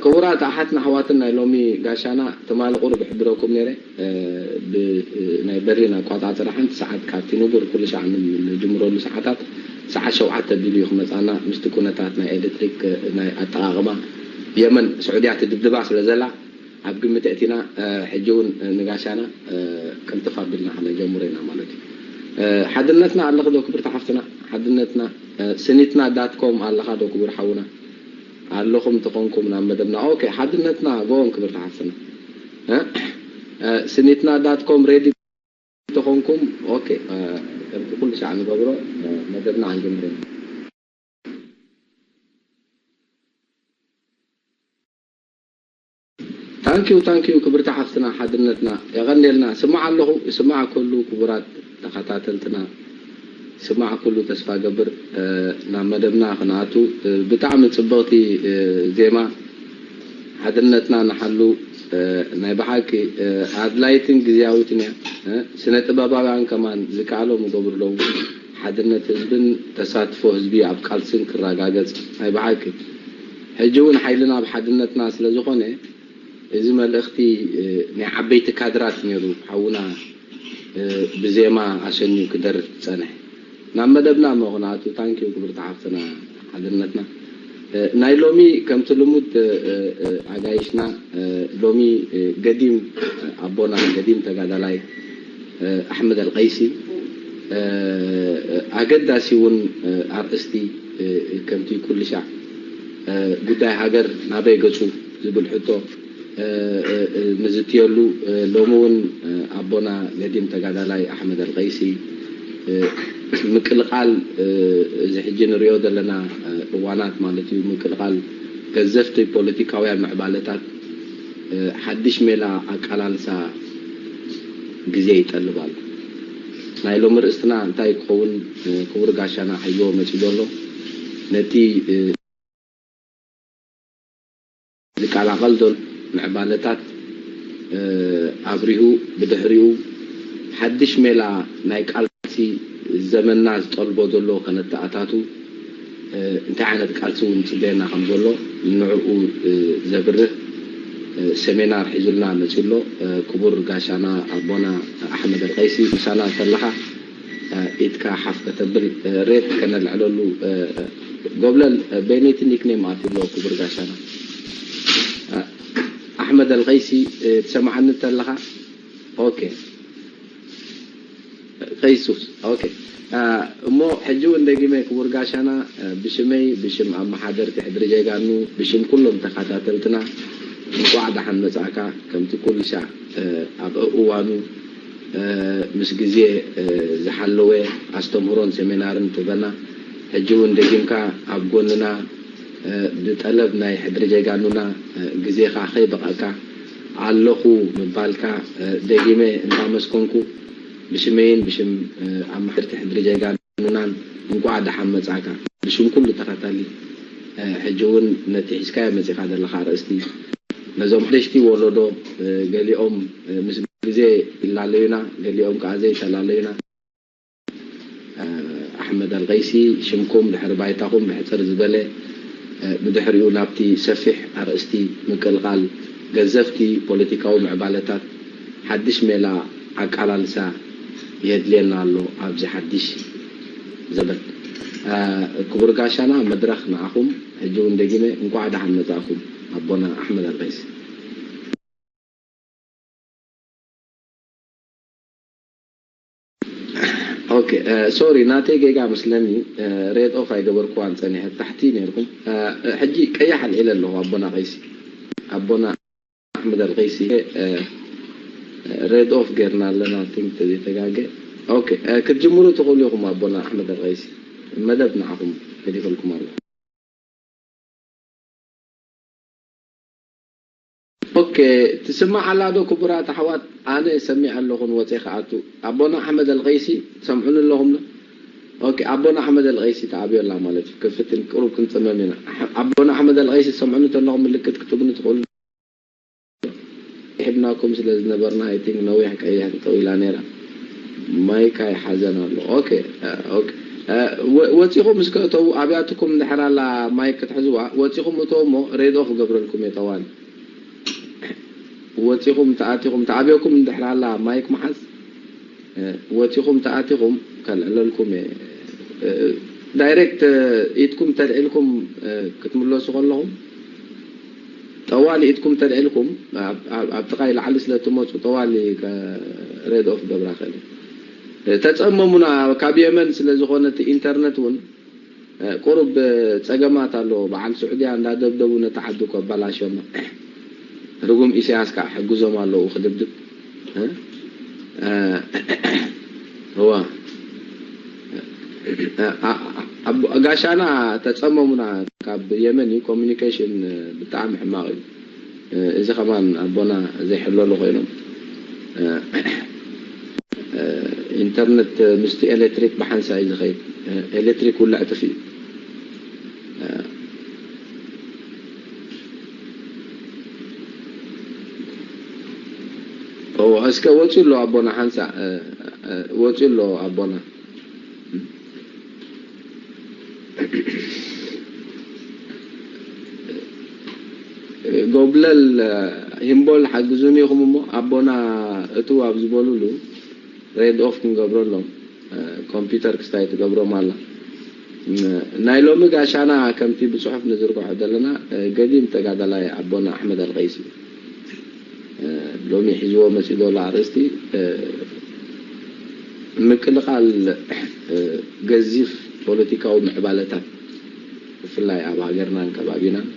ክቡራት ኣሓትና ኣሕዋትን ናይ ሎሚ ጋሻና ትማሊ ቁሩብ እሕብረኩም ነይረ። ብ-፣ ናይ በርሊን ኣቋጻጽራ ሓንቲ ሰዓት ካብቲ ንቡር ኩሉ ሻዕ ንጅምረሉ ሰዓታት ሰዓት ሸውዓተ ቢሉ እዩ ክመጻና ምስቲ ኩነታት ናይ ኤሌክትሪክ ናይ ኣጠቓቕማ የመን ስዑድያ ትድብድባ ስለ ዘላ ኣብ ግምት ኣእቲና ሕጂ እውን ንጋሻና ቅልጥፍ ኣቢልና ከነጀምሮ ኢና ማለት እዩ። ሓድነትና ኣለኺ ዶ ክብርቲ ሓፍትና? ሓድነትና ስኒትና ዳት ኮም ኣለኻ ዶ ክቡር ሓውና? ኣለኹም ተኾንኩም ናብ መደብና። ኦኬ፣ ሓድነትና ጎኦም ክብርቲ ሓፍትና። እ? እ፣ ስኒትና ዳት ኮም ሬዲ ተኾንኩም፣ ኦኬ፣ እ፣ ከምቲ ኩሉ ሻዕ ንገብሮ፣ እ፣ መደብና ክንጅምር ኢና። ታንኪዩ፣ ታንኪዩ ክብርቲ ሓፍትና ሓድነትና፣ የቐንየልና። ስማዕ ኣለኹ፣ ይስማዕ ከሉ ክቡራት ተኸታተልትና፣ ስማዕ ኩሉ ተስፋ ገብር። እ፣ ናብ መደብና ክንኣቱ፣ እ፣ ብጣዕሚ ጽብቕቲ፣ እ፣ ዜማ ሓድነትና ንሓሉ፣ እ፣ ናይ ብሓቂ፣ እ፣ ኣድላይትን ግዝያዊትን እያ። እ፣ ስነ ጥበባውያን ከማን ዝከኣሎም ይገብሩ ኣለዉ። ሓድነት ህዝብን ተሳትፎ ህዝቢ ኣብ ቃልስን ክረጋገጽ ናይ ብሓቂ። ሕጂ እውን ሓይልና ኣብ ሓድነትና ስለ ዝኾነ፣ እዚ መልእኽቲ፣ እ፣ ናይ ዓበይቲ ካድራት ነይሩ። ሓውና፣ እ፣ ብዜማ ኣሰንዩ ክደርፍ ዝጸንሐ። ናብ መደብና እሞ ክንኣቱ፣ ታንኪዩ ክብርቲ ሓፍትና ሓድነትና። እ፣ ናይ ሎሚ ከምቲ ልሙድ፣ እ፣ እ፣ ኣጋይሽና፣ እ፣ ሎሚ፣ እ፣ ገዲም፣ እ፣ ኣቦና ገዲም ተጋዳላይ፣ እ፣ ኣሕመድ ኣልቀይሲ፣ እ፣ ኣገዳሲ እውን፣ እ፣ ኣርእስቲ፣ እ፣ ከምቲ ኩሉ ሻዕ፣ እ፣ ጉዳይ ሃገር ናበይ ገጹ ዝብል ሕቶ፣ እ፣ እ፣ እ፣ ንዝትየሉ፣ እ፣ ሎሚ እውን፣ እ፣ ኣቦና ገዲም ተጋዳላይ ኣሕመድ ኣልቀይሲ፣ እ፣ ምቅልቃል፣ እ፣ እዚ ሕጂ ንሪኦ ዘለና፣ እ፣ እዋናት ማለት እዩ፣ ምቅልቃል ገዘፍቲ ፖለቲካውያን ምዕባለታት፣ እ፣ ሓድሽ ሜላ ኣቃላልሳ ግዜ ይጠልብ ኣሎ። ናይ ሎሚ ርእስትና እንታይ ክኸውን፣ እ፣ ክቡር ጋሻና ሓይዎ መጺኡ ዘሎ ነቲ፣ እ፣ ዝቀላቐል ዘሎ ምዕባለታት፣ እ፣ ኣብሪሁ፣ ብድሕሪኡ ሓድሽ ሜላ ናይ ቃልሲ ዘመንና ዝጠልቦ ዘሎ ከነተኣታቱ፣ እ፣ እንታይ ዓይነት ቃልሲ እውን ይጽበየና ከም ዘሎ ንዕኡ፣ እ፣ ዘብርህ፣ እ፣ ሰሚናር ሒዙልና መጺኡ ኣሎ። እ፣ ክቡር ጋሻና ኣቦና ኣሕመድ ኣልቀይሲ ምሳና እንተለኻ፣ እ፣ ኢድካ ሓፍ ከተብል፣ እ፣ ሬት ከነልዕለሉ፣ እ፣ ጎብለል፣ እ፣ በይነይቲ ኒክኔም ኣትዩ ኣሎ ክቡር ጋሻና። እ፣ ኣሕመድ ኣልቀይሲ፣ እ፣ ትሰምዓኒ እንተለኻ? ኦኬ። ቀይሱስ፣ ኦኬ። እ፣ እሞ ሕጂ እውን ደጊመ ክቡር ጋሻና፣ እ፣ ብሽመይ፣ ብሽም ኣመሓደርቲ ሕድሪ ጀጋኑ፣ ብሽም ኩሎም ተኸታተልትና እንቋዕ ደሓን መጻእካ። ከምቲ ኩሉ ሻዕ፣ እ፣ ኣብ እዋኑ፣ እ፣ ምስ ግዜ፣ እ፣ ዝሓለወ ኣስተምህሮን ሰሚናርን ትህበና፣ ሕጂ እውን ደጊምካ ኣብ ጎንና፣ እ፣ ብጠለብ ናይ ሕድሪ ጀጋኑና፣ እ፣ ግዜኻ ከይበቐዕካ ኣለኹ ምባልካ፣ እ፣ ደጊመ እንዳመስገንኩ ብሽመይን ብሽም፣ እ፣ ኣመሓደርቲ ሕድሪ ጀጋኑናን እንቋዕ ደሓን መጻእካ። ብሽም ኩሉ ተኸታሊ፣ እ፣ ሕጂ እውን ነቲ ሒዝካዮ መጺኻ ዘለኻ ኣርእስቲ ነዞም ሓደሽቲ ወለዶ፣ እ፣ ገሊኦም፣ እ፣ ምስ ግዜ ይላለዩና፣ ገሊኦም ከኣ ዘይተላለዩና። እ፣ ኣሕመድ ኣልቀይሲ፣ ሽምኩም ድሕሪ ባይታኹም ብሕጽር ዝበለ፣ እ፣ ብድሕሪኡ ናብቲ ሰፊሕ ኣርእስቲ ምቅልቃል ገዘፍቲ ፖለቲካዊ ምዕባለታት ሓድሽ ሜላ ኣቃላልሳ የድልየና ኣሎ ኣብዚ ሓድሽ ዘበን። እ፣ ክቡር ጋሻና መድረኽ ንዓኹም። ሕጂ እውን ደጊመ እንቋዕ ደሓን መጻእኩም ኣቦና ኣሕመድ ኣልቀይሲ። ኦኬ፣ እ፣ ሶሪ፣ ናተይ ጌጋ መስለኒ፣ እ፣ ሬድ ኦፍ ኣይገበርኩዋን ጸኒሐ፣ ታሕቲ ነይርኩም። እ፣ እ፣ ሕጂ ቀያሕ ኣልዒለ ኣለኹ ኣቦና ቀይሲ፣ ኣቦና ኣሕመድ ኣልቀይሲ፣ እ፣ እ፣ ሬድ ኦፍ ጌርና ኣለና፣ ቲንክ ተዘይተጋገ። ኦኬ፣ እ፣ ክትጅምሩ ትኽእሉ ኢኹም ኣቦና ኣሕመድ ኣልቀይሲ፣ መደብ ንዓኹም ገዲፈልኩም ኣለኹ። ኦኬ፣ ትስማዕ ኣላ ዶ ክቡራት ኣሕዋት? ኣነ ሰሚዕ ኣለኹ ንወፀ ክኣቱ። ኣቦና ኣሕመድ ኣልቀይሲ ትሰምዑኒ ኣለኹም ዶ? ኦኬ፣ ኣቦና ኣሕመድ ኣልቀይሲ ተኣብዮ ኣላ ማለት እዩ። ክፍትን ቅሩብ ክንፅመም ኢና። ኣሕ-፣ ኣቦና ኣሕመድ ኣልቀይሲ ትሰምዑኒ ተለኹም ምልክት ክትብኒ ትኽእሉ። ሒብናኩም ስለ ዝነበርና፣ I think ነዊሕ ቀይሕ ጠው ኢላ ነይራ። ማይካ ይሓዘን ኣሎ። ኦኬ፣ ኦኬ። ወፂኹም እስከ እተው ኣብያትኩም እንድሕር ኣላ ማይክ ክትሕዝዋ ወፂኹም እተው እሞ ሬድ ኦፍ ገብረልኩም እየ ጠዋል። ወፂኹም ተኣቲኹም ተኣብዮኩም እንድሕር ኣላ ማይክ መሓዝ ወፂኹም ተኣቲኹም ከልዕለልኩም እየ። ዳይሬክት ኢድኩም ተልዒልኩም ክትምለሱ ከለኹም ጠዋሊ ኢድኩም ተልዒልኩም ኣብ ጥቃይ ላዕሊ ስለ ትመፁ ጠዋሊ ሬድ ኦፍ ገብራ ክእል። ተፀመሙና ካብ የመን ስለ ዝኾነ እቲ ኢንተርነት እውን ቁሩብ ፀገማት ኣለዎ። በዓል ስዑድያ እንዳደብደቡ ነቲ ዓዲ እኮ ኣባላሽዮማ። ርጉም ኢሳያስ ከዓ ሕግዞም ኣለዉ ክድብድብ። እዋ ጋሻና ተፀመሙና ካብ የመን እዩ ኮሚኒኬሽን ብጣዕሚ ሕማቕ እዩ። እዚ ከማን ኣቦና ዘይሕለሉ ኮይኖም ኢንተርነት ምስቲ ኤሌክትሪክ ብሓንሳ እዩ ዝኸይድ። ኤሌክትሪክ ውልዕ ጥፊ እዎ እስከ ወፂ ኣሎ ኣቦና ሓንሳ ወፂ ኣሎ ኣቦና ጎብለል ሂምቦል ሓግዙኒ ኢኹም እሞ ኣቦና እቱ ኣብ ዝበሉሉ ሬድ ኦፍ ክንገብረሎም ኮምፒውተር ክስታይ ትገብሮም ኣላ። ናይ ሎሚ ጋሻና ከምቲ ብፅሑፍ ንዝርግሖ ዘለና ገዲም ተጋዳላይ ኣቦና ኣሕመድ ኣልቀይሲ ሎሚ ሒዝዎ መፂእ ዘሎ ኣርእስቲ ምቅልቃል ገዚፍ ፖለቲካዊ ምዕባለታት ብፍላይ ኣብ ሃገርናን ከባቢናን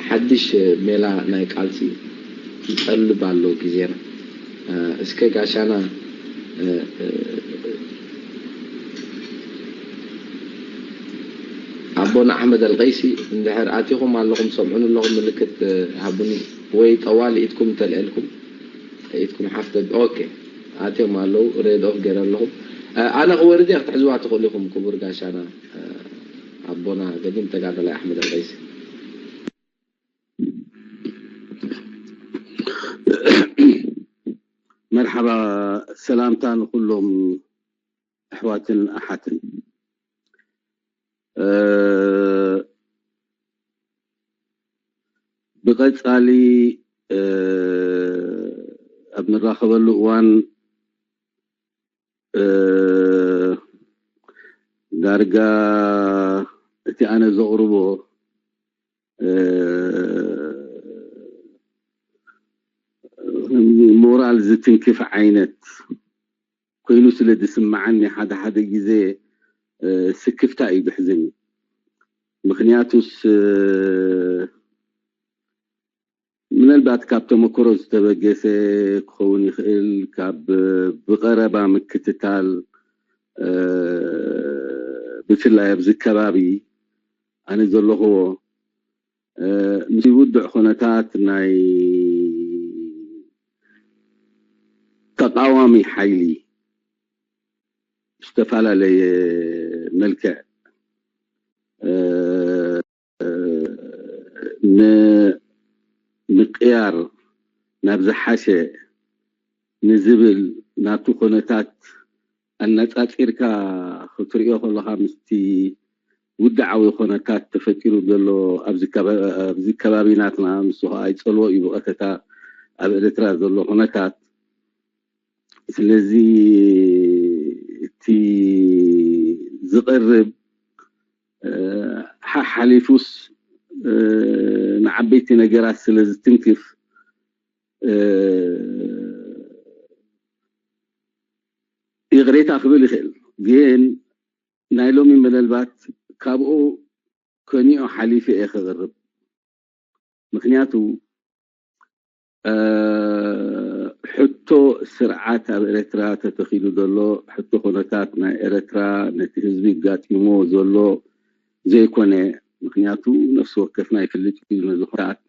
ሓድሽ ሜላ ናይ ቃልሲ ይጠልብ ኣሎ ግዜና። እስከ ጋሻና ኣቦና ኣሕመድ ኣልቀይሲ እንድሕር ኣቲኹም ኣለኹም ሰምዑኒ ኣለኹም ምልክት ሃቡኒ ወይ ጠዋሊ ኢድኩም እንተልዕልኩም ኢድኩም ሓፍተ ኦኬ ኣትዮም ኣለዉ ሬድ ኦፍ ገይረ ኣለኹም ኣነ ክወርድ እየ ክትሕዝዋ ትኽእሉ ኢኹም ክቡር ጋሻና ኣቦና ገዲም ተጋዳላይ ኣሕመድ ኣልቀይሲ መርሓባ ሰላምታ ንኩሎም ኣሕዋትን ኣሓትን ብቐጻሊ ኣብ ንራኸበሉ እዋን ዳርጋ እቲ ኣነ ዘቕርቦ ሞራል ዝትንክፍ ዓይነት ኮይኑ ስለ ዝስምዓኒ ሓደ ሓደ ግዜ ስክፍታ እዩ ዝሕዘኒ። ምክንያቱስ ምናልባት ካብ ተመክሮ ዝተበገሰ ክኸውን ይኽእል፣ ካብ ብቐረባ ምክትታል ብፍላይ ኣብዚ ከባቢ ኣነ ዘለኽዎ ምስ ውድዕ ኩነታት ናይ ተቃዋሚ ሓይሊ ዝተፈላለየ መልክዕ ንምቅያር ናብ ዝሓሸ ንዝብል ናብቲ ኩነታት ኣነፃፂርካ ክትሪኦ ከለካ ምስቲ ውድዓዊ ኩነታት ተፈጢሩ ዘሎ ኣብዚ ከባቢ ናትና ንሱ ከዓ ይፀልዎ እዩ ብቀጥታ ኣብ ኤርትራ ዘሎ ኩነታት ስለዚ እቲ ዝቐርብ ሓሓሊፉስ ንዓበይቲ ነገራት ስለ ዝትንክፍ ይቕሬታ ክብል ይኽእል ግን ናይ ሎሚ ምናልባት ካብኡ ከኒኦ ሓሊፈ እየ ክቕርብ ምክንያቱ ሕቶ ስርዓት ኣብ ኤርትራ ተተኺሉ ዘሎ ሕቶ ኩነታት ናይ ኤርትራ ነቲ ህዝቢ ጋጢሞ ዘሎ ዘይኮነ ምክንያቱ ነፍሲ ወከፍና ይፍልጥ እዩ ነዚ ኩነታት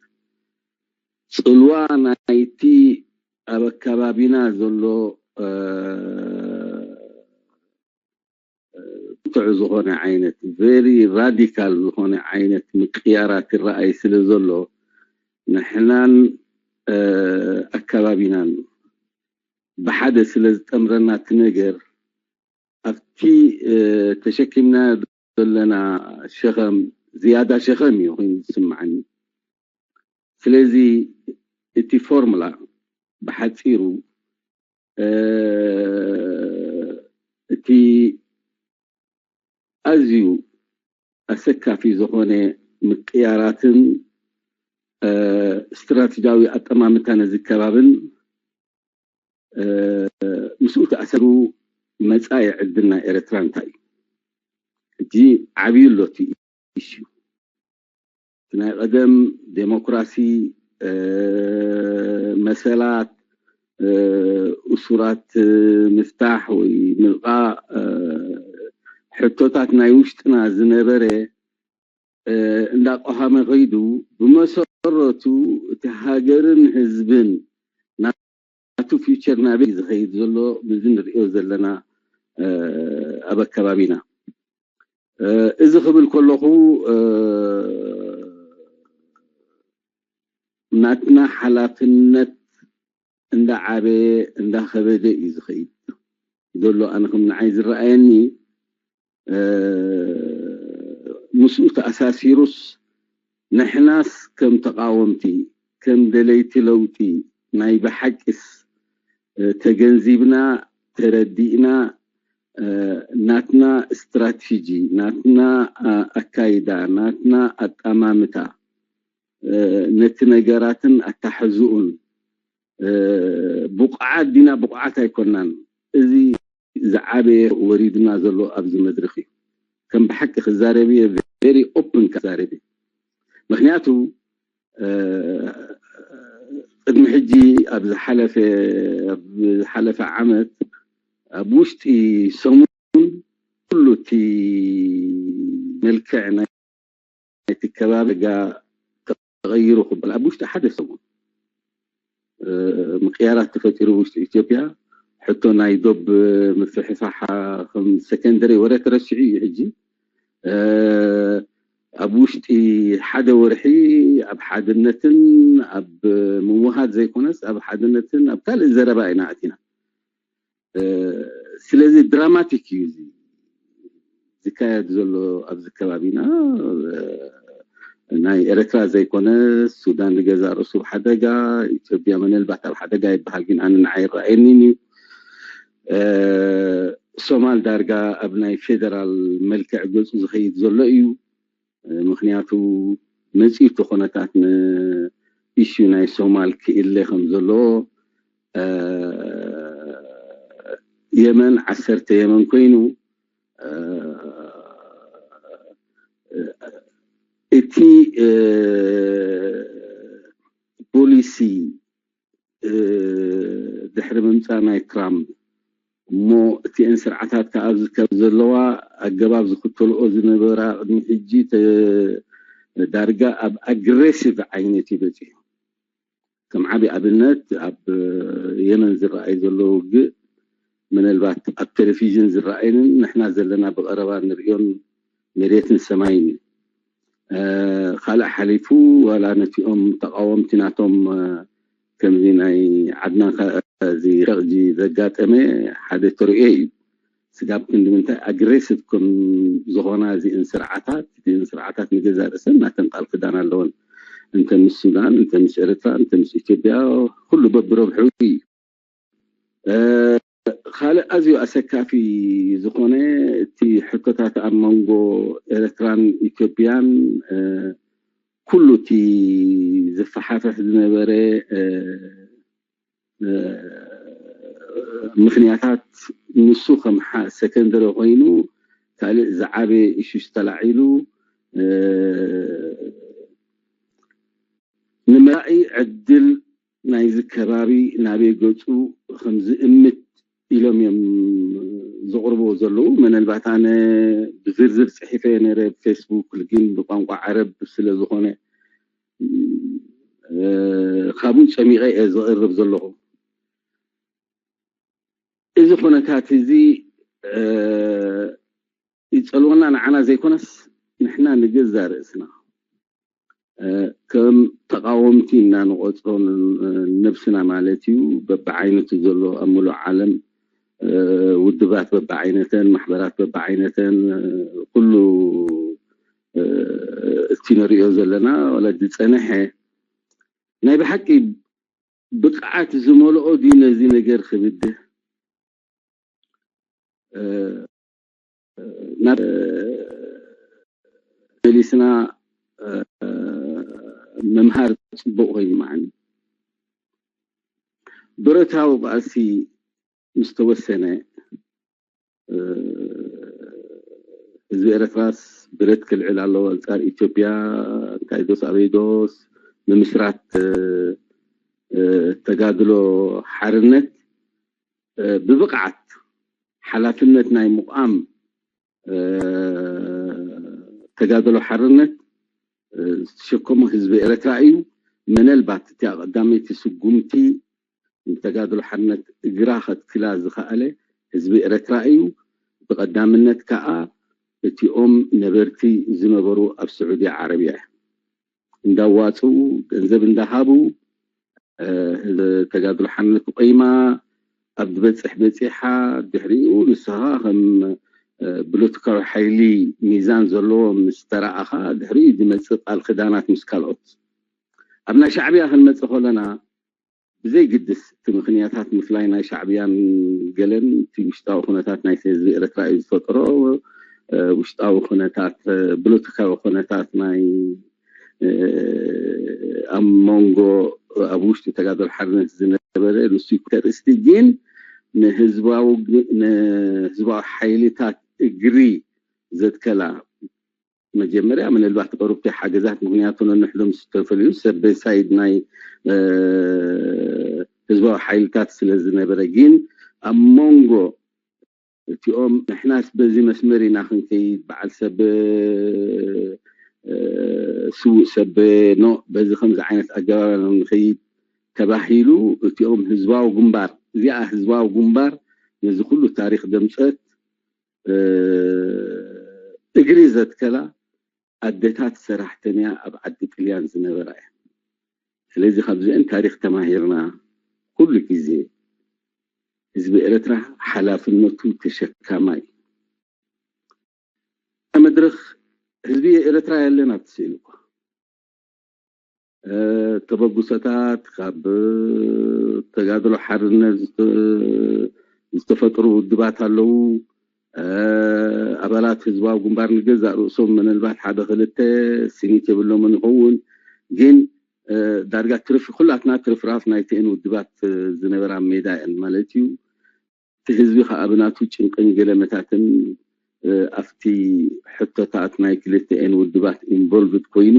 ፅልዋ ናይቲ ኣብ ኣከባቢና ዘሎ ብርቱዕ ዝኾነ ዓይነት very radical ዝኾነ ዓይነት ምቅያራት ይረኣይ ስለ ዘሎ ንሕናን ኣከባቢናን ብሓደ ስለ ዝጠምረና እቲ ነገር ኣብቲ ተሸኪምና ዘለና ሸኸም ዝያዳ ሸኸም እዩ ኮይኑ ዝስምዓኒ። ስለዚ እቲ ፎርሙላ ብሓፂሩ እቲ ኣዝዩ ኣሰካፊ ዝኾነ ምቅያራትን ስትራቴጂያዊ ኣጠማምታ ነዚ ከባብን ምስኡ ተኣሰሩ መፃኢ ዕድል ናይ ኤርትራ እንታይ እዩ? ሕጂ ዓብዩ ኣሎ እቲ ኢሹ። ናይ ቀደም ዴሞክራሲ መሰላት እሱራት ምፍታሕ ወይ ምልቃ ሕቶታት ናይ ውሽጥና ዝነበረ እንዳቆሃመ ከይዱ ብመሰረቱ እቲ ሃገርን ህዝብን ናቱ ፊውቸር ናበይ ዝኸይድ ዘሎ ምዚ ንሪኦ ዘለና ኣብ ኣከባቢና እዚ ክብል ከለኹ ናትና ሓላፍነት እንዳዓበየ እንዳኸበደ እዩ ዝኸይድ ዘሎ። ኣነ ከም ንዓይ ዝረኣየኒ ምስኡ ተኣሳሲሩስ ንሕናስ ከም ተቃወምቲ ከም ደለይቲ ለውጢ ናይ ብሓቂስ ተገንዚብና ተረዲእና ናትና ስትራቴጂ ናትና ኣካይዳ ናትና ኣጣማምታ ነቲ ነገራትን ኣታሕዝኡን ብቑዓት ዲና ብቑዓት ኣይኮናን። እዚ ዝዓበየ ወሪድና ዘሎ ኣብዚ መድረኽ እዩ። ከም ብሓቂ ክዛረብ እየ፣ ቨሪ ኦፕን ክዛረብ እየ። ምክንያቱ ቅድሚ ሕጂ ኣብ ዝሓለፈ ኣብ ዝሓለፈ ዓመት ኣብ ውሽጢ ሰሙን ኩሉ እቲ መልክዕ ናይ ናይቲ ከባቢ ጋ ተቐይሩ ክበሃል ኣብ ውሽጢ ሓደ ሰሙን ምቅያራት ተፈጢሩ ውሽጢ ኢትዮጵያ። ሕቶ ናይ ዶብ ምፍሕፋሕ ከም ሰከንደሪ ወረ ተረሲዑ እዩ። ሕጂ ኣብ ውሽጢ ሓደ ወርሒ ኣብ ሓድነትን ኣብ ምውሃድ ዘይኮነስ ኣብ ሓድነትን ኣብ ካልእ ዘረባ ኢና ኣቲና። ስለዚ ድራማቲክ እዩ እዚ ዝካየድ ዘሎ ኣብዚ ከባቢና። ናይ ኤርትራ ዘይኮነ ሱዳን ንገዛ ርእሱ ኣብ ሓደጋ፣ ኢትዮጵያ መነልባት ኣብ ሓደጋ ይበሃል፣ ግን ኣነ ንዓይ ይረኣየኒን እዩ። ሶማል ዳርጋ ኣብ ናይ ፌደራል መልክዕ ገፁ ዝኸይድ ዘሎ እዩ። ምክንያቱ መፂኡ እቲ ኩነታት ንኢሹ ናይ ሶማል ክእለ ከም ዘሎ የመን ዓሰርተ የመን ኮይኑ እቲ ፖሊሲ ድሕሪ ምምፃእ ናይ ትራምፕ እሞ እቲአን ስርዓታት ከዓ ኣብዚ ከም ዘለዋ ኣገባብ ዝኽተልኦ ዝነበራ ቅድሚ ሕጂ ዳርጋ ኣብ ኣግሬሲቭ ዓይነት እዩ በፂሑ። ከም ዓብዪ ኣብነት ኣብ የመን ዝረኣይ ዘሎ ውግእ ምናልባት ኣብ ቴሌቪዥን ዝረኣይን ንሕና ዘለና ብቐረባ ንሪኦን መሬትን ሰማይን እዩ። ካልእ ሓሊፉ ዋላ ነቲኦም ተቃወምቲ ናቶም ከምዚ ናይ ዓድናን እዚ ሸቕጂ ዘጋጠመ ሓደ ተርእዮ እዩ። ስጋብ ክንዲ ምንታይ ኣግሬሲቭ ከም ዝኾና እዚእን ስርዓታት እዚእን ስርዓታት ንገዛ ርእሰን ናተን ቃል ክዳን ኣለወን። እንተ ምስ ሱዳን እንተ ምስ ኤርትራ እንተ ምስ ኢትዮጵያ ኩሉ በብረብሑ እዩ። ካልእ ኣዝዩ ኣሰካፊ ዝኾነ እቲ ሕቶታት ኣብ መንጎ ኤርትራን ኢትዮጵያን ኩሉ እቲ ዝፈሓፍሕ ዝነበረ ምክንያታት ንሱ ከም ሰከንደሪ ኮይኑ ካልእ ዝዓበየ ኢሹስ ተላዒሉ ንመራኢ ዕድል ናይዚ ከባቢ ናበይ ገፁ ከም ዝእምት ኢሎም እዮም ዘቕርብዎ ዘለዉ። መነልባት ኣነ ብዝርዝር ፅሒፈ ነረ ብፌስቡክ ግን ብቋንቋ ዓረብ ስለ ዝኾነ ካብኡ ጨሚቐ እየ ዝቕርብ ዘለኹ። እዚ ኩነታት እዚ ይፀልወና ንዓና ዘይኮነስ ንሕና ንገዛ ርእስና ከም ተቃወምቲ እና ንቆፅሮ ነብስና ማለት እዩ። በብዓይነቱ ዘሎ ኣብ ሙሉእ ዓለም ውድባት በብዓይነተን፣ ማሕበራት በብዓይነተን፣ ኩሉ እቲ ንሪኦ ዘለና ዋላ ዝፀንሐ ናይ ብሓቂ ብቕዓት ዝመልኦ ድዩ ነዚ ነገር ክብድህ? ናብ መሊስና ምምሃር ፅቡቕ ኮይኑ መዓኒ። ብረታዊ ቃልሲ ምስ ተወሰነ፣ ህዝቢ ኤረትራስ ብረት ክልዕል ኣለዎ ኣንጻር ኢትዮጵያ፣ እንታይ ዶስ ኣበይ ዶስ ምምስራት ተጋድሎ ሓርነት ብብቕዓት ሓላፍነት ናይ ምቋም ተጋድሎ ሓርነት ዝተሸከሞ ህዝቢ ኤረትራ እዩ። ምናልባት እቲኣ ቀዳመይቲ ስጉምቲ ንተጋድሎ ሓርነት እግራ ከትክላ ዝኸኣለ ህዝቢ ኤረትራ እዩ። ብቐዳምነት ከኣ እቲኦም ነበርቲ ዝነበሩ ኣብ ስዑዲ ዓረብያ እንዳዋፅኡ፣ ገንዘብ እንዳሃቡ፣ ተጋድሎ ሓርነት ቆይማ ኣብ ዝበፅሕ በፂሓ። ድሕሪኡ ንስኻ ከም ብሎትካዊ ሓይሊ ሚዛን ዘለዎ ምስ ተረኣኻ፣ ድሕሪኡ ዝመፅእ ቃል ክዳናት ምስ ካልኦት። ኣብ ናይ ሻዕብያ ክንመፅእ ከለና ብዘይግድስ እቲ ምኽንያታት ምፍላይ ናይ ሻዕብያን ገለን እቲ ውሽጣዊ ኩነታት ናይ ህዝቢ ኤረትራ እዩ ዝፈጥሮ። ውሽጣዊ ኩነታት፣ ብሎትካዊ ኩነታት ናይ ኣብ መንጎ ኣብ ውሽጢ ተጋደሎ ሓርነት ዝነበረ ንሱ ተርእስቲ ግን ንህዝባዊ ንህዝባዊ ሓይልታት እግሪ ዘትከላ መጀመርያ ምናልባት ቅሩብቲ ሓገዛት ምክንያቱ ነንሕዶም ዝተፈልዩ ሰብ ሳይድ ናይ ህዝባዊ ሓይልታት ስለ ዝነበረ ግን ኣብ መንጎ እቲኦም ንሕናስ በዚ መስመር ኢና ክንከይድ በዓል ሰብ ስዉእ ሰብ ኖ በዚ ከምዚ ዓይነት ኣገባብ ንኸይድ ተባሂሉ እቲኦም ህዝባዊ ግንባር እዚኣ ህዝባዊ ግንባር ነዚ ኩሉ ታሪክ ደምፀት እግሪ ዘትከላ ኣደታት ሰራሕተኛ ኣብ ዓዲ ጥልያን ዝነበራ እያ። ስለዚ ካብዚአን ታሪክ ተማሂርና ኩሉ ግዜ ህዝቢ ኤረትራ ሓላፍነቱ ተሸካማይ መድረክ ህዝቢ ኤረትራ የለን ኣብቲ ስእሊ እኳ ተበግሶታት ካብ ተጋድሎ ሓርነት ዝተፈጥሩ ውድባት ኣለዉ። ኣባላት ህዝባዊ ግንባር ንገዛእ ርእሶም ምናልባት ሓደ ክልተ ስኒት የብሎምን ይኸውን፣ ግን ዳርጋ ትርፍ ኩላትና ትርፍራፍ ናይቲአን ውድባት ዝነበራ ሜዳ እየን ማለት እዩ። እቲ ህዝቢ ከዓ ብናቱ ጭንቅን ገለመታትን ኣብቲ ሕቶታት ናይ ክልተኤን ውድባት ኢንቮልቭድ ኮይኑ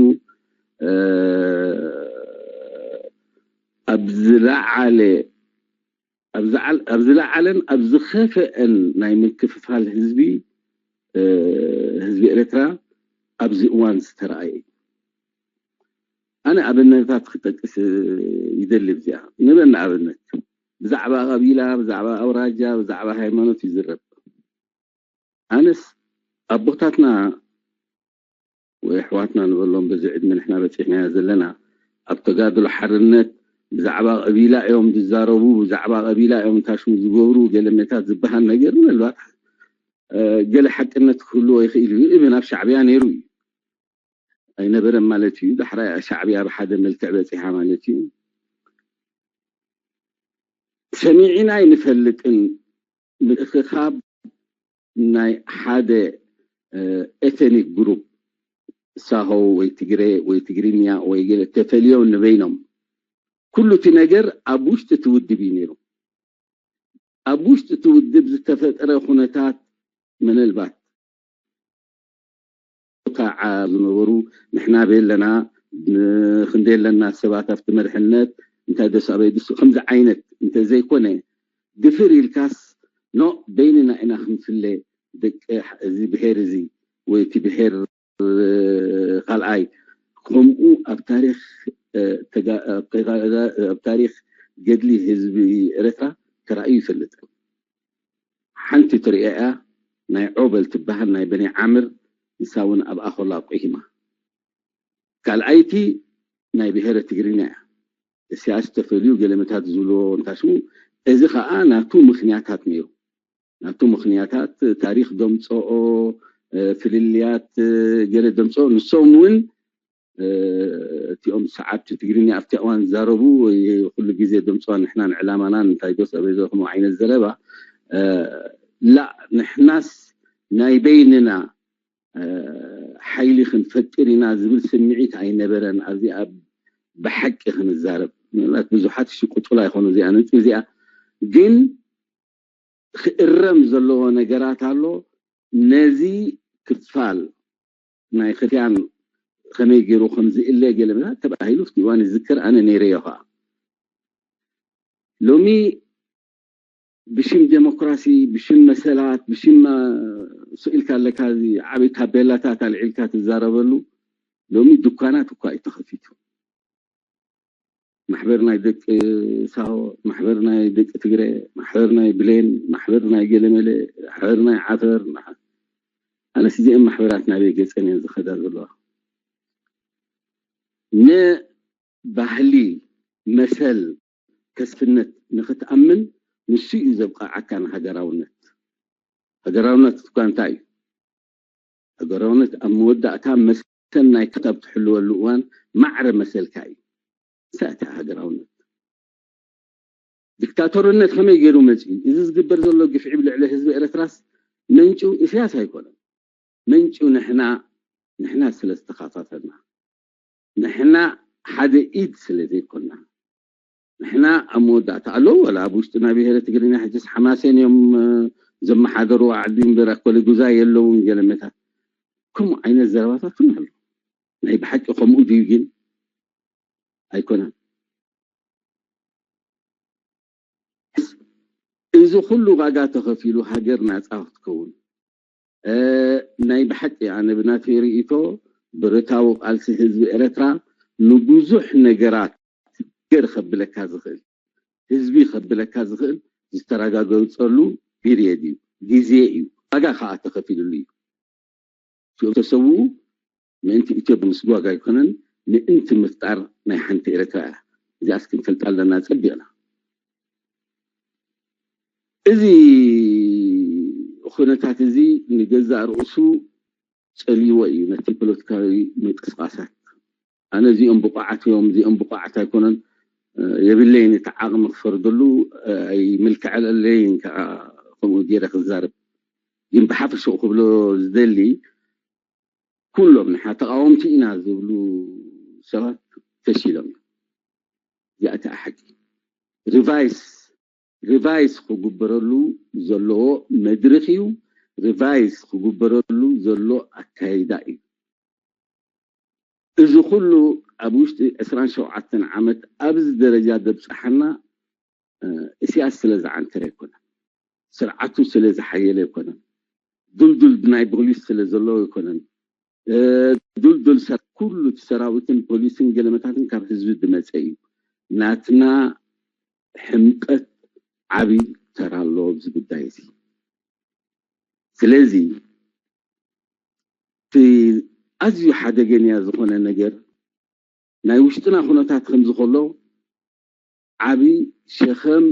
ኣብ ዝለዓለ ኣብ ዝለዓለን ኣብ ዝኸፈአን ናይ ምክፍፋል ህዝቢ ህዝቢ ኤረትራ ኣብዚ እዋን ዝተረኣየ እዩ። ኣነ ኣብነታት ክጠቅስ ይደሊ እዚኣ ንበና ኣብነት ብዛዕባ ቀቢላ ብዛዕባ ኣውራጃ ብዛዕባ ሃይማኖት ይዝረብ። ኣነስ ኣቦታትና ወይ ኣሕዋትና ንበሎም በዚ ዕድመ ንሕና በፂሕናዮ ዘለና ኣብ ተጋድሎ ሓርነት ብዛዕባ ቀቢላ እዮም ዝዛረቡ ብዛዕባ ቀቢላ እዮም ታሽሙ ዝገብሩ ገለመታት ዝበሃል ነገር ምናልባት ገለ ሓቅነት ክህልዎ ይኽእል እዩ። እብን ኣብ ሻዕብያ ነይሩ እዩ ኣይነበረን ማለት እዩ። ዳሕራይ ሻዕብያ ብሓደ መልክዕ በፂሓ ማለት እዩ። ሰሚዕና ኣይንፈልጥን ምእኽኻብ ናይ ሓደ ኤተኒክ ግሩፕ ሳሆ ወይ ትግሬ ወይ ትግርኛ ወይ ገለ ተፈልዮም ንበይኖም ኩሉ እቲ ነገር ኣብ ውሽጢ እቲ ውድብ እዩ ነይሩ። ኣብ ውሽጢ እቲ ውድብ ዝተፈጠረ ኩነታት ምናልባት ከዓ ዝነበሩ ንሕና በየለና ክንደየለና ሰባት ኣብቲ መርሕነት እንታይ ደስ ኣበይ ድስ ከምዚ ዓይነት እንተዘይኮነ ድፍር ኢልካስ ኖ በይንና ኢና ክንፍለ ደቂ እዚ ብሄር እዚ ወይ እቲ ብሄር ካልኣይ ከምኡ ኣብ ታሪክ ኣብ ታሪክ ገድሊ ህዝቢ ኤረትራ ተራእዩ ይፈልጥ። ሓንቲ ትርኦ እያ ናይ ዖበል ትበሃል ናይ በኒ ዓምር ንሳ እውን ኣብ ኣኾላ ቆሂማ። ካልኣይቲ ናይ ብሄረ ትግርኛ እያ። እስያስ ተፈልዩ ገለመታት ዝብልዎ እንታሽሙ እዚ ከዓ ናቱ ምክንያታት ነይሩ። ናቱ ምኽንያታት ታሪኽ ደምፅኦ፣ ፍልልያት ገለ ደምፅኦ፣ ንሶም እውን እቲኦም ሰዓብቲ ትግርኛ ኣብቲ እዋን ዝዛረቡ ኩሉ ግዜ ደምፅዋ ንሕናን ዕላማናን እንታይ ዶ ሰብ ከምኡ ዓይነት ዘረባ ላ ንሕናስ ናይ በይንና ሓይሊ ክንፈጥር ኢና ዝብል ስምዒት ኣይነበረን። ኣብዚ ኣብ ብሓቂ ክንዛረብ ምናልባት ብዙሓት ሽቁጡላ ይኾኑ እዚኣ ነጥቢ እዚኣ ግን ክእረም ዘለዎ ነገራት ኣሎ። ነዚ ክፋል ናይ ክርስቲያን ከመይ ገይሩ ከም ዝእለ ገለ ምናምን ተባሂሉ ኣብቲ እዋን ይዝከር፣ ኣነ ነይረዮ ከዓ። ሎሚ ብሽም ዴሞክራሲ፣ ብሽም መሰላት፣ ብሽም ስኢልካ ኣለካ፣ እዚ ዓብይ ታቤላታት ኣልዒልካ ትዛረበሉ፣ ሎሚ ድኳናት እኳ እዩ ተኸፊቱ። ማሕበር ናይ ደቂ ሳሆ፣ ማሕበር ናይ ደቂ ትግረ፣ ማሕበር ናይ ብሌን፣ ማሕበር ናይ ገለመለ፣ ማሕበር ናይ ዓፈር። ኣነስ እዚአን ማሕበራት ናበይ ገፀን እየን ዝኸዳ ዘለዋ? ንባህሊ፣ መሰል፣ ተስፍነት ንክትኣምን ንሱ እዩ ዘብቃዓካ ንሃገራውነት። ሃገራውነት እኳ እንታይ እዩ? ሃገራውነት ኣብ መወዳእታ መሰል ናይ ክታብ ትሕልወሉ እዋን ማዕረ መሰልካ እዩ። ሳእቲ ሃገራውነት ዲክታቶርነት ከመይ ገይሩ መፅኡ? እዚ ዝግበር ዘሎ ግፍዒ ብልዕሊ ህዝቢ ኤርትራስ መንጭው ኢሳያስ ኣይኮነን። መንጭው ንሕና ንሕና ስለ ዝተኻፋፈልና፣ ንሕና ሓደ ኢድ ስለ ዘይኮንና፣ ንሕና ኣብ መወዳእታ ኣለዉ ወላ ኣብ ውሽጢ ናይ ብሄረ ትግርኛ ሕጅስ ሓማሴን እዮም ዘመሓደሩ ዓዲ እምበር ኣኮለ ጉዛይ የለውን ገለመታት ከምኡ ዓይነት ዘረባታት እውን ኣሎ። ናይ ብሓቂ ከምኡ ድዩ ግን? ኣይኮነን። እዚ ኩሉ ዋጋ ተኸፊሉ ሃገር ናፃ ክትከውን ናይ ብሓቂ ኣነ ብናተይ ርእይቶ ብረታዊ ቃልሲ ህዝቢ ኤረትራ ንብዙሕ ነገራት ገር ከብለካ ዝኽእል ህዝቢ ከብለካ ዝኽእል ዝተረጋገፀሉ ፒሪየድ እዩ፣ ግዜ እዩ፣ ዋጋ ከዓ ተኸፊልሉ እዩ። እቲኦም ተሰውኡ ምእንቲ ኢትዮጵያ ምስጓግ ኣይኮነን፣ ምእንቲ ምፍጣር ናይ ሓንቲ ኤረትራ እያ። እዚኣስ ክንፈልጣ ኣለና ፀቢቕና። እዚ ኩነታት እዚ ንገዛእ ርእሱ ፀልይዎ እዩ ነቲ ፖለቲካዊ ምንቅስቃሳት። ኣነ እዚኦም ብቑዓት እዮም፣ እዚኦም ብቑዓት ኣይኮነን የብለይን፣ እቲ ዓቕሚ ክፈርደሉ ኣይምልክዐለይን ከዓ ከምኡ ገይረ ክዛረብ። ግን ብሓፈሽኡ ክብሎ ዝደሊ ኩሎም ንሓ ተቃወምቲ ኢና ዝብሉ ሰባት ፈሺሎም እዮም። እዚኣ እቲኣ ሓቂ ሪቫይስ ሪቫይስ ክግበረሉ ዘለዎ መድርኽ እዩ። ሪቫይስ ክግበረሉ ዘሎ ኣካይዳ እዩ። እዚ ኩሉ ኣብ ውሽጢ ዕስራን ሸውዓተን ዓመት ኣብዚ ደረጃ ዘብፅሓና እስያስ ስለ ዝዓንተረ ኣይኮነን፣ ስርዓቱ ስለ ዝሓየለ ኣይኮነን፣ ዱልዱል ናይ ፖሊስ ስለ ዘለዎ ኣይኮነን፣ ዱልዱል ኩሉ እቲ ሰራዊትን ፖሊስን ገለመታትን ካብ ህዝቢ ዝመፀ እዩ። ናትና ሕምቀት ዓብይ ተራ ኣለዎ ኣብዚ ጉዳይ እዚ። ስለዚ እቲ ኣዝዩ ሓደገኛ ዝኾነ ነገር ናይ ውሽጥና ኩነታት ከምዚ ከሎ ዓቢ ሸኸም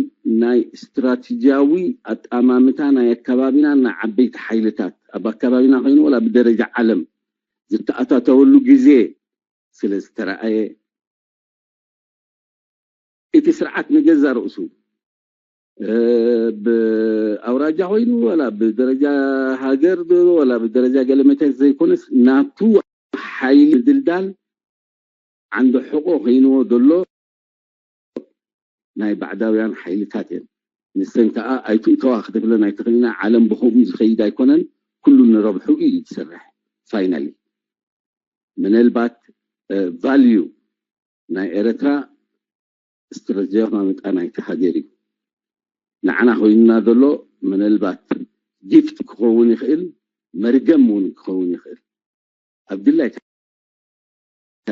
ናይ ስትራቴጂያዊ ኣጠማምታ ናይ ኣከባቢና ናይ ዓበይቲ ሓይልታት ኣብ ኣከባቢና ኮይኑ ወላ ብደረጃ ዓለም ዝተኣታተወሉ ግዜ ስለ ዝተረኣየ እቲ ስርዓት ንገዛ ርእሱ ብኣውራጃ ኮይኑ ወላ ብደረጃ ሃገር ወላ ብደረጃ ገለመተ ዘይኮነስ ናቱ ሓይሊ ምድልዳል ዓንዲ ሕቆ ኮይንዎ ዘሎ ናይ ባዕዳውያን ሓይልታት እየን። ንሰን ከዓ ኣይትእተዋ ክትብለን ኣይትኽእልና። ዓለም ብከምኡ ዝኸይድ ኣይኮነን። ኩሉ ንረብሑ እዩ ዝሰርሕ። ፋይናሊ ምናልባት ቫልዩ ናይ ኤረትራ ስትራቴጂ ኣቀማምጣ ናይቲ ሃገር እዩ። ንዓና ኮይኑና ዘሎ ምናልባት ጊፍት ክኸውን ይኽእል፣ መርገም እውን ክኸውን ይኽእል። ኣብ ድላይካ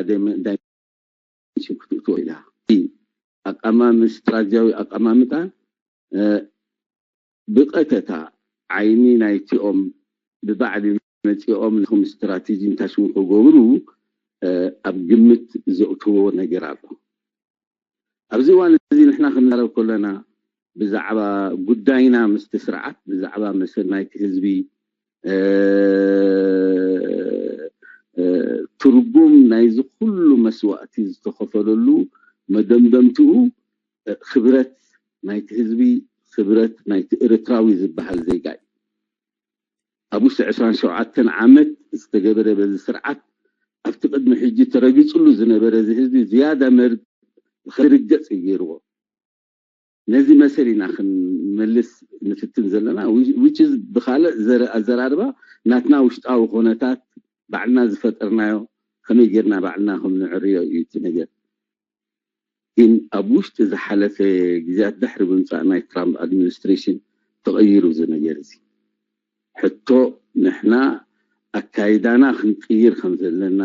ዳይሜንሽን ክትእትዎ ኢላ ኣቀማም ስትራቴጂያዊ ኣቀማምጣ ብቐተታ ዓይኒ ናይቲኦም ብባዕዲ መፂኦም ንኹም ስትራቴጂ እንታሽሙ ክገብሩ ኣብ ግምት ዘእትዎ ነገር ኣሎ። ኣብዚ እዋን እዚ ንሕና ክንዛረብ ከለና ብዛዕባ ጉዳይና ምስቲ ስርዓት፣ ብዛዕባ መሰል ናይቲ ህዝቢ፣ እ፣ እ፣ ትርጉም ናይዚ ኩሉ መስዋእቲ ዝተኸፈለሉ መደምደምትኡ፣ እ፣ ክብረት ናይቲ ህዝቢ፣ ክብረት ናይቲ ኤርትራዊ ዝበሃል ዜጋ እዩ። ኣብ ውሽጢ ዕስራን ሸውዓተን ዓመት ዝተገበረ በዚ ስርዓት ኣብቲ ቅድሚ ሕጂ ተረጊጽሉ ዝነበረ እዚ ህዝቢ ዝያዳ መር-፣ ክርገጽ እዩ ገይርዎ። ነዚ መሰል ኢና ክንመልስ ንፍትን ዘለና። Which is ብኻልእ ዘረ-፣ ኣዘራርባ ናትና ውሽጣዊ ኩነታት ባዕልና ዝፈጠርናዮ ከመይ ጌርና ባዕልና ከም ንዕርዮ እዩ እቲ ነገር። ግን ኣብ ውሽጢ ዝሓለፈ ግዜያት ድሕሪ ምምጻእ ናይ ትራምፕ ኣድሚኒስትሬሽን ተቐይሩ እዚ ነገር እዚ። ሕቶ ንሕና ኣካይዳና ክንቅይር ከም ዘለና፣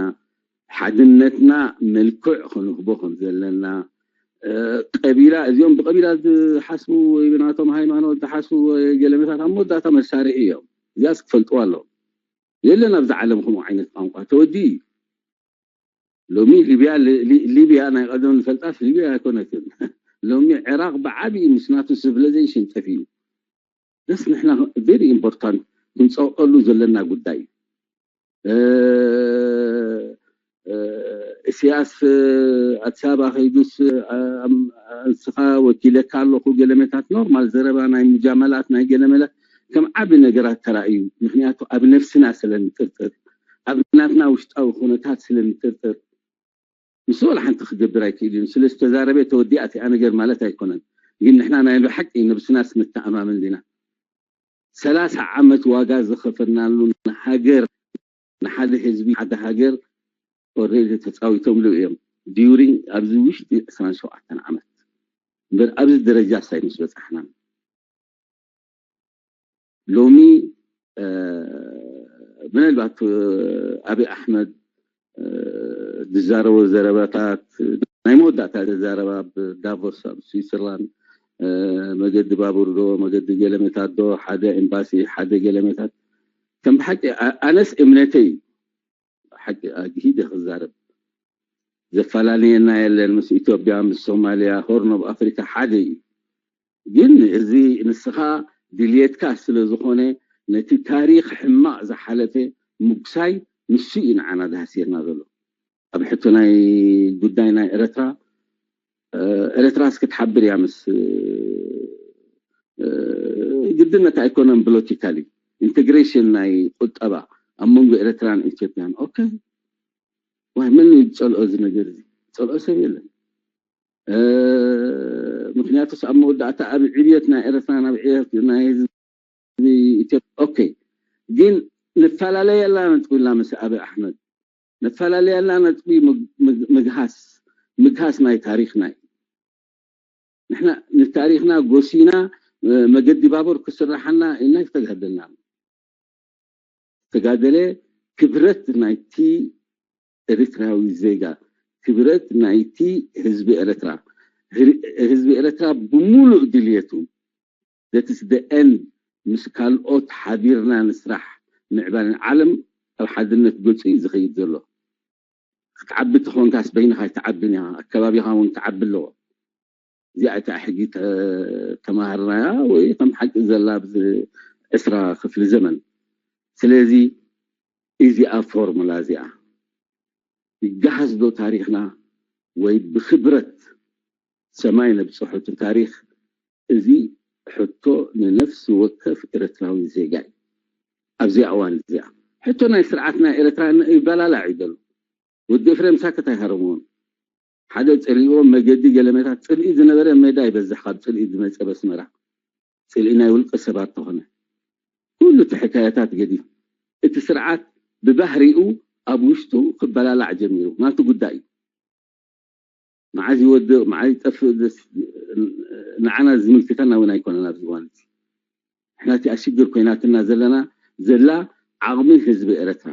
ሓድነትና መልክዕ ክንህቦ ከም ዘለና፣ እ፣ ቀቢላ፣ እዚኦም ብቐቢላ ዝሓስቡ ወይ ብናቶም ሃይማኖት ዝሓስቡ ወይ ገለመታት ኣብ መወዳእታ መሳርሒ እዮም። እዚኣስ ክፈልጥዋ ኣለዎም። የለን ኣብዚ ዓለም ከምኡ ዓይነት ቋንቋ ተወዲኡ እዩ። ሎሚ ሊብያ፣ ሊ-፣ ሊ-፣ ሊብያ ናይ ቀደም ንፈልጣስ ሊብያ ኣይኮነትን። ሎሚ ዕራቕ ብዓቢኡ ምስ ናቱ ሲቪላይዜሽን ጠፊኡ። ደስ ንሕና very important ክንጸውዐሉ ዘለና ጉዳይ እዩ። እ፣ እ፣ ኢሳያስ፣ እ፣ ኣዲስ ኣበባ ከይዱስ፣ እ፣ ኣም-፣ ንስኻ ወኪለካ ኣለኹ ገለመታት ኖርማል ዘረባ ናይ ሙጃመላት ናይ ገለመለ ከም ዓቢ ነገራት ተራእዩ። ምኽንያቱ ኣብ ነፍስና ስለ ንጥርጥር፣ ኣብ ናትና ውሽጣዊ ኩነታት ስለ ንጥርጥር፣ ንሱ ዋላ ሓንቲ ክገብር ኣይክእል እዩ። ስለ ዝተዛረበ ተወዲኣ እቲኣ ነገር ማለት ኣይኮነን። ግን ንሕና ናይ ብሓቂ ነብስናስ ንተኣማመን ዲና? ሰላሳ ዓመት ዋጋ ዝኸፈልናሉ ንሃገር፣ ንሓደ ህዝቢ፣ ሓደ ሃገር ኦልሬዲ ተጻዊቶምሉ እዮም። ዲዩሪንግ ኣብዚ ውሽጢ ዕስራን ሸውዓተን ዓመት እምበር ኣብዚ ደረጃ ሳይ ምስ በጻሕና። ሎሚ፣ እ፣ ምናልባት፣ እ፣ ኣብይ ኣሕመድ፣ እ፣ ዝዛረቦ ዘረባታት፣ ናይ መወዳእታ ዘረባ ኣብ ዳቮስ ኣብ ስዊትዘርላንድ፣ እ፣ መገዲ ባቡር ዶ፣ መገዲ ገለመታት ዶ፣ ሓደ ኤምባሲ፣ ሓደ ገለመታት፣ ከም ብሓቂ ኣ-፣ ኣነስ እምነተይ እዩ። ሓቂ ኣግሂደ ክዛረብ። ዘፈላለየና የለን። ምስ ኢትዮጵያ፣ ምስ ሶማልያ፣ ሆርን ኦፍ ኣፍሪካ ሓደ እዩ። ግን እዚ ንስኻ ድልየትካ ስለ ዝኾነ ነቲ ታሪኽ ሕማቕ ዝሓለፈ ምጉሳይ ንሱ እዩ ንዓና ዝሃስየና ዘሎ። ኣብ ሕቶ ናይ ጉዳይ ናይ ኤረትራ፣ እ፣ ኤረትራስ ክትሓብር እያ ምስ፣ እ፣ ግድነት ኣይኮነን ፖለቲካሊ ኢንተግሬሽን ናይ ቁጠባ ኣብ መንጎ ኤረትራን ኢትዮጵያን። ኦኬ፣ ዋይ፣ መን እዩ ዝጸልኦ እዚ ነገር እዚ? ዝጸልኦ ሰብ የለን። እ፣ ምኽንያቱስ ኣብ መወዳእታ ኣብ ዕብየት ናይ ኤረትራን ኣብ ዕብየት ናይ ህዝቢ ኢትዮጵያ፣ ኦኬ፣ ግን ንፈላለየላ ነጥቢ ኢልና ምስ ኣብይ ኣሕመድ ንፈላለየላ ነጥቢ ምግ-፣ ምግ-፣ ምግሃስ፣ ምግሃስ ናይ ታሪኽና እዩ። ንሕና ንታሪኽና ጎሲና፣ እ፣ መገዲ ባቡር ክስራሓልና ኢልና ዝተጋደልና። ዝተጋደለ ክብረት ናይቲ ኤርትራዊ ዜጋ፣ ክብረት ናይቲ ህዝቢ ኤረትራ፣ ህር-፣ ህዝቢ ኤረትራ ብምሉእ ድልየቱ፣ that is the end፣ ምስ ካልኦት ሓቢርና ንስራሕ ምዕባለን ዓለም ኣብ ሓድነት ገጹ እዩ ዝኸይድ ዘሎ። ክትዓቢ ተኾንካስ በይንኻ ኣይትዓብን እያ፣ ኣከባቢኻ እውን ክዓቢ ኣለዎ። እዚኣ እታ ሕጊ ተ-፣ ተማሃርናያ ወይ ከም ሓቂ ዘላ ኣብዚ ዕስራ ክፍሊ ዘመን። ስለዚ እዚኣ ፎርሙላ እዚኣ ይገሃስ ዶ ታሪኽና ወይ ብኽብረት ሰማይ ነብጽሖ እቲ ታሪኽ? እዚ ሕቶ ንነፍሲ ወከፍ ኤርትራዊ ዜጋ እዩ። ኣብዚኣ እዋን እዚኣ ሕቶ ናይ ስርዓት ናይ ኤርትራ ይበላላዕ እዩ ዘሎ። ወዲ ኤፍሬም ሳክት ኣይሃረምዎን። ሓደ ጸሊእዎ መገዲ ገለመታት ጽልኢ ዝነበረ ሜዳ ይበዝሕ ካብ ጽልኢ ዝመጸ በስመራ። ጽልኢ ናይ ውልቀ ሰባት ተኾነ። ኩሉ እቲ ሕካያታት ገዲፍ። እቲ ስርዓት ብባህሪኡ ኣብ ውሽጡ ክበላላዕ ጀሚሩ። ናቱ ጉዳይ እዩ። መዓዝ ይወድቕ፣ መዓዝ ይጠፍእ፣ ደስ-፣ ንዓና ዝምልከተና እውን ኣይኮነን ኣብዚ እዋን እዚ። ንሕና እቲኣ ሽግር ኮይናትና ዘለና፣ ዘላ ዓቕሚ ህዝቢ ኤረትራ።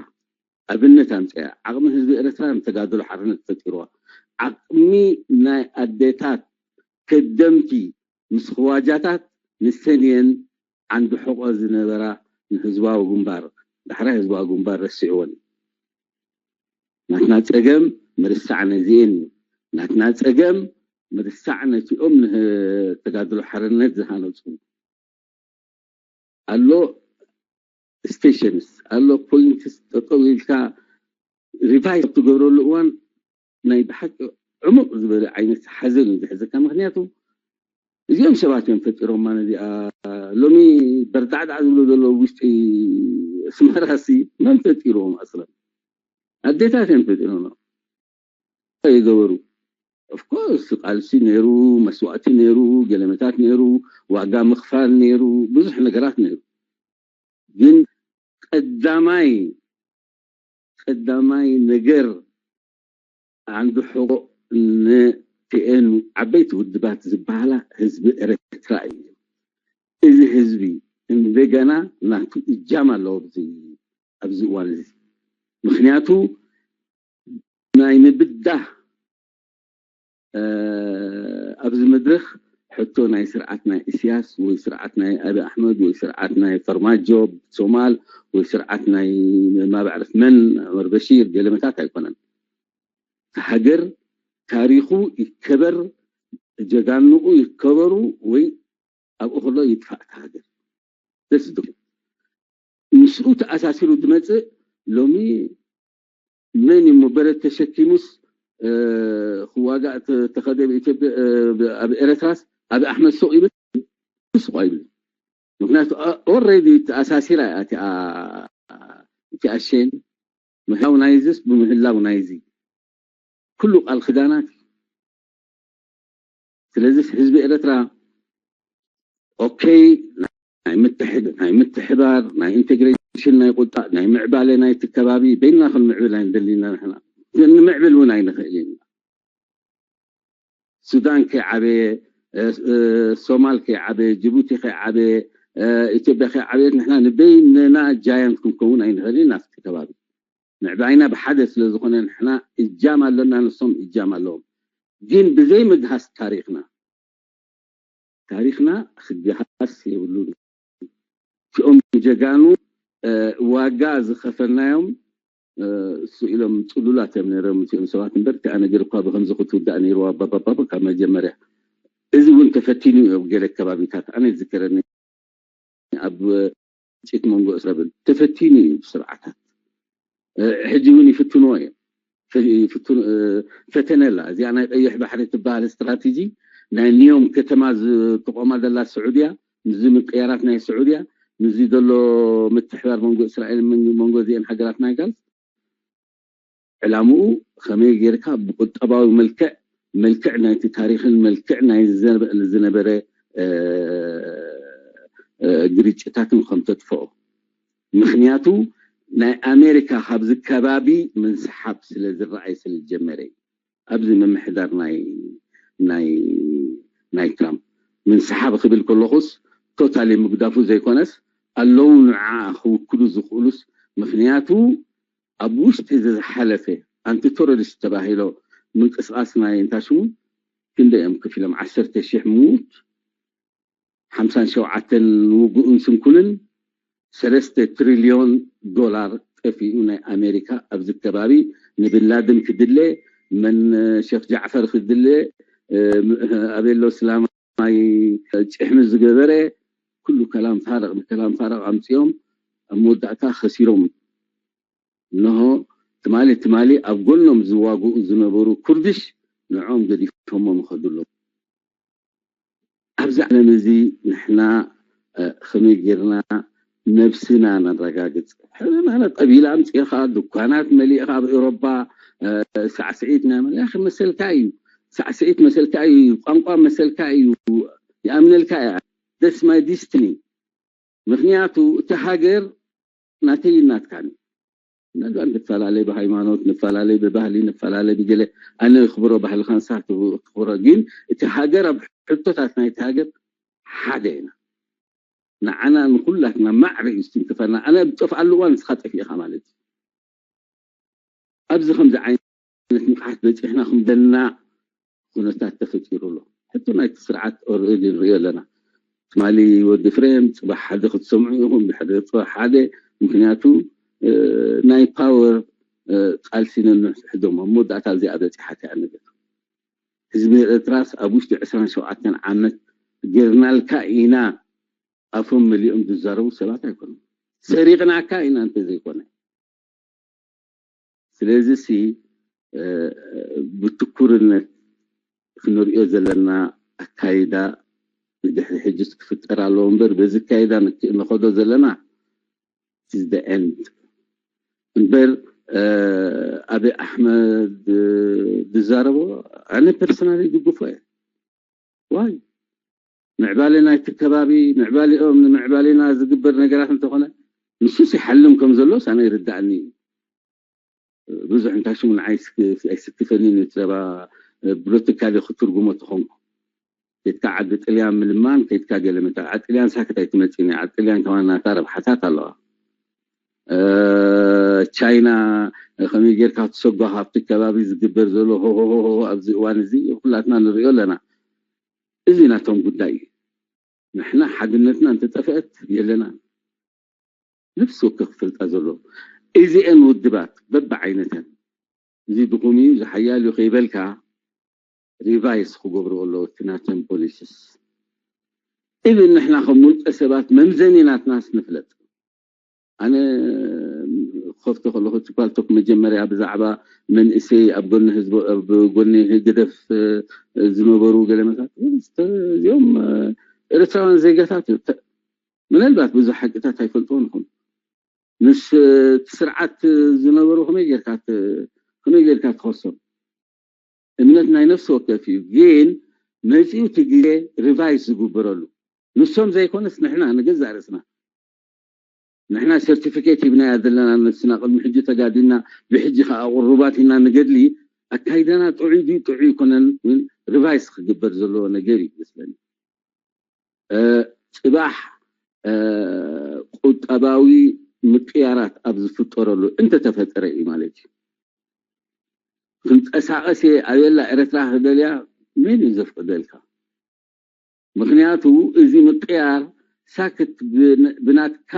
ኣብነት ኣምጽያ። ዓቕሚ ህዝቢ ኤረትራ ንተጋድሎ ሓርነት ፈጢርዋ። ዓቕሚ ናይ ኣዴታት ከደምቲ ምስ ኽዋጃታት ንሰን እየን ዓንዲ ሕቖ ዝነበራ ንህዝባዊ ግንባር። ዳሕራይ ህዝባዊ ግንባር ረሲዕወን እዩ። ናትና ጸገም ምርሳዕ ነዚኤን እዩ። ናትና ጸገም ምርሳዕ ነቲኦም ንተጋድሎ ሓርነት ዝሃነፁ ኣሎ። ስቴሽንስ ኣሎ፣ ፖይንትስ ጠጠው ኢልካ ሪቫይዝ ትገብረሉ እዋን ናይ ብሓቂ ዕሙቕ ዝበለ ዓይነት ሓዘን እዩ ዝሕዘካ። ምክንያቱ እዚኦም ሰባት እዮም ፈጢሮማ ነዚኣ። ሎሚ በርዳዕዳዕ ዝብሉ ዘለዉ ውሽጢ ኣስመራሲ መን ፈጢርዎም? ኣስለን ኣዴታት እዮም ፈጢሮም። ይገበሩ። ኦፍኮርስ ቃልሲ ነይሩ፣ መስዋእቲ ነይሩ፣ ገለመታት ነይሩ፣ ዋጋ ምኽፋል ነይሩ፣ ብዙሕ ነገራት ነይሩ። ግን ቀዳማይ ቀዳማይ ነገር ዓንዲ ሕቆ ነቲኤን ዓበይቲ ውድባት ዝበሃላ ህዝቢ ኤርትራ እዩ። እዚ ህዝቢ እንደገና ናቱ እጃም ኣለዎ ኣብዚ ኣብዚ እዋን እዚ። ምክንያቱ ናይ ምብዳህ ኣብዚ መድረኽ ሕቶ ናይ ስርዓት ናይ እስያስ ወይ ስርዓት ናይ ኣቢ ኣሕመድ ወይ ስርዓት ናይ ፈርማጆ ሶማል ወይ ስርዓት ናይ ማባዕርፍ መን ዑመር በሺር ገለመታት ኣይኮነን። ሃገር ታሪኹ ይከበር፣ ጀጋንኡ ይከበሩ ወይ ኣብኡ ከሎ ይጥፋእ ሃገር ደስ ዝብል ምስኡ ተኣሳሲሩ ዝመፅእ ሎሚ መን እሞ በረት ተሸኪሙስ ክዋጋእ ተኸደ ኣብ ኤረትራስ ኣብ ኣሕመድ ሱቕ ይብል ሱቕ ኣይብል። ምክንያቱ ኦረዲ ተኣሳሲራ እያ እቲኣ ሸን ምህላው ናይዝስ ብምህላው ናይዚ ኩሉ ቃል ክዳናት። ስለዚ ህዝቢ ኤረትራ ኦኬ ናይ ምትሕድ ናይ ምትሕባር ናይ ኢንቴግሬሽን ናይ ቁጣ ናይ ምዕባለ ናይቲ ከባቢ በይና ክንምዕብል ኣይንደሊና ንሕና ንምዕብል እውን ኣይንኽእል ኢና። ሱዳን ከይዓበየ ሶማል ከይዓበየ ጅቡቲ ከይዓበየ ኢትዮጵያ ከይዓበየት ንሕና ንበይንና ጃያንት ክንከውን ኣይንኽእል ኢና ኣብቲ ከባቢ። ምዕባይና ብሓደ ስለ ዝኾነ ንሕና እጃም ኣለና ንሶም እጃም ኣለዎም። ግን ብዘይ ምግሃስ ታሪኽና ታሪኽና ክግሃስ የብሉን። እቲኦም ጀጋኑ ዋጋ ዝኸፈልናዮም እሱ ኢሎም ፅሉላት እዮም ነይሮም እቲኦም ሰባት እምበር እቲኣ ነገር እኳ ብከምዚ ክትውዳእ ነይርዋ ባባባባ ካብ መጀመርያ። እዚ እውን ተፈቲኑ እዩ ኣብ ገለ ከባቢታት ኣነ ዝዝከረኒ ኣብ ጭት መንጎ እስረብል ተፈቲኑ እዩ ስርዓታት ሕጂ እውን ይፍትንዎ እዮም። ፈተነ ኣላ እዚኣ ናይ ቀይሕ ባሕሪ ትበሃል ስትራቴጂ ናይ ኒዮም ከተማ ዝጥቆማ ዘላ ስዑድያ ምስዚ ምቅያራት ናይ ስዑድያ ምስዚ ዘሎ ምትሕባር መንጎ እስራኤል መንጎ እዚአን ሃገራት ናይ ጋልፍ ዕላምኡ ከመይ ጌርካ ብቁጠባዊ መልክዕ መልክዕ ናይቲ ታሪኽን መልክዕ ናይ ዝነበረ ግርጭታትን ከም ተጥፈኦ ምክንያቱ ናይ ኣሜሪካ ካብዚ ከባቢ ምንስሓብ ስለ ዝረኣይ ስለ ዝጀመረ እዩ። ኣብዚ ምምሕዳር ናይ ናይ ናይ ትራምፕ ምንስሓብ ክብል ከለኹስ ቶታሊ ምግዳፉ ዘይኮነስ ኣለዉ ንዓ ክውክሉ ዝኽእሉስ ምክንያቱ ኣብ ውሽጢ እዚ ዝሓለፈ ኣንቲ ቶሮሪስት ተባሂሎ ምንቅስቃስ ናይ እንታይ ሽሙ ክንደይ እዮም ከፊሎም ዓሰርተ ሺሕ ሙት ሓምሳን ሸውዓተን ውጉእን ስንኩልን ሰለስተ ትሪልዮን ዶላር ጠፊኡ ናይ ኣሜሪካ ኣብዚ ከባቢ ንብንላድን ክድለ መን ሸክ ጃዕፈር ክድለ ኣቤሎ ስላማይ ጭሕሚ ዝገበረ ኩሉ ከላም ፋረቕ ንከላም ፋረቕ ኣምፅኦም ኣብ መወዳእታ ከሲሮም። እንሆ ትማሊ ትማሊ ኣብ ጎኖም ዝዋግኡ ዝነበሩ ኩርድሽ ንዕኦም ገዲፎሞም ይኸዱ ኣለዉ። ኣብዚ ዓለም እዚ ንሕና ከመይ ጌርና ነብስና ነረጋግፅ? ሕዚ ማለት ቀቢላ ኣምፂእኻ ድኳናት መሊእኻ ኣብ ኤውሮጳ ሳዕስዒት ናይ መለኽ መሰልካ እዩ። ሳዕስዒት መሰልካ እዩ። ቋንቋ መሰልካ እዩ። ይኣምነልካ እያ። ደስ ማይ ዲስትኒ ምክንያቱ እቲ ሃገር ናተይ ናትካን ምናልባት ንፈላለይ ብሃይማኖት ንፈላለይ ብባህሊ ንፈላለይ ብገለ ኣነ ክብሮ ባህልካ ንሳ ክብሮ ግን እቲ ሃገር ኣብ ሕቶታት ናይቲ ሃገር ሓደ ኢና ንዓና ንኩላትና ማዕረ እዩ ዝትንክፈና ኣነ ብጠፍኣሉ እዋን ንስኻ ጠፊእኻ ማለት እዩ ኣብዚ ከምዚ ዓይነት ንቕሓት በፂሕና ክምደና ኩነታት ተፈጢሩ ኣሎ ሕቶ ናይቲ ስርዓት ኦረዲ ንሪኦ ኣለና ትማሊ ወዲ ፍሬም ፅባሕ ሓደ ክትሰምዑ ኢኹም ድሕሪ ፅባሕ ሓደ ምክንያቱ ናይ ፓወር ቃልሲ ነንሕዶም ኣብ መወዳእታ እዚኣ በፂሓት እያ ነገር ህዝቢ ኤርትራስ ኣብ ውሽጢ ዕስራን ሸውዓተን ዓመት ጌርናልካ ኢና ኣፎም መሊኦም ዝዛረቡ ሰባት ኣይኮኑን። ሰሪቕናካ ኢና እንተዘይኮነ። ስለዚ ሲ ብትኩርነት ክንሪኦ ዘለና ኣካይዳ ንድሕሪ ሕጅስ ክፍጠር ኣለዎ እምበር በዚ ኣካይዳ ንኸዶ ዘለና is the end እምበር። ኣበይ ኣሕመድ ዝዛረቦ ኣነ ፐርሰናሊ ይድግፎ እየ። ዋይ ምዕባለ ናይቲ ከባቢ ምዕባሊኦም ንምዕባሌና ዝግበር ነገራት እንተኾነ ንሱስ ይሓልም ከም ዘሎስ ኣነ ይርዳእኒ እዩ። ብዙሕ እንታይ ሽሙ ንዓይ ኣይስክፈኒን እዩ። ዘባ ብሎቲካሊ ክትርጉሞ ተኾንኩ ከይድካ ዓዲ ጥልያን ምልማን ከይድካ ገለ መታ ዓዲ ጥልያን ሳክት ኣይትመፅኒ። ዓዲ ጥልያን ከማን ናታ ረብሓታት ኣለዋ። ቻይና ከመይ ጌርካ ትሰጓ ካብቲ ከባቢ ዝግበር ዘሎ ሆሆሆ ኣብዚ እዋን እዚ ኩላትና ንሪኦ ኣለና። እዚ ናቶም ጉዳይ እዩ። ንሕና ሓድነትና እንተጠፍአት የለና። ነፍሲ ወከፍ ክፈልጣ ዘሎ እዚአን ውድባት በብዓይነተን እዚ ድኹም እዩ ዝሓያል እዩ ከይበልካ ሪቫይስ ክገብሩ ኣለዎ እቲ ናተን ፖሊሲስ። ኢቭን ንሕና ከም ውልቀ ሰባት መምዘኒ ናትናስ ንፍለጥ። ኣነ ከፍቶ ከለኹ እቲ ፓልቶክ መጀመርያ ብዛዕባ መንእሰይ ኣብ ጎኒ ህዝቢ ኣብ ጎኒ ህግደፍ ዝነበሩ ገለ መሳት እዚኦም ኤርትራውያን ዜጋታት ምናልባት ብዙሕ ሓቅታት ኣይፈልጥዎን ይኹን ምስ እቲ ስርዓት ዝነበሩ ከመይ ጌርካ ከመይ ጌርካ ትኸሶም? እምነት ናይ ነፍሲ ወከፍ እዩ። ግን መፂኡ እቲ ግዜ ሪቫይስ ዝግበረሉ ንሶም ዘይኮነስ ንሕና ንገዛእ ርእስና ንሕና ሰርቲፊኬት ሂብናያ ዘለና ነፍስና ቅድሚ ሕጂ ተጋዲልና ብሕጂ ከዓ ቁሩባት ኢና ንገድሊ ኣካይዳና ጥዑይ ድዩ ጥዑይ ይኮነን ሪቫይስ ክግበር ዘለዎ ነገር እዩ መስለኒ። ፅባሕ ቁጠባዊ ምቅያራት ኣብ ዝፍጠረሉ እንተተፈጠረ እዩ ማለት እዩ። ክንቀሳቀስ እየ ኣበላ ኤረትራ ክደልያ መን እዩ ዘፍቅደልካ? ምክንያቱ እዚ ምቅያር ሳክት ብናትካ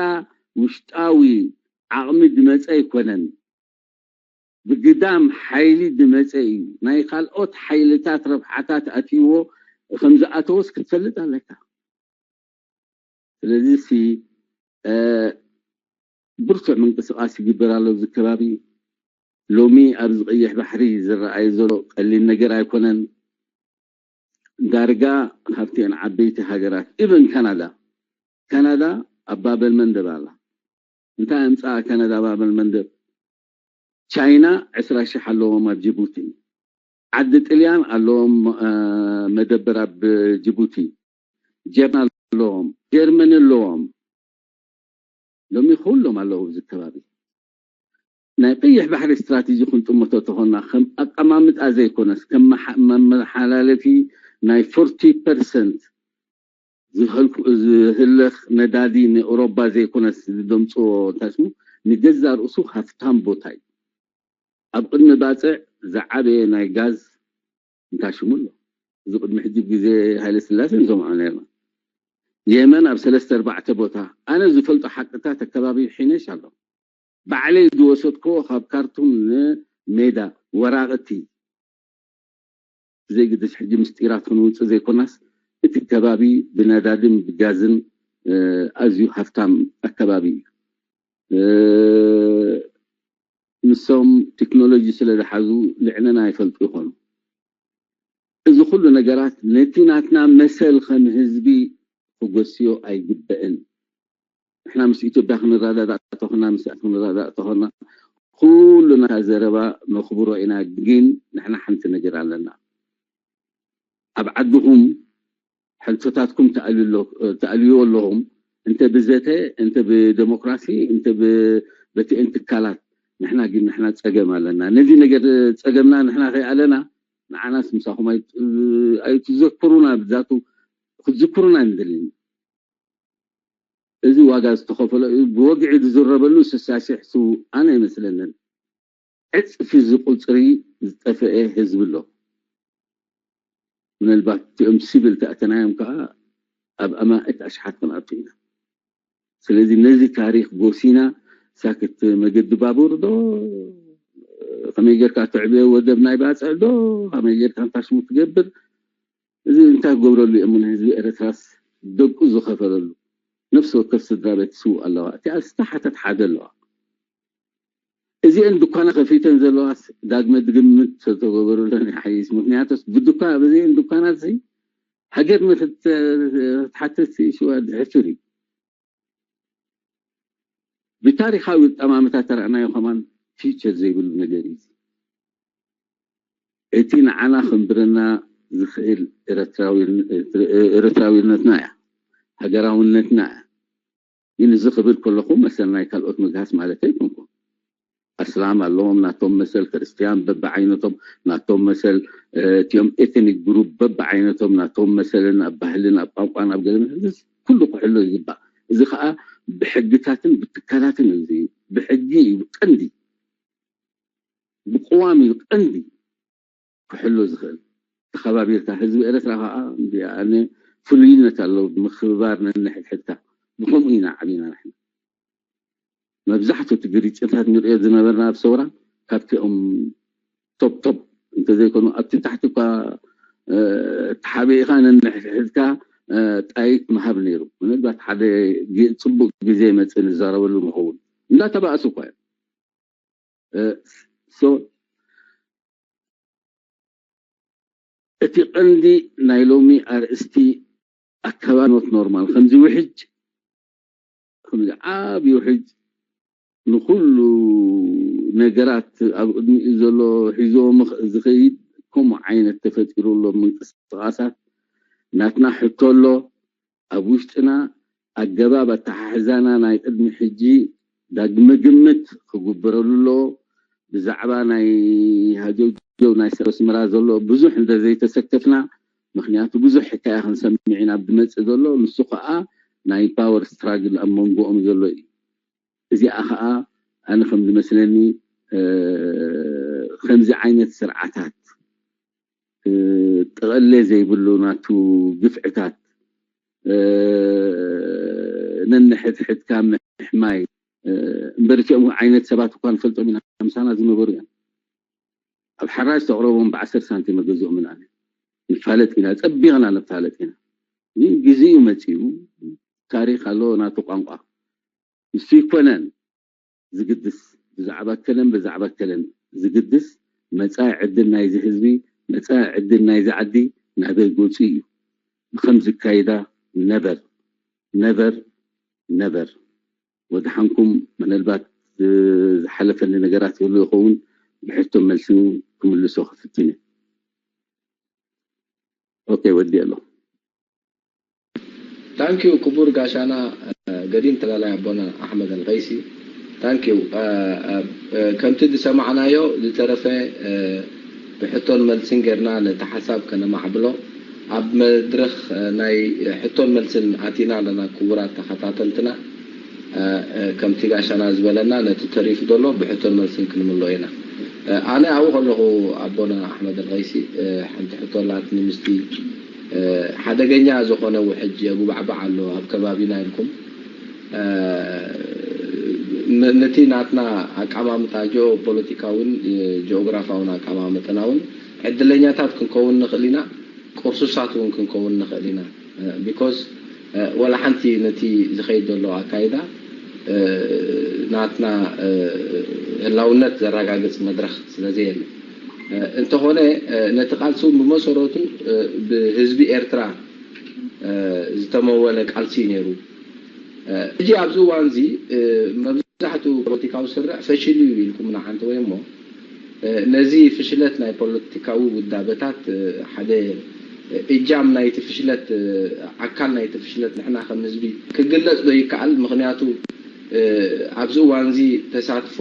ውሽጣዊ ዓቕሚ ዝመፀ ኣይኮነን። ብግዳም ሓይሊ ዝመፀ እዩ። ናይ ካልኦት ሓይልታት ረብሓታት ኣትይዎ ከምዝኣተወስ ክትፈልጥ ኣለካ። ስለዚ ሲ ብርቱዕ ምንቅስቃስ ይግበር ኣሎ ኣብዚ ከባቢ። ሎሚ ኣብዚ ቀይሕ ባሕሪ ዝረኣይ ዘሎ ቀሊል ነገር ኣይኮነን። ዳርጋ ካብቲአን ዓበይቲ ሃገራት ኢቨን ካናዳ ካናዳ ኣብ ባበል መንደብ ኣላ። እንታይ ኣምፅኣ ካናዳ ባበል መንደብ? ቻይና ዕስራ ሽሕ ኣለዎም ኣብ ጅቡቲ። ዓዲ ጥልያን ኣለዎም መደበር ኣብ ጅቡቲ። ጀርመን ኣለዎም፣ ጀርመን ኣለዎም። ሎሚ ኩሎም ኣለዉ ኣብዚ ከባቢ። ናይ ቀይሕ ባሕሪ ስትራቴጂ ክንጥምቶ ተኾና ከም ኣቀማምጣ ዘይኮነስ ከም መሓላለፊ ናይ ፎርቲ ፐርሰንት ዝህለኽ ነዳዲ ንኤውሮባ ዘይኮነስ ዝደምፅዎ እንታይ ስሙ ንገዛ ርእሱ ሃፍታም ቦታ እዩ። ኣብ ቅድሚ ባፅዕ ዝዓበየ ናይ ጋዝ እንታይ ሽሙ ኣሎ እዚ ቅድሚ ሕጂ ግዜ ሃይለ ስላሴ ንሰምዖ ነርና። የመን ኣብ ሰለስተ ኣርባዕተ ቦታ ኣነ ዝፈልጦ ሓቅታት ኣከባቢ ሒነሽ ኣሎ። ባዕለይ ዝወሰድክዎ ካብ ካርቱም ንሜዳ ወራቕቲ ብዘይግድስ ሕጂ ምስጢራት ክንውፅእ ዘይኮናስ እቲ ከባቢ ብነዳድን ብጋዝን ኣዝዩ ሃፍታም ኣከባቢ እዩ። ንሶም ቴክኖሎጂ ስለ ዝሓዙ ልዕለና ይፈልጡ ይኾኑ። እዚ ኩሉ ነገራት ነቲ ናትና መሰል ከም ህዝቢ ክጎስዮ ኣይግበእን። ንሕና ምስ ኢትዮጵያ ክንረዳዳእ ተኾና ምስ ክንረዳዳእ ተኾና ኩሉ ናታ ዘረባ ነኽብሮ ኢና። ግን ንሕና ሓንቲ ነገር ኣለና። ኣብ ዓድኹም ሕቶታትኩም ተኣልይዎ ኣለኹም እንተ ብዘተ እንተ ብደሞክራሲ እንተ በቲኤን ትካላት ንሕና ግን ንሕና ፀገም ኣለና። ነዚ ነገር ፀገምና ንሕና ከይኣለና ንዓናስ ምሳኹም ኣይትዘክሩና ብዛቱ ክትዝክሩና ኣይንደልን። እዚ ዋጋ ዝተኸፈሎ እዩ። ብወግዒ ዝዝረበሉ ስሳሴሕ ስውኣን ኣይመስለንን። ዕፅፊ እዚ ቁፅሪ ዝጠፈኤ ህዝቢ ኣሎ። ምናልባት እቲኦም ሲቪል ተእተናዮም ከዓ ኣብ ኣማእት ኣሽሓት ክንኣቱ ኢና። ስለዚ ነዚ ታሪክ ጎሲና ሳክት መገዲ ባቡር ዶ ከመይ ጌርካ ትዕብዮ ወደብ ናይ ባጽዕ ዶ ከመይ ጌርካ እንታይ ሽሙ ትገብር? እዚ እንታይ ክገብረሉ እዮም ንህዝቢ ኤርትራስ ደቁ ዝኸፈለሉ ነፍሲ ወከፍ ስድራ ቤት ስውእ ኣለዋ። እቲኣ ዝተሓተት ሓደ ኣለዋ። እዚአን ድኳና ከፊተን ዘለዋስ ዳግመ ድግምት ተተገበሩለን ይሓይሽ። ምክንያቱስ ብድኳ ብዚአን ድኳናት እዚ ሃገር ንክትሓተት ሽዋ ድሕፍር እዩ። ብታሪኻዊ ጠማምታ ተረእናዮ ከማን ፊውቸር ዘይብሉ ነገር እዩ። እቲ ንዓና ክንብረና ዝኽእል ኤርትራዊነትና እያ፣ ሃገራውነትና እያ። ግን እዚ ክብል ከለኹ መሰል ናይ ካልኦት ምግሃስ ማለት ኣይኮንኩ። ኣስላም ኣለዎም ናቶም መሰል፣ ክርስትያን በብዓይነቶም ናቶም መሰል፣ እቲኦም ኤትኒክ ግሩፕ በብዓይነቶም ናቶም መሰልን ኣብ ባህልን ኣብ ቋንቋን ኣብ ገለ ኩሉ ክሕሎ ይግባእ። እዚ ከዓ ብሕግታትን ብትካላትን እዩ። ብሕጊ እዩ ቀንዲ፣ ብቅዋም እዩ ቀንዲ ክሕሎ ዝኽእል። ተኸባቢርካ ህዝቢ ኤርትራ ከዓ ኣነ ፍሉይነት ኣለዎ ብምክብባር ነንሕድሕድካ። ብከምኡ ኢና ዓቢና ንሕና። መብዛሕትኡ እቲ ግርጭታት ንሪኦ ዝነበርና ኣብ ሰውራ ካብቲኦም ቶፕ ቶፕ እንተዘይኮኑ ኣብቲ ታሕቲ እኳ ተሓቢእካ ነንሕድሕድካ ጣይት ምሃብ ነይሩ። ምናልባት ሓደ ጽቡቅ ግዜ መጽእ ንዛረበሉ ንኸውን። እንዳተባእሱ እኳ እዮም። እቲ ቀንዲ ናይ ሎሚ ኣርእስቲ ኣከባቢ ኖት ኖርማል ከምዚ ውሕጅ ከምዚ ዓብዩ ሕጅ ንኩሉ ነገራት ኣብ ቅድሚኡ ዘሎ ሒዞ ዝኸይድ ከምኡ ዓይነት ተፈጢሩ ኣሎ ምንቅስቃሳት ናትና ሕቶ ኣሎ ኣብ ውሽጥና ኣገባብ ኣተሓሕዛና ናይ ቅድሚ ሕጂ ዳግመ ግምት ክግበረሉ ኣለዎ። ብዛዕባ ናይ ሃጀውጀው ናይ ሰበስምራ ዘሎ ብዙሕ እንተዘይተሰከፍና ምክንያቱ ብዙሕ ሕካያ ክንሰምዕ ኢና ኣብ ዝመፅእ ዘሎ ንሱ ከዓ ናይ ፓወር ስትራግል ኣብ መንጎኦም ዘሎ እዩ። እዚኣ ከዓ ኣነ ከም ዝመስለኒ ከምዚ ዓይነት ስርዓታት ጥቐለ ዘይብሉ ናቱ ግፍዕታት ነንሕድሕድካ ምሕማይ እምበር እቲኦም ዓይነት ሰባት እኳ ንፈልጦም ኢና ምሳና ዝነበሩ እዮም ኣብ ሓራጅ ተቕረቦም ብዓሰርተ ሳንቲም መገዝኦም ኢና ንፋለጥ ኢና ጸቢቕና ንፋለጥ ኢና ግን ግዜኡ መጺኡ ታሪኽ ኣሎ ናቱ ቋንቋ ንሱ ይኮነን ዝግድስ ብዛዕባ ከለን ብዛዕባ ከለን ዝግድስ መፃኢ ዕድል ናይዚ ህዝቢ መፃኢ ዕድል ናይዚ ዓዲ ናበይ ገፁ እዩ ብከም ዝካይዳ ነበር ነበር ነበር ወድሓንኩም ምናልባት ዝሓለፈኒ ነገራት ይህሉ ይኸውን ብሕቶ መልሲ ክምልሶ ክፍትን እዩ ኦኬ ወዲ ኣሎ ታንኪዩ ክቡር ጋሻና ገዲም ተላላይ ኣቦና ኣሕመድ ኣልቀይሲ ታንኪዩ ከምቲ ዝሰማዕናዮ ዝተረፈ ብሕቶን መልስን ጌርና ነቲ ሓሳብ ከነማዕብሎ ኣብ መድረኽ ናይ ሕቶን መልስን ኣቲና ኣለና ክቡራት ተኸታተልትና ከምቲ ጋሻና ዝበለና ነቲ ተሪፉ ዘሎ ብሕቶን መልስን ክንምሎ ኢና ኣነ ኣብኡ ከለኹ ኣቦና ኣሕመድ ኣልቀይሲ ሓንቲ ሕቶ ኣላትኒ ምስቲ ሓደገኛ ዝኾነ ውሕጅ የጉባዕባዕ ኣሎ ኣብ ከባቢና ኢልኩም ነቲ ናትና ኣቀማምጣ ጂኦ ፖለቲካውን ጂኦግራፋውን ኣቀማምጥና እውን ዕድለኛታት ክንከውን ንኽእል ኢና ቁርሱሳት እውን ክንከውን ንኽእል ኢና because ወላ ሓንቲ ነቲ ዝኸይድ ዘሎ ኣካይዳ ናትና ህላውነት ዘረጋግፅ መድረኽ ስለዘየለ እንተኾነ ነቲ ቃልሲ እውን ብመሰረቱ ብህዝቢ ኤርትራ ዝተመወለ ቃልሲ እዩ ነይሩ ሕጂ ኣብዚ እዋን እዚ መብዛሕትኡ ፖለቲካዊ ስርዕ ፈሽሉ እዩ ኢልኩምና ሓንቲ ወይ እሞ ነዚ ፍሽለት ናይ ፖለቲካዊ ውዳበታት ሓደ እጃም ናይቲ ፍሽለት ኣካል ናይቲ ፍሽለት ንሕና ከም ህዝቢ ክግለፅ ዶ ይከኣል ምክንያቱ ኣብዚ እዋን እዚ ተሳትፎ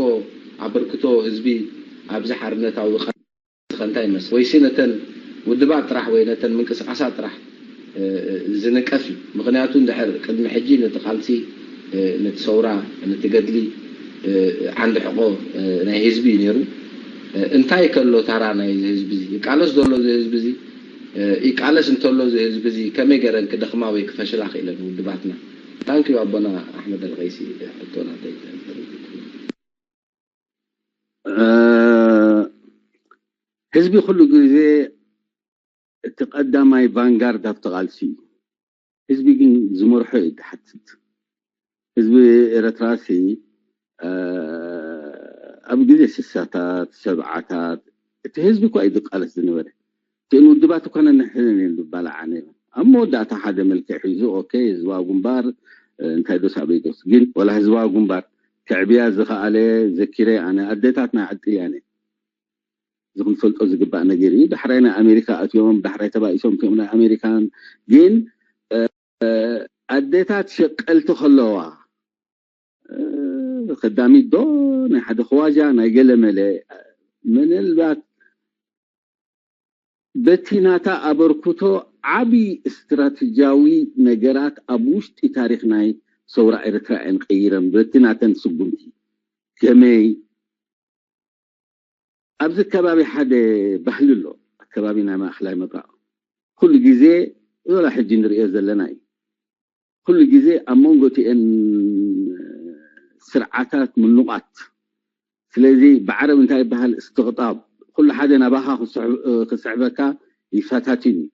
ኣበርክቶ ህዝቢ ኣብዚ ሓርነታዊ ቃልሲ ከ እንታይ ይመስል ወይሲ ነተን ውድባት ጥራሕ ወይ ነተን ምንቅስቃሳት ጥራሕ ዝንቀፍ እዩ ምክንያቱ እንድሕር ቅድሚ ሕጂ ነቲ ቃልሲ ነቲ ሰውራ ነቲ ገድሊ ዓንዲ ሕቆ ናይ ህዝቢ እዩ ነይሩ እንታይ ከሎ ታራ ናይ ህዝቢ እዚ ይቃለስ ዘሎ እዚ ህዝቢ እዚ ይቃለስ እንተሎ እዚ ህዝቢ እዚ ከመይ ገረን ክደኽማ ወይ ክፈሽላ ክኢለን ውድባትና ታንኪዩ ኣቦና ኣሕመድ ኣልቀይሲ ሕቶና እንታይ ህዝቢ ኩሉ ግዜ እቲ ቀዳማይ ቫንጋርድ ኣብቲ ቃልሲ እዩ። ህዝቢ ግን ዝመርሖ እዩ ዝሓትት። ህዝቢ ኤረትራሲ ኣብ ግዜ ስሳታት ሰብዓታት እቲ ህዝቢ እኳ እዩ ዝቃለስ ዝነበረ። እቲን ውድባት እኳ ነንሕንን እየን ዝበላዓ ነይረን። ኣብ መወዳእታ ሓደ መልክዕ ሒዙ ኦኬ ህዝባዊ ግንባር እንታይ ዶስ ኣበይ ዶስ ግን ወላ ህዝባዊ ግንባር ከዕብያ ዝኸኣለ ዘኪረ ኣነ ኣደታትና ኣዕጥልያ ነየን። እዚ ክንፈልጦ ዝግባእ ነገር እዩ። ዳሕራይ ናይ ኣሜሪካ ኣትዮም ዳሕራይ ተባኢሶም እቲኦም ናይ ኣሜሪካን ግን ኣደታት ሸቀልቲ ከለዋ ከዳሚት ዶ ናይ ሓደ ክዋጃ ናይ ገለ መለ ምንልባት በቲ ናታ ኣበርክቶ ዓቢ ስትራቴጂያዊ ነገራት ኣብ ውሽጢ ታሪክ ናይ ሰውራ ኤርትራ እየን ቀይረን በቲ ናተን ስጉምቲ ከመይ ኣብዚ ከባቢ ሓደ ባህሊ ኣሎ ኣከባቢ ናይ ማእከላይ ምብራቕ ኩሉ ግዜ ዞላ ሕጂ ንርእዮ ዘለና እዩ ኩሉ ግዜ ኣብ መንጎ እቲአን ስርዓታት ምኑቓት ስለዚ ብዓረብ እንታይ ይበሃል እስትቕጣብ ኩሉ ሓደ ናባኻ ክስሕበካ ይፈታትን እዩ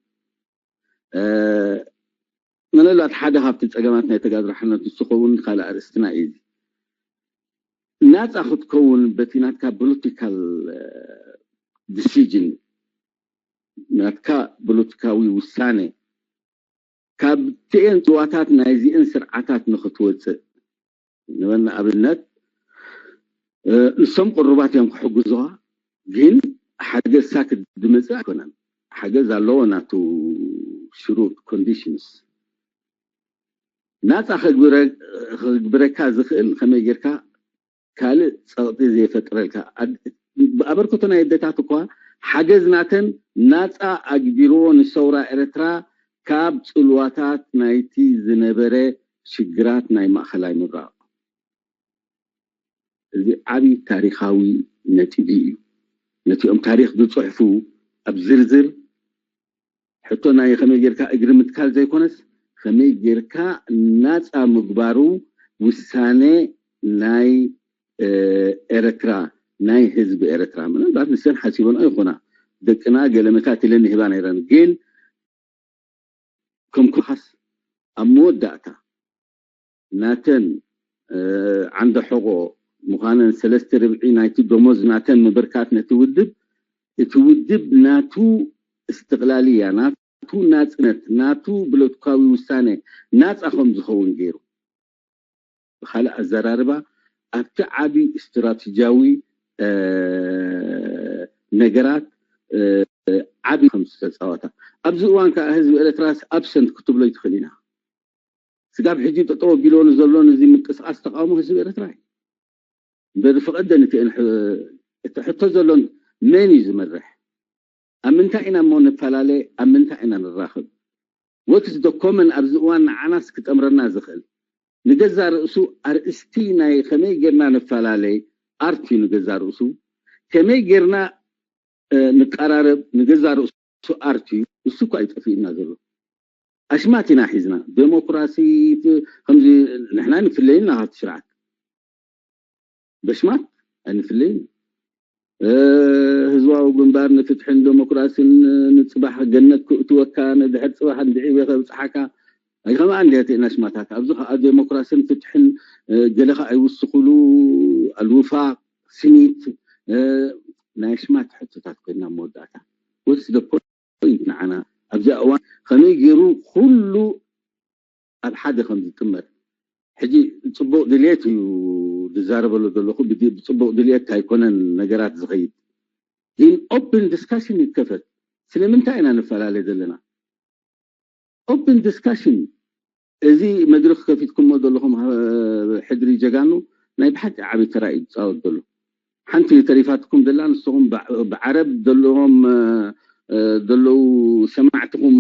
ምናልባት ሓደ ካብቲ ጸገማት ናይ ተጋድሮ ሓርነት ንሱ ኸውን ካልእ ኣርእስትና እዩ ናጻ ክትከውን በቲ ናትካ ፖለቲካል ዲሲጅን ናትካ ፖለቲካዊ ውሳነ ካብቲኤን ጽዋታት ናይዚኤን ስርዓታት ንክትወፅእ ንበና ኣብነት ንሶም ቅሩባት እዮም ክሕግዙኻ ግን ሓገዝሳ ክድመፅእ ኣይኮነን ሓገዝ ኣለዎ ናቱ ሽሩጥ ኮንዲሽንስ ናፃ ከግብረካ ዝኽእል ከመይ ጌርካ ካልእ ፀቕጢ ዘይፈጥረልካ ኣበርክቶ ናይ ኣደታት እኳ ሓገዝ ናተን ናፃ ኣግቢርዎ ንሰውራ ኤርትራ ካብ ፅልዋታት ናይቲ ዝነበረ ሽግራት ናይ ማእኸላይ ምብራቕ እዚ ዓብዪ ታሪኻዊ ነጥቢ እዩ ነቲኦም ታሪኽ ዝፅሕፉ ኣብ ዝርዝር ሕቶ ናይ ከመይ ጌርካ እግሪ ምትካል ዘይኮነስ ከመይ ጌርካ ናፃ ምግባሩ ውሳነ ናይ ኤረትራ ናይ ህዝቢ ኤረትራ ምናልባት ንሰን ሓሲበንኦ ይኾና ደቅና ገለ መታትለን ይህባ ነይረን ግን ከም ኩኻስ ኣብ መወዳእታ ናተን ዓንደ ሕቖ ምዃነን ሰለስተ ርብዒ ናይቲ ደሞዝ ናተን ምብርካት ነቲ ውድብ እቲ ውድብ ናቱ እስትቕላልያ ናቱ ናጽነት ናቱ ብለትካዊ ውሳነ ናጻ ከም ዝኸውን ገይሩ ብካልእ ኣዘራርባ ኣብቲ ዓቢ ስትራቴጂያዊ ነገራት ዓቢ ከም ዝተጻወታ ኣብዚ እዋን ከዓ ህዝቢ ኤርትራስ ኣብሰንት ክትብሎ ይትኽእል ኢና ስጋብ ሕጂ ጠጠው ኣቢልዎ ንዘሎ ነዚ ምንቅስቃስ ተቃውሞ ህዝቢ ኤርትራ እዩ እምበር ፍቐደን እቲ እቲ ሕቶ ዘሎን መን እዩ ዝመርሕ ኣብ ምንታይ ኢና እሞ ንፈላለ ኣብ ምንታይ ኢና ንራኽብ ወትስ ዶ ኮመን ኣብዚ እዋን ንዓናስ ክጠምረና ዝኽእል ንገዛ ርእሱ ኣርእስቲ ናይ ከመይ ጌርና ንፈላለ ኣርት እዩ ንገዛ ርእሱ ከመይ ጌርና ንቀራረብ ንገዛ ርእሱ ኣርት እዩ ንሱ እኳ ይጠፍእና ዘሎ ኣሽማት ኢና ሒዝና ዴሞክራሲ ከምዚ ንሕና ንፍለየና ካብቲ ስርዓት በሽማት ኣይንፍለይን ህዝባዊ ግንባር ንፍትሕን ዴሞክራሲን ንፅባሕ ገነት ክእትወካ ንድሕር ፅባሕ እንድዒበ ከብፅሓካ ኣይከምኣ እንዲያ እተን ኣሽማታት ኣብዚ ከዓ ዴሞክራሲን ፍትሕን ገለኻ ኣይውስኽሉ ኣልውፋ ስኒት ናይ ኣሽማት ሕቶታት ኮይና መወዳእታ ወትስ ደ ፖይንት ንዓና ኣብዚኣ እዋን ከመይ ገይሩ ኩሉ ኣብ ሓደ ከም ዝጥመር ሕጂ ፅቡቅ ድልየት እዩ ዝዛረበሉ ዘለኹ ብፅቡቅ ድልየት ኣይኮነን ነገራት ዝኸይድ ግን ኦፕን ዲስካሽን ይከፈት ስለምንታይ ኢና ንፈላለ ዘለና ኦፕን ዲስካሽን እዚ መድረክ ከፊትኩሞ ዘለኹም ሕድሪ ጀጋኑ ናይ ብሓቂ ዓብይ ተራ እዩ ዝፃወት ዘሎ ሓንቲ ተሪፋትኩም ዘላ ንስኹም ብዓረብ ዘለዎም ዘለዉ ሰማዕትኹም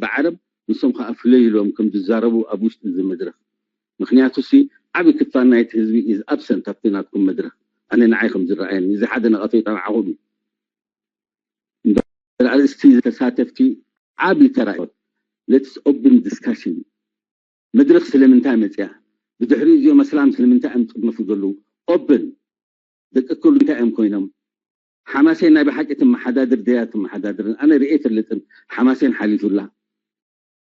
ብዓረብ ንሶም ከዓ ፍለይ ኢሎም ከም ዝዛረቡ ኣብ ውሽጢ እዚ መድረክ ምክንያቱ ሲ ዓብይ ክፋል ናይቲ ህዝቢ ኢዝ ኣብሰንት ኣብቲ ናትኩም መድረክ ኣነ ንዓይ ከም ዝረኣየኒ እዚ ሓደ ነቐፌታ ንዓኹም እዩ እምበር ኣርእስቲ ተሳተፍቲ ዓብይ ተራ let's open discussion መድረክ ስለምንታይ መፅያ ብድሕሪ እዚኦም ኣስላም ስለምንታይ እዮም ዝጥርነፉ ዘለዉ ኦፕን ደቂ ክሉ እንታይ እዮም ኮይኖም ሓማሴን ናይ ብሓቂ ትመሓዳድር ደያ ትመሓዳድርን ኣነ ርእየ ፈልጥን። ሓማሴን ሓሊፉላ።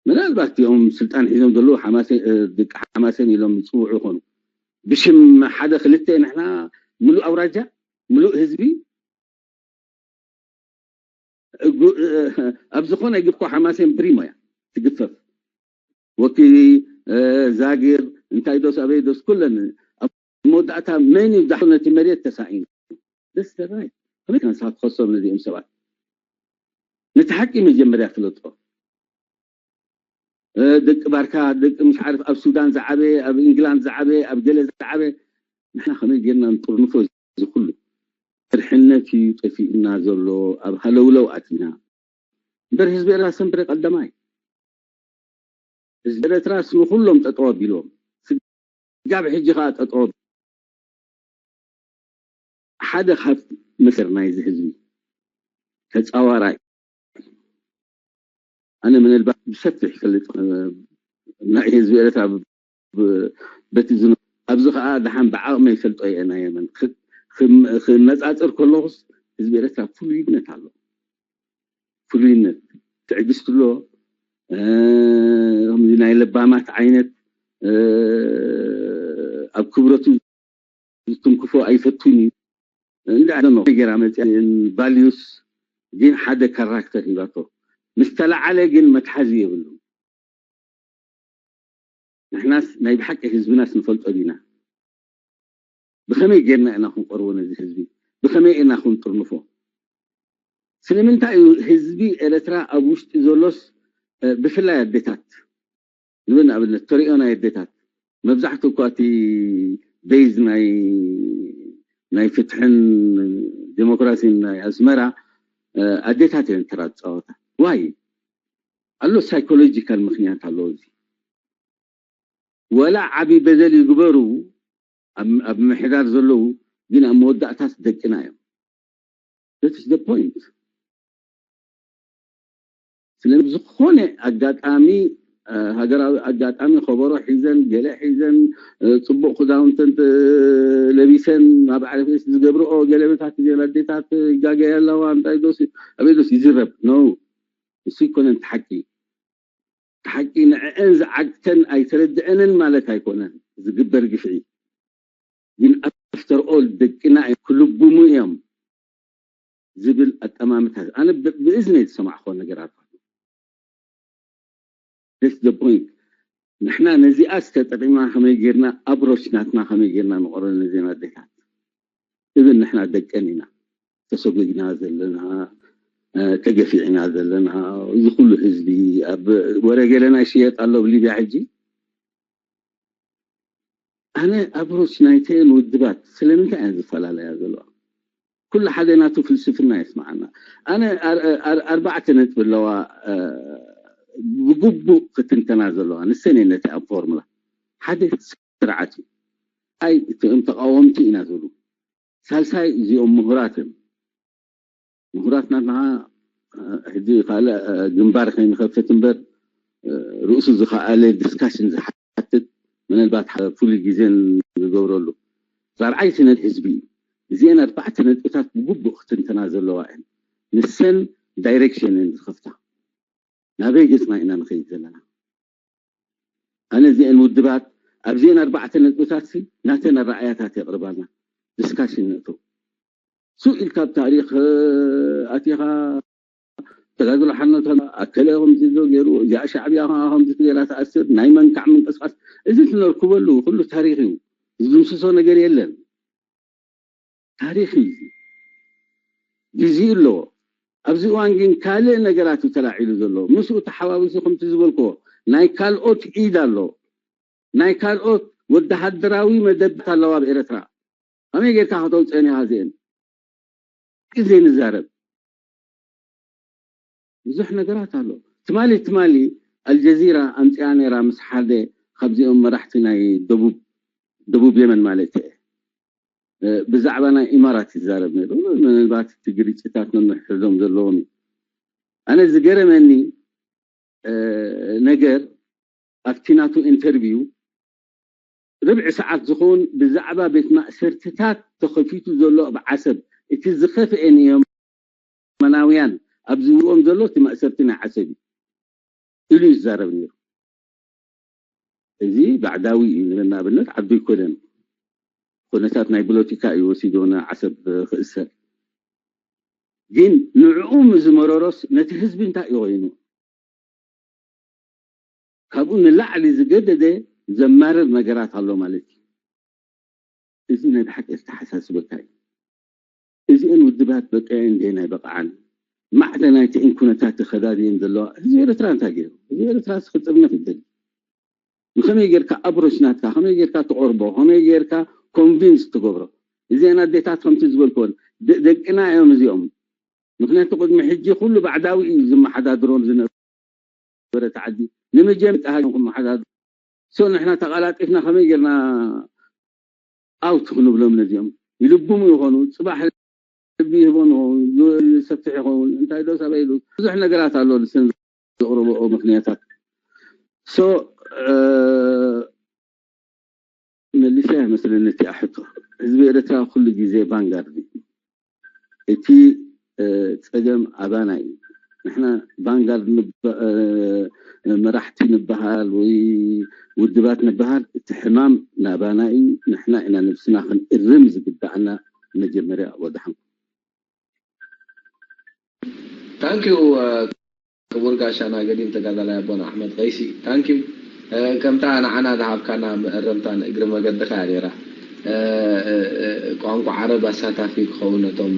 ምናልባት እቲኦም ስልጣን ሒዞም ዘለዉ ሓማሴን ደቂ ሓማሴን ኢሎም ይፅውዑ ይኾኑ። ብሽም ሓደ ክልተ ንሕና ምሉእ ኣውራጃ ምሉእ ህዝቢ ኣብ ዝኾነ ግብኮ ሓማሴን ብሪሞ እያ ትግፈፍ። ወኪ ዛጊር እንታይ ዶስ ኣበይ ዶስ ኩለን ኣብ መወዳእታ መን እዩ ዳሕሩ ነቲ መሬት ተሳኢኑ ደስ ተራይ ከመይ ከንሳ ትኸሶም ነዚኦም ሰባት ነቲ ሓቂ መጀመርያ ፍለጦ። ደቂ ባርካ ደቂ ምሽ ዓርፍ ኣብ ሱዳን ዝዓበየ ኣብ ኢንግላንድ ዝዓበየ ኣብ ገለ ዝዓበየ ንሕና ከመይ ጌርና ንጥርንፎ እዚ ኩሉ ፍርሕነት እዩ ጠፊእና ዘሎ። ኣብ ሃለውለው ኣቲና እምበር ህዝቢ ኤርትራ ሰንብረ ቀዳማይ ህዝቢ ኤርትራ ስንኩሎም ጠጠው ኣቢሎም ስጋብ ሕጂ ከዓ ጠጠው ሓደ ካብ መሰር ናይዚ ህዝቢ ተፃዋራይ ኣነ ምናልባት ብሰፊሕ ይፈልጥ ናይ ህዝቢ ኤርትራ በቲ ዝነ ኣብዚ ከዓ ደሓን ብዓቕመ ይፈልጦ እየ ናይ የመን ክነፃፅር ከለኩስ ህዝቢ ኤርትራ ፍሉይነት ኣሎ ፍሉይነት ትዕግስቲ ኣሎ ከምዚ ናይ ለባማት ዓይነት ኣብ ክብረቱ ዝትንክፎ ኣይፈቱን እዩ እንዳ ገራ መፅን ቫልዩስ ግን ሓደ ካራክተር ሂባቶ ምስ ተለዓለ ግን መትሓዚ የብሉ ንሕናስ ናይ ብሓቂ ህዝብናስ ንፈልጦ ዲና ብኸመይ ጌርና ኢና ክንቀርቦ ነዚ ህዝቢ ብኸመይ ኢና ክንጥርንፎ ስለምንታይ እዩ ህዝቢ ኤረትራ ኣብ ውሽጢ ዘሎስ ብፍላይ ኣዴታት ንብል ንኣብነት ተሪኦ ናይ ኣዴታት መብዛሕትኡ እኳ እቲ ቤዝ ናይ ናይ ፍትሕን ዴሞክራሲን ናይ ኣስመራ ኣዴታት እየን ተራ ዝፃወታ ዋይ ኣሎ ሳይኮሎጂካል ምክንያት ኣለዎ እዚ ወላ ዓብይ በደል ይግበሩ ኣብ ምሕዳር ዘለዉ ግን ኣብ መወዳእታስ ደቅና እዮም that's the point ስለዚ ዝኾነ ኣጋጣሚ ሃገራዊ ኣጋጣሚ ከበሮ ሒዘን ገለ ሒዘን ፅቡቅ ክዳውንተን ለቢሰን ናብ ዓረፌስ ዝገብርኦ ገለመታት ዜና ኣዴታት ይጋገያ ኣለዋ እንታይ ዶስ ኣበይ ዶስ ይዝረብ ነው እሱ ይኮነን ሓቂ ሓቂ ንዕአን ዝዓግተን ኣይተረድአንን ማለት ኣይኮነን ዝግበር ግፍዒ ግን after all ደቅና ክልብሙ እዮም ዝብል ኣጠማምታ ኣነ ብእዝነ ዝሰማዕኮ ነገራት that's the point ንሕና ነዚኣ ዝተጠቂምና ከመይ ጌርና ኣብሮች ናትና ከመይ ጌርና ንቆረ ነዜና ኣዴታት እብን ንሕና ደቀን ኢና ተሰጉግና ዘለና ተገፊዕና ዘለና እዚ ኩሉ ህዝቢ ኣብ ወረ ገለና ይሽየጥ ኣሎ ኣብ ሊብያ ሕጂ ኣነ ኣብሮች ናይተን ውድባት ስለምንታይ እየን ዝፈላለያ ዘለዋ ኩሉ ሓደ ናቱ ፍልስፍና የስምዓና ኣነ ኣርባዕተ ነጥቢ ኣለዋ ብግቡእ ክትንተና ዘለዋ ንሰን ነቲ ኣብ ፎርሙላ ሓደ ስርዓት እዩ ኣይ እቶም ተቃወምቲ ኢና ዝብሉ ሳልሳይ እዚኦም ምሁራት እዮም ምሁራት ናትና ሕጂ ካልእ ግንባር ከይንኸፍት እምበር ርእሱ ዝኸኣለ ዲስካሽን ዝሓትት ምናልባት ፍሉይ ግዜን ዝገብረሉ ራብዓይቲ ነጥቢ ህዝቢ እዩ እዚአን ኣርባዕተ ነጥብታት ብግቡእ ክትንተና ዘለዋ እየን ንሰን ዳይሬክሽን እየን ዝኸፍታ ናበይ ገፅና ኢና ንኸይድ ዘለና ኣነ እዚአን ውድባት ኣብዚአን ኣርባዕተ ነጥብታት ናተን ኣረኣያታት የቕርባልና ዲስካሽን ንእቶ ሱእ ኢልካ ኣብ ታሪክ ኣቲኻ ተጋድሎ ሓርነቶም ኣከለ ከምዚ ዶ ገይሩ እዚኣ ሻዕብያ ከዓ ከምዚ ገይራ ትኣስር ናይ መንካዕ ምንቅስቃስ እዚ ትነርክበሉ ኩሉ ታሪክ እዩ ዝድምስሶ ነገር የለን ታሪክ እዩ ግዜ ኣለዎ ኣብዚ እዋን ግን ካልእ ነገራት እዩ ተላዒሉ ዘሎ ምስኡ ተሓዋዊሱ ከምቲ ዝበልክዎ ናይ ካልኦት ኢድ ኣሎ ናይ ካልኦት ወተሃደራዊ መደብታት ኣለዋ ኣብ ኤረትራ ከመይ ጌርካ ከተውፅአን ኢኻ እዚአን ግዜ ንዛረብ ብዙሕ ነገራት ኣሎ ትማሊ ትማሊ ኣልጀዚራ ኣምፅኣ ነራ ምስ ሓደ ካብዚኦም መራሕቲ ናይ ደቡብ ደቡብ የመን ማለት እየ ብዛዕባ ናይ ኢማራት ይዛረብ ነሩ ምናልባት እቲ ግርጭታት ነንሕዶም ዘለዎም እዩ ኣነ ዝገረመኒ ነገር ኣብቲ ናቱ ኢንተርቪው ርብዒ ሰዓት ዝኸውን ብዛዕባ ቤት ማእሰርትታት ተኸፊቱ ዘሎ ኣብ ዓሰብ እቲ ዝኸፍአ ንየመናውያን ኣብ ዝብልዎም ዘሎ እቲ ማእሰርቲ ናይ ዓሰብ እዩ ኢሉ ይዛረብ ነይሩ። እዚ ባዕዳዊ እዩ ንብል ንኣብነት ዓዱ ኣይኮነን። ኩነታት ናይ ፖለቲካ እዩ ወሲዶ ንዓሰብ ክእሰር። ግን ንዕኡ ዝመረሮስ ነቲ ህዝቢ እንታይ እዩ ኮይኑ? ካብኡ ንላዕሊ ዝገደደ ዘማርር ነገራት ኣሎ ማለት እዩ። እዚ ናይ ብሓቂ ዝተሓሳስበካ እዩ። እዚአን ውድባት በቀየን እንዴ ናይ በቃዓን ማዕተ ናይቲ እንኩነታት ተኸዳድየን ዘለዋ ህዝቢ ኤርትራ እንታይ ገይሩ? ህዝቢ ኤርትራ ክጥርነፍ ይደሊ። ንኸመይ ጌርካ ኣብሮሽ ናትካ ከመይ ጌርካ ትቆርቦ ከመይ ጌርካ ኮንቪንስ ትገብሮ? እዚአን ኣዴታት ከምቲ ዝበልክወን ደ- ደቅና እዮም እዚኦም። ምክንያቱ ቅድሚ ሕጂ ኩሉ ባዕዳዊ እዩ ዝመሓዳድሮም ዝነበረ ተዓዲ ንምጀም ጣሃ ክመሓዳድሩ ሶ ንሕና ተቃላጢፍና ከመይ ጌርና ኣውት ክንብሎም ነዚኦም ይልቡሙ ይኾኑ ፅባሕ ልቢ ይህቦም ይኸውን ዝሰፍሕ ይኸውን እንታይ ዶ ሰበ ኢሉ ብዙሕ ነገራት ኣሎ ዝሰን ዘቕርብኦ ምክንያታት ሶ መሊሰ ኣይመስለኒ እቲ ኣሕቶ ህዝቢ ኤርትራ ኩሉ ግዜ ቫንጋርድ እዩ እቲ ፀገም ኣባና እዩ ንሕና ቫንጋርድ መራሕቲ ንበሃል ወይ ውድባት ንበሃል እቲ ሕማም ናባና እዩ ንሕና ኢና ነብስና ክንእርም ዝግባኣና መጀመርያ ወድሓንኩም ታንኪዩ ክቡር ጋሻና ገዲም ተጋዳላይ ኣቦና ኣሕመድ ቀይሲ ታንኪዩ ከምታ ንዓና ዝሃብካና መእረምታ ንእግሪ መገድኻ እያ ነይራ ቋንቋ ዓረብ ኣሳታፊ ክኸውን ነቶም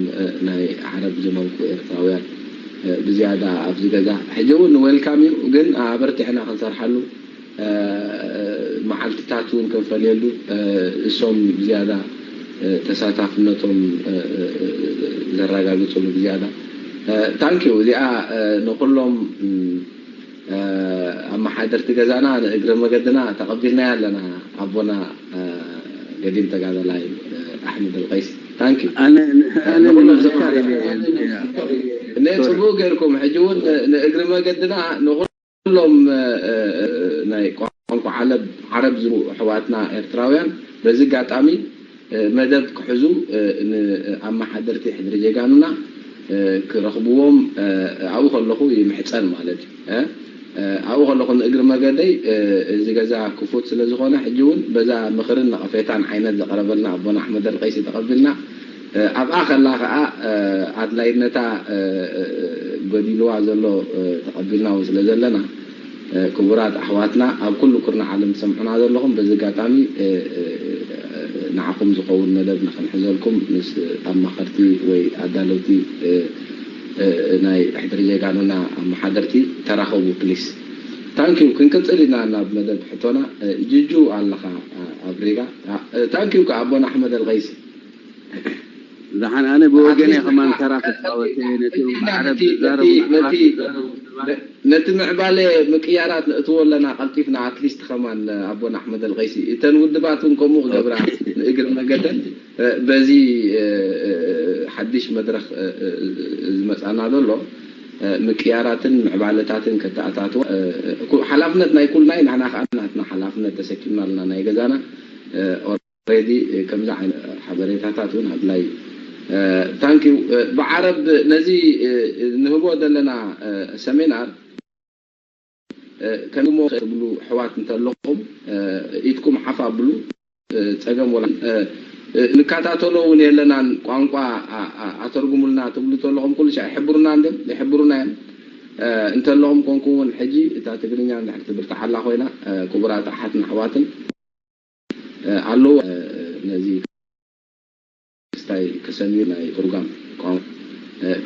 ናይ ዓረብ ዝመልኩ ኤርትራውያን ብዝያዳ ኣብዚ ገዛ ሕጂ እውን ዌልካም እዩ ግን ኣበርቲዕና ክንሰርሓሉ መዓልትታት እውን ክንፈልየሉ እሶም ዝያዳ ተሳታፍነቶም ዘረጋግፅሉ ብዝያዳ ታንኪዩ እዚኣ ንኩሎም ኣመሓደርቲ ገዛና ንእግረ መገድና ተቐቢልናያ ኣለና ኣቦና ገዲም ተጋደላይ ኣሕመድ ኣልቀይስ ታንኪዩ ኣነ ኣነ ንምዝካር ኢለ እነ ፅቡቅ ገይርኩም ሕጂ እውን ንእግሪ መገድና ንኩሎም ናይ ቋንቋ ዓለብ ዓረብ ዝሩ ኣሕዋትና ኤርትራውያን በዚ ኣጋጣሚ መደብ ክሕዙ ንኣመሓደርቲ ሕድሪ ጀጋኑና ክረኽብዎም ኣብኡ ከለኹ ይምሕፀን ማለት እዩ ኣብኡ ከለኹ ንእግሪ መገደይ እዚ ገዛ ክፉት ስለ ዝኾነ ሕጂ እውን በዛ ምኽርን ነቐፌታን ዓይነት ዘቐረበልና ኣቦና ኣሕመድ ኣልቀይሲ ተቐቢልና ኣብኣ ከላ ከዓ ኣድላይነታ ጎዲልዋ ዘሎ ተቐቢልና እውን ስለ ዘለና ክቡራት ኣሕዋትና ኣብ ኩሉ ኩርና ዓለም ትሰምዑና ዘለኹም በዚ ኣጋጣሚ ንዓኹም ዝኸውን መደብ ንክንሕዘልኩም ምስ ኣማኸርቲ ወይ ኣዳለውቲ ናይ ሕድሪ ጀጋኑና ኣመሓደርቲ ተራኸቡ ፕሊስ ታንኪዩ ክንቅፅል ኢና ናብ መደብ ሕቶና ጅጁ ኣለኻ ኣብ ሪጋ ታንኪዩ ከ ኣቦና ኣሕመድ ኣልቀይሲ ደሓን ኣነ ብወገነ ከማን ተራ ክፃወት ነቲ ብዓረብ ዝዛረቡ ነቲ ምዕባለ ምቅያራት ንእትዎ ኣለና ቀልጢፍና ኣትሊስት ከማን ኣቦና ኣሕመድ ኣልቀይሲ እተን ውድባት እውን ከምኡ ክገብራ ንእግር መገደን በዚ ሓድሽ መድረክ ዝመፃና ዘሎ ምቅያራትን ምዕባለታትን ከተኣታትዋ ሓላፍነት ናይ ኩልና እዩ ንሕና ከዓ ናትና ሓላፍነት ተሰኪምና ኣለና ናይ ገዛና already ከምዚ ዓይነት ሓበሬታታት እውን ኣድላይ እዩ thank you ብዓረብ ነዚ ንህቦ ዘለና ሰሚናር ከምሞ ትብሉ ኣሕዋት እንተለኹም ኢድኩም ሓፍ ኣብሉ ፀገም ወላ ንከታተሎ እውን የለናን ቋንቋ ኣተርጉሙልና ትብሉ ተለኹም ኩሉ ሻዕ ይሕብሩና እንድም ይሕብሩና እዮም እንተለኹም ኮንኩም እውን ሕጂ እታ ትግርኛ እንድሕር ትብርትዓላ ኮይና ክቡራት ኣሓትን ኣሕዋትን ኣለዎ ነዚ ክስታይ ከሰንዩ ናይ ትርጓም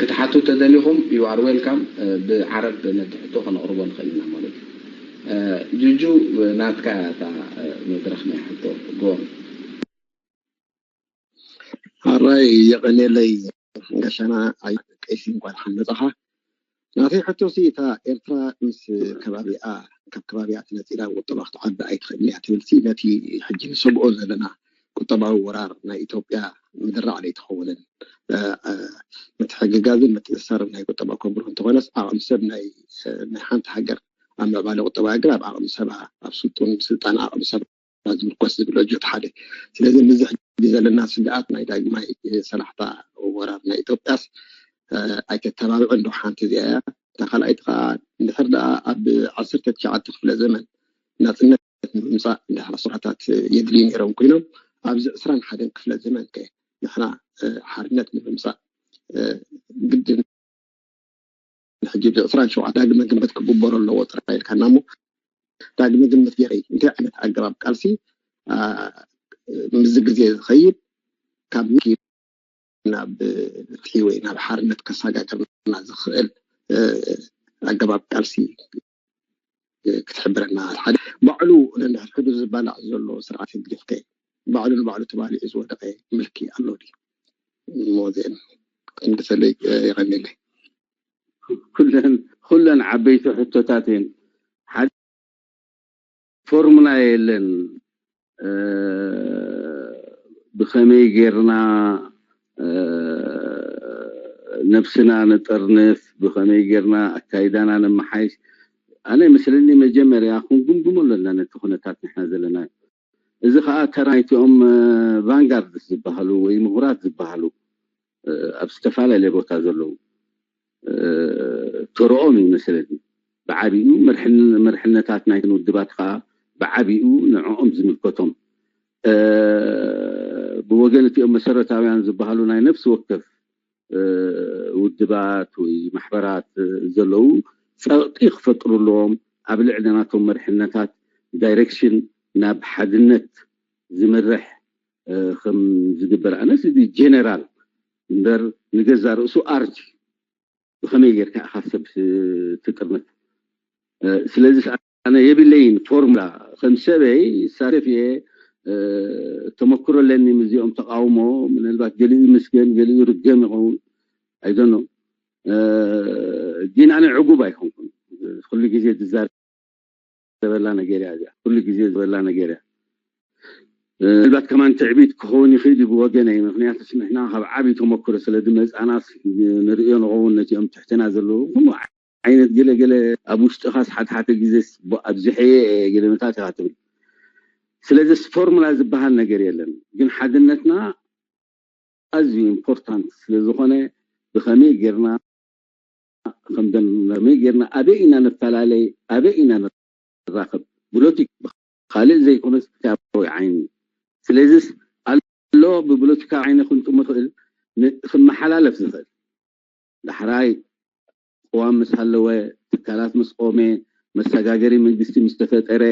ክትሓቱ ተደሊኹም you are welcome ብዓረብ ነቲ ሕቶ ከነቕርቦ ንኽእል ኢና ማለት እዩ ጁጁ ናትካ እያ እታ መድረኽ ናይ ሕቶ ጎን ኣራይ የቐኔለይ ገሸና ኣይ ቀይሲ እንኳን ሓመፀኻ ናተይ ሕቶ ሲ እታ ኤርትራ ምስ ከባቢኣ ካብ ከባቢኣ ተነፂላ ቁጠባ ክትዓቢ ኣይትኽእልን እያ ትብል ሲ ነቲ ሕጂ ንሰምኦ ዘለና ቁጠባዊ ወራር ናይ ኢትዮጵያ ምድራዕ ዘይትኸውንን ምትሕግጋዝን ምትእስሳርን ናይ ቁጠባ ከብርሁ እንተኾነስ ዓቕሚ ሰብ ናይ ናይ ሓንቲ ሃገር ኣብ ምዕባለ ቁጠባ ሃገር ኣብ ዓቕሚ ሰባ ኣብ ስልጡን ስልጣን ዓቕሚ ሰብ ዝምርኮስ ዝብል ጆት ሓደ ስለዚ ምዚ ዘለና ስግኣት ናይ ዳግማይ ሰላሕታ ወራር ናይ ኢትዮጵያስ ኣይተተባብዕን ዶ ሓንቲ እዚኣ እያ። እታ ካልኣይቲ ከዓ እንድሕር ደኣ ኣብ ዓሰርተ ትሽዓተ ክፍለ ዘመን ናፅነት ንምምፃእ እንድሕር ኣስራታት የድልዩ ነይሮም ኮይኖም ኣብዚ ዕስራን ሓደን ክፍለ ዘመን ከ ንሕና ሓርነት ንምምፃእ ግድን ሕጂ ዕስራን ሸውዓተ ዳግመ ግምት ክግበሮ ኣለዎ ጥራሕ ኢልካና እሞ ዳግመ ግምት ገይረ እንታይ ዓይነት ኣገባብ ቃልሲ ምስዚ ግዜ ዝኸይድ ካብ ናብ ፍትሒ ወይ ናብ ሓርነት ከሰጋግርና ዝኽእል ኣገባብ ቃልሲ ክትሕብረና ሓደ ባዕሉ ነንሕድሕዱ ዝባላዕ ዘሎ ስርዓት ህግደፍ ከ ባዕሉ ንባዕሉ ተባሊዑ ዝወደቀ ምልኪ ኣሎ ድዩ? ሞዜን ክንድሰለይ የቀኒለይ። ኩለን ኩለን ዓበይቲ ሕቶታት እየን። ሓደ ፎርሙላ የለን። ብኸመይ ጌርና ነብስና ንጠርንፍ፣ ብኸመይ ጌርና ኣካይዳና ነመሓይሽ። ኣነ መስለኒ መጀመርያ ክንጉምጉሞ ኣለና ነቲ ኩነታት ንሕና ዘለና። እዚ ከዓ ተራ ናይቲኦም ቫንጋርድስ ዝበሃሉ ወይ ምሁራት ዝበሃሉ ኣብ ዝተፈላለየ ቦታ ዘለዉ ተረኦም እዩ መስለኒ። ብዓቢኡ መርሕነታት ናይተን ውድባት ከዓ ብዓቢኡ ንዕኦም ዝምልከቶም ብወገን እቲኦም መሰረታውያን ዝበሃሉ ናይ ነፍሲ ወከፍ ውድባት ወይ ማሕበራት ዘለዉ ፀቕጢ ክፈጥሩ ኣለዎም። ኣብ ልዕሊ ናቶም መርሕነታት ዳይሬክሽን ናብ ሓድነት ዝመርሕ ከም ዝግበር ኣነስ እዚ ጀነራል እምበር ንገዛ ርእሱ ኣርት ብኸመይ ጌርካ ኢኻ ሰብ ትጥርንፍ? ስለዚ ኣነ የብለይን ፎርሙላ ከም ሰበይ ይሳተፍ እየ ተመክሮ ኣለኒ ምስዚኦም ተቃውሞ ምናልባት ገሊኡ ይምስገን ገሊኡ ይርገም ይኸውን ኣይደኖ ግን ኣነ ዕጉብ ኣይኮንኩን ኩሉ ግዜ ዝዛረብ ዘበላ ነገር እያ እዚኣ ኩሉ ግዜ ዝበላ ነገር እያ ምናልባት ከማን ትዕቢት ክኸውን ይኽእል እዩ ብወገነይ ምክንያቱ ንሕና ካብ ዓብዪ ተመክሮ ስለ ዝመፃናስ ንርእዮ ንኸውን ነዚኦም ትሕትና ዘለዉ ኩሉ ዓይነት ገለገለ ኣብ ውሽጥኻስ ሓደ ሓደ ግዜ ኣብዝሐየ ገለመታት ኢኻ ትብል ስለዚስ ፎርሙላ ዝበሃል ነገር የለን ግን ሓድነትና ኣዝዩ ኢምፖርታንት ስለዝኾነ ብኸመይ ጌርና ከምደን ከመይ ጌርና ኣበይ ኢና ንፈላለይ ኣበይ ኢና ንራኸብ ብሎቲክ ካልእ ዘይኮነስ ክታባዊ ዓይኒ ስለዚስ ኣሎ ብብሎቲካ ዓይኒ ክንጥሙ ይኽእል ክመሓላለፍ ዝኽእል ዳሕራይ ቅዋም ምስ ሃለወ ትካላት ምስ ቆመ መሰጋገሪ መንግስቲ ምስ ተፈጠረ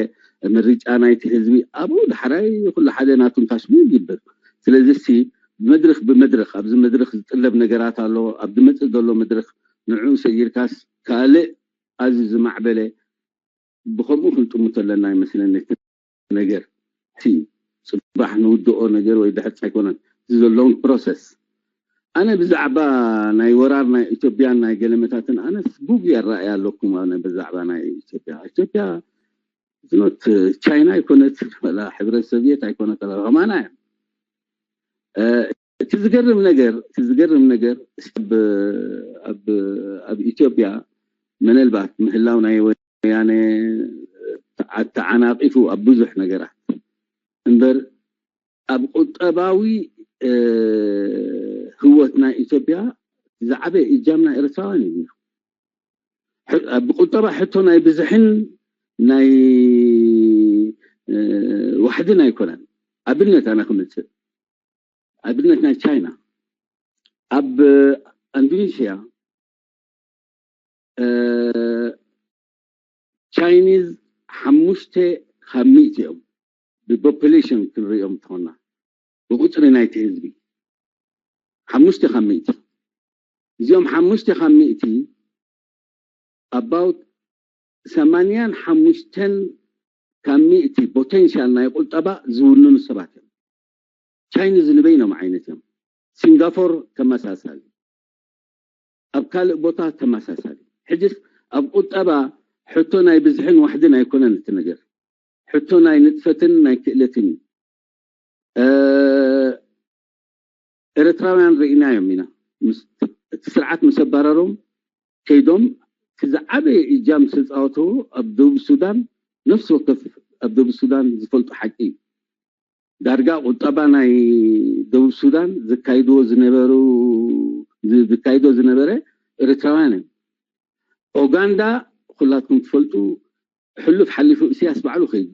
ምርጫ ናይቲ ህዝቢ ኣብኡ ዳሕራይ ኩሉ ሓደ ናቱ ንታሽሙ ይግብር ስለዚ ሲ መድረክ ብመድረክ ኣብዚ መድረክ ዝጥለብ ነገራት ኣሎ ኣብ ዝመፅእ ዘሎ መድረክ ንዕኡ ሰጊርካስ ካልእ ኣዝዩ ዝማዕበለ ብከምኡ ክንጥምቶ ኣለና ይመስለኒ እቲ ነገር እቲ ፅባሕ ንውድኦ ነገር ወይ ድሕርፅ ኣይኮነን እቲ ዘለውን ፕሮሰስ ኣነ ብዛዕባ ናይ ወራር ናይ ኢትዮጵያን ናይ ገለመታትን ኣነስ ቡግ የራእያ ኣለኩም ኣነ ብዛዕባ ናይ ኢትዮጵያ ኢትዮጵያ ዝኖት ቻይና ኣይኮነት ወላ ሕብረት ሶቪየት ኣይኮነት ከማና እያ እቲ ዝገርም ነገር እቲ ዝገርም ነገር ኣብ ኢትዮጵያ ምናልባት ምህላው ናይ ወያነ ኣተዓናቂፉ ኣብ ብዙሕ ነገራት እምበር ኣብ ቁጠባዊ ህወት ናይ ኢትዮጵያ ዝዓበየ እጃም ናይ ኤርትራውያን እዩ ብቁጠባ ሕቶ ናይ ብዝሕን ናይ ዋሕድን ኣይኮነን ኣብነት ኣነ ክምፅእ ኣብነት ናይ ቻይና ኣብ ኢንዶኔሽያ ቻይኒዝ ሓሙሽተ ካብ ሚእቲ እዮም ብፖፑሌሽን ክንሪኦም እንተኾና ብቁፅሪ ናይቲ ህዝቢ ሓሙሽተ ካብ ሚእቲ እዚኦም ሓሙሽተ ካብ ሚእቲ ኣባውት ሰማንያን ሓሙሽተን ካብ ሚእቲ ፖቴንሻል ናይ ቁጠባ ዝውንኑ ሰባት እዮም ቻይኒዝ ንበይኖም ዓይነት እዮም ሲንጋፎር ተመሳሳሊ ኣብ ካልእ ቦታ ተመሳሳሊ ሕጅስ ኣብ ቁጠባ ሕቶ ናይ ብዝሕን ዋሕድን ኣይኮነን እቲ ነገር ሕቶ ናይ ንጥፈትን ናይ ክእለትን እዩ ኤርትራውያን ርኢናዮም ኢና እቲ ስርዓት ምስ ኣባረሮም ከይዶም እቲ ዝዓበየ እጃም ዝተፃወተዎ ኣብ ደቡብ ሱዳን ነፍሲ ወከፍ ኣብ ደቡብ ሱዳን ዝፈልጡ ሓቂ እዩ ዳርጋ ቁጠባ ናይ ደቡብ ሱዳን ዘካይድዎ ዝነበሩ ዝካይዶ ዝነበረ ኤርትራውያን እዮም። ኦጋንዳ ኩላትኩም ትፈልጡ፣ ሕሉፍ ሓሊፉ ኢሳያስ ባዕሉ ከይዱ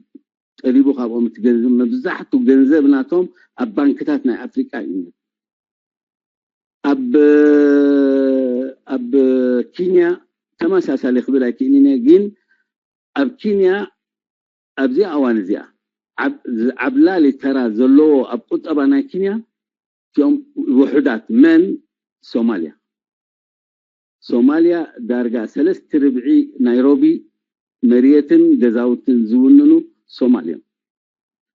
ጠሊቡ ካብኦም እቲ ገንዘብ፣ መብዛሕቱ ገንዘብ ናቶም ኣብ ባንክታት ናይ ኣፍሪቃ እዩ። ኣብ ኣብ ኪንያ ተመሳሳሊ ክብል ኣይክእልን እየ፣ ግን ኣብ ኪንያ ኣብዚ ኣዋን እዚኣ ዓብላሊ ተራ ዘለዎ ኣብ ቁጠባ ናይ ኪንያ እቲኦም ውሑዳት መን? ሶማልያ። ሶማልያ ዳርጋ ሰለስተ ርብዒ ናይሮቢ መሬትን ገዛውትን ዝውንኑ ሶማል እዮም።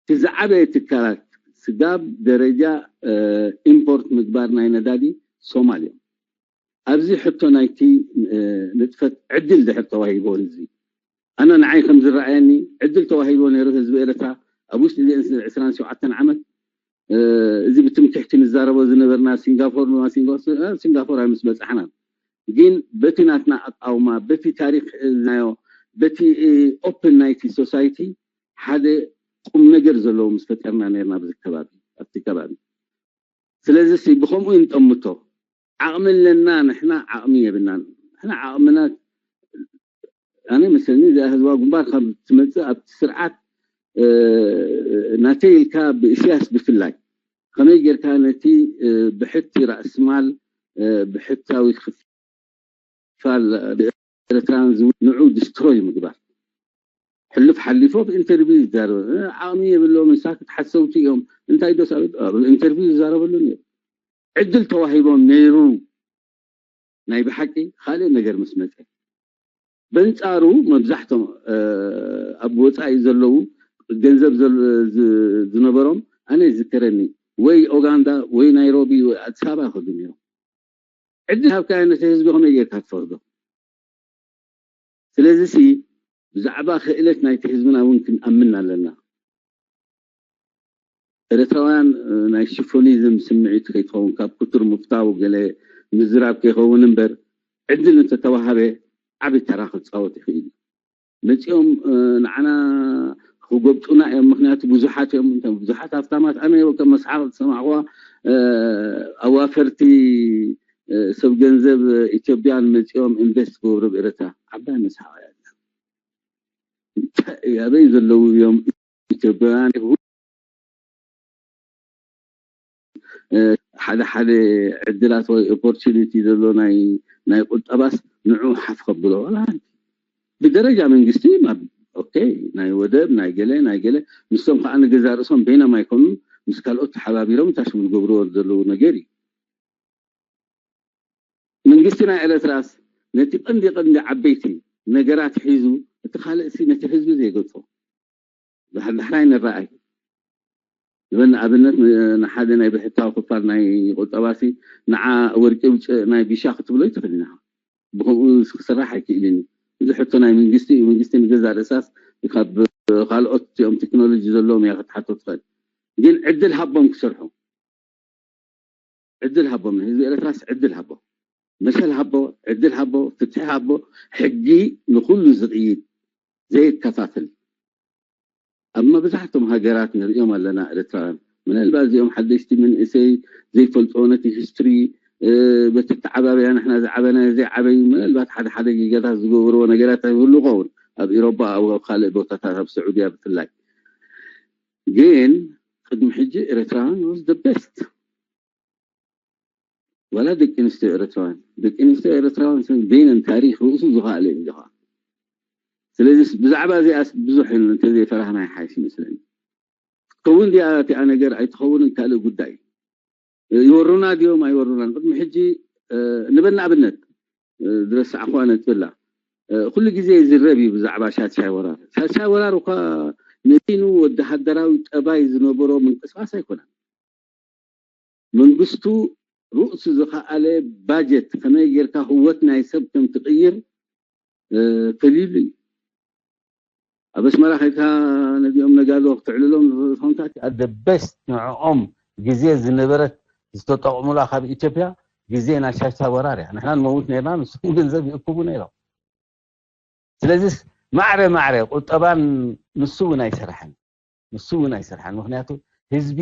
እቲ ዝዓበየ ትካላት ስጋብ ደረጃ ኢምፖርት ምግባር ናይ ነዳዲ ሶማል እዮም። ኣብዚ ሕቶ ናይቲ ንጥፈት ዕድል ድሕር ተዋሂቦ ህዝቢ፣ ኣነ ንዓይ ከም ዝረኣየኒ ዕድል ተዋሂቦ ነይሩ ህዝቢ ኤርትራ ኣብ ውሽጢ እዚአን ዕስራን ሸውዓተን ዓመት እዚ ብትምክሕቲ ንዛረቦ ዝነበርና ሲንጋፎር ንዋ ሲንጋፎር ኣይምስ በጻሕናን፣ ግን በቲ ናትና ኣቃውማ፣ በቲ ታሪኽ ናዮ፣ በቲ ኦፕን ናይቲ ሶሳይቲ ሓደ ቁም ነገር ዘለዎ ምስ ፈጠርና ነርና ኣብዚ ከባቢ ኣብቲ ከባቢ። ስለዚ ሲ ብከምኡ ንጠምቶ። ዓቕሚ ኣለና ንሕና፣ ዓቕሚ የብልናን። ንሕና ዓቕምና ኣነ መስለኒ እዚኣ ህዝባዊ ግንባር ካብ ትመፅእ ኣብቲ ስርዓት ናተይ ኢልካ ብእስያስ ብፍላይ ከመይ ጌርካ ነቲ ብሕቲ ራእስማል ብሕታዊ ክፋል ኤርትራን ንዑ ዲስትሮይ ምግባር። ሕሉፍ ሓሊፎ ኢንተርቪው ይዛረብ ዓቕሚ የብሎም። ሳክት ሓሰውቲ እዮም። እንታይ ዶ ኢንተርቪው ይዛረበሉ ነይሩ? ዕድል ተዋሂቦም ነይሩ ናይ ብሓቂ ካልእ ነገር ምስ መፀ። በንፃሩ መብዛሕቶም ኣብ ወፃኢ ዘለዉ ገንዘብ ዝነበሮም ኣነ ይዝከረኒ ወይ ኦጋንዳ ወይ ናይሮቢ ወይ ኣዲስ ኣበባ ይኸዱ ነይሮም። ዕድል ሃብካዮ ነቲ ህዝቢ ከመይ ጌርካ ትፈርዶ? ስለዚ ሲ ብዛዕባ ክእለት ናይቲ ህዝብና እውን ክንኣምን ኣለና። ኤርትራውያን ናይ ሽፎኒዝም ስምዒት ከይትኸውን ካብ ክቱር ምፍታው ገለ ምዝራብ ከይኸውን እምበር ዕድል እንተተዋሃበ ዓቢ ተራ ክፃወት ይኽእል እዩ። መፂኦም ንዓና ክጎብጡና እዮም። ምክንያቱ ብዙሓት እዮም። ብዙሓት ሃፍታማት ኣነ ከም መስሓቅ ዝሰማዕኩዋ ኣዋፈርቲ ሰብ ገንዘብ ኢትዮጵያን መፂኦም ኢንቨስት ክገብሩ ኣብ ኤርትራ ዓባይ መስሓቅ እያ። ኣበይ ዘለዉ እዮም ኢትዮጵያውያን? ሓደ ሓደ ዕድላት ወይ ኦፖርቹኒቲ ዘሎ ናይ ናይ ቁጠባስ ንዑ ሓፍ ከብሎ ዋላ ሓንቲ። ብደረጃ መንግስቲ ኦኬ ናይ ወደብ ናይ ገለ ናይ ገለ ንሶም ከዓ ንገዛ ርእሶም በይኖም ኣይኮኑን ምስ ካልኦት ተሓባቢሮም ታሽሙ ዝገብርዎ ዘለዉ ነገር እዩ። መንግስቲ ናይ ኤርትራስ ነቲ ቀንዲ ቀንዲ ዓበይቲ ነገራት ሒዙ እቲ ካልእሲ ነቲ ህዝቢ ዘይገጾ ዳሕራይ ንረኣይ። ንበን ኣብነት ንሓደ ናይ ብሕታዊ ክፋል ናይ ቁጠባሲ ንዓ ወርቂ ውጭ ናይ ቢሻ ክትብሎ ይትኽእል ኢና። ብከምኡ ክስራሕ ኣይክእልን እዩ። እዚ ሕቶ ናይ መንግስቲ እዩ። መንግስቲ ንገዛ ርእሳስ ካብ ካልኦት እቲኦም ቴክኖሎጂ ዘለዎም እያ ክትሓቶ ትኽእል። ግን ዕድል ሃቦም ክሰርሑ። ዕድል ሃቦም፣ ህዝቢ ኤርትራስ ዕድል ሃቦ፣ መሰል ሃቦ፣ ዕድል ሃቦ፣ ፍትሒ ሃቦ፣ ሕጊ ንኹሉ ዝቕይድ ዘይከፋፍል። ኣብ መብዛሕቶም ሃገራት ንሪኦም ኣለና ኤርትራውያን። ምናልባት እዚኦም ሓደሽቲ መንእሰይ ዘይፈልጥዎ ነቲ ሂስትሪ በቲ ተዓባብያ ንሕና ዝዓበና ዘይዓበዩ ምናልባት ሓደ ሓደ ጌጋታት ዝገብርዎ ነገራት ይህሉ ይኸውን ኣብ ኢሮባ ኣብ ካልእ ቦታታት ኣብ ስዑድያ ብፍላይ። ግን ቅድሚ ሕጂ ኤርትራውያን was the best። ዋላ ደቂ ኣንስትዮ ኤርትራውያን ደቂ ኣንስትዮ ኤርትራውያን ሰብ በይነን ታሪኽ ርእሱ ዝኸኣለ እዩ ዝኻ። ስለዚ ብዛዕባ እዚኣስ ብዙሕ እንተዘይፈራህና ይሓይሽ ይመስለኒ። ክትከውን ዲኣ እቲኣ ነገር ኣይትኸውንን ካልእ ጉዳይ እዩ። ይወሩና ድዮም ኣይወሩናን ቅድሚ ሕጂ ንበል ንኣብነት ዝረሳዕኹዋ ነጥቢ ኣላ። ኩሉ ግዜ ይዝረብ እዩ ብዛዕባ ሻድሻይ ወራር። ሻድሻይ ወራር እኳ ነቲ ንወተሃደራዊ ጠባይ ዝነበሮ ምንቅስቃስ ኣይኮነን። መንግስቱ ርእሱ ዝኸኣለ ባጀት ከመይ ጌርካ ህወት ናይ ሰብ ከም ትቕይር ተልዩሉ እዩ። ኣብ ኣስመራ ከይድካ ነዚኦም ነጋዶ ክትዕልሎም ዝኾንካ the best ንዕኦም ግዜ ዝነበረት ዝተጠቕሙላ ካብ ኢትዮጵያ ግዜ ናይ ሻሻ ወራር እያ። ንሕና ንመውት ነርና ንስኹም ገንዘብ ይእክቡ ነይሮም። ስለዚስ ማዕረ ማዕረ ቁጠባን ንሱ እውን ኣይሰርሐን ንሱ እውን ኣይሰርሐን ምክንያቱ ህዝቢ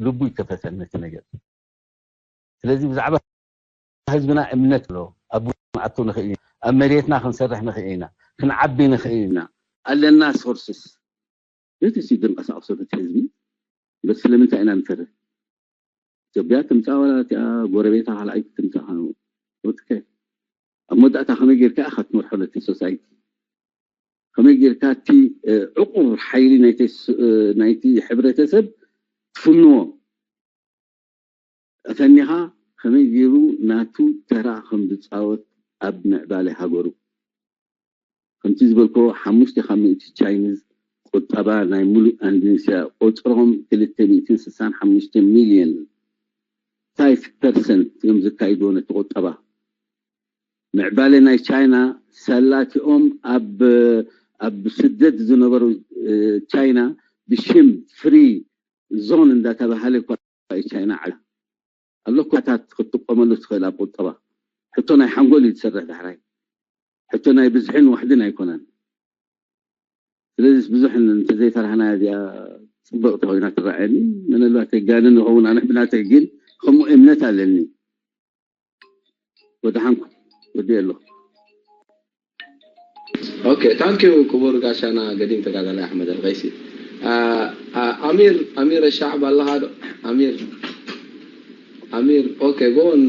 ልቡ ይከፈተን ነቲ ነገር። ስለዚ ብዛዕባ ህዝብና እምነት ኣሎ። ኣብ ክንኣቱ ንኽእል ኢና፣ ኣብ መሬትና ክንሰርሕ ንኽእል ኢና፣ ክንዓቢ ንኽእል ኢና። ኣለና ሶርስስ። ነቲ ሲ ድንቀሳቀሶ ነቲ ህዝቢ። በስ ስለምንታይ ኢና ንፈርህ? ኢትዮጵያ ትምጻእ ዋላ እቲኣ ጎረቤታ ካልኣይቲ ትምጻእ። ወትከ ኣብ መወዳእታ ከመይ ጌርካ ኢኻ ክትመርሖ ነቲ ሶሳይቲ? ከመይ ጌርካ እቲ ዕቁር ሓይሊ ናይቲ ሕብረተሰብ ትፍንዎ? ኣፈኒኻ ከመይ ገይሩ ናቱ ተራ ከም ዝጻወት ኣብ ምዕባለ ሃገሩ። ከምቲ ዝበልኮ ሓሙሽተ ካብ ሚእቲ ቻይኒዝ ቁጠባ ናይ ሙሉእ ኣንድንስያ ቆጽሮም ክልተ ሚእትን ስሳን ሓሙሽተ ሚልዮን ፋይቭ ፐርሰንት እዮም ዘካይድዎ ነቲ ቁጠባ። ምዕባለ ናይ ቻይና ሰላቲኦም ኣብ ኣብ ስደት ዝነበሩ ቻይና ብሽም ፍሪ ዞን እንዳተባሃለ እኳ ቻይና ዓላ ኣሎ ኩነታት ክትጥቀመሉ ትኽእል ኣብ ቁጠባ። ሕቶ ናይ ሓንጎል እዩ ዝሰርሕ ዳሕራይ። ሕቶ ናይ ብዝሕን ዋሕድን ኣይኮነን። ስለዚ ብዙሕ እንተዘይፈራህና እዚኣ ጽብቕቲ ኮይና ትረኣየኒ። ምናልባት የጋንን ይኸውን ኣነ ብናተይ ግን ከምኡ እምነት ኣለኒ። ወደሓንኩም ወዲ ኣለኹ። Okay, thank you ክቡር ጋሻና ገዲም ተጋዳላይ ኣሕመድ ኣልቀይሲ። ኣሚር ኣሚር ሻዕብ ኣለኻ ዶ? ኣሚር ኣሚር okay go on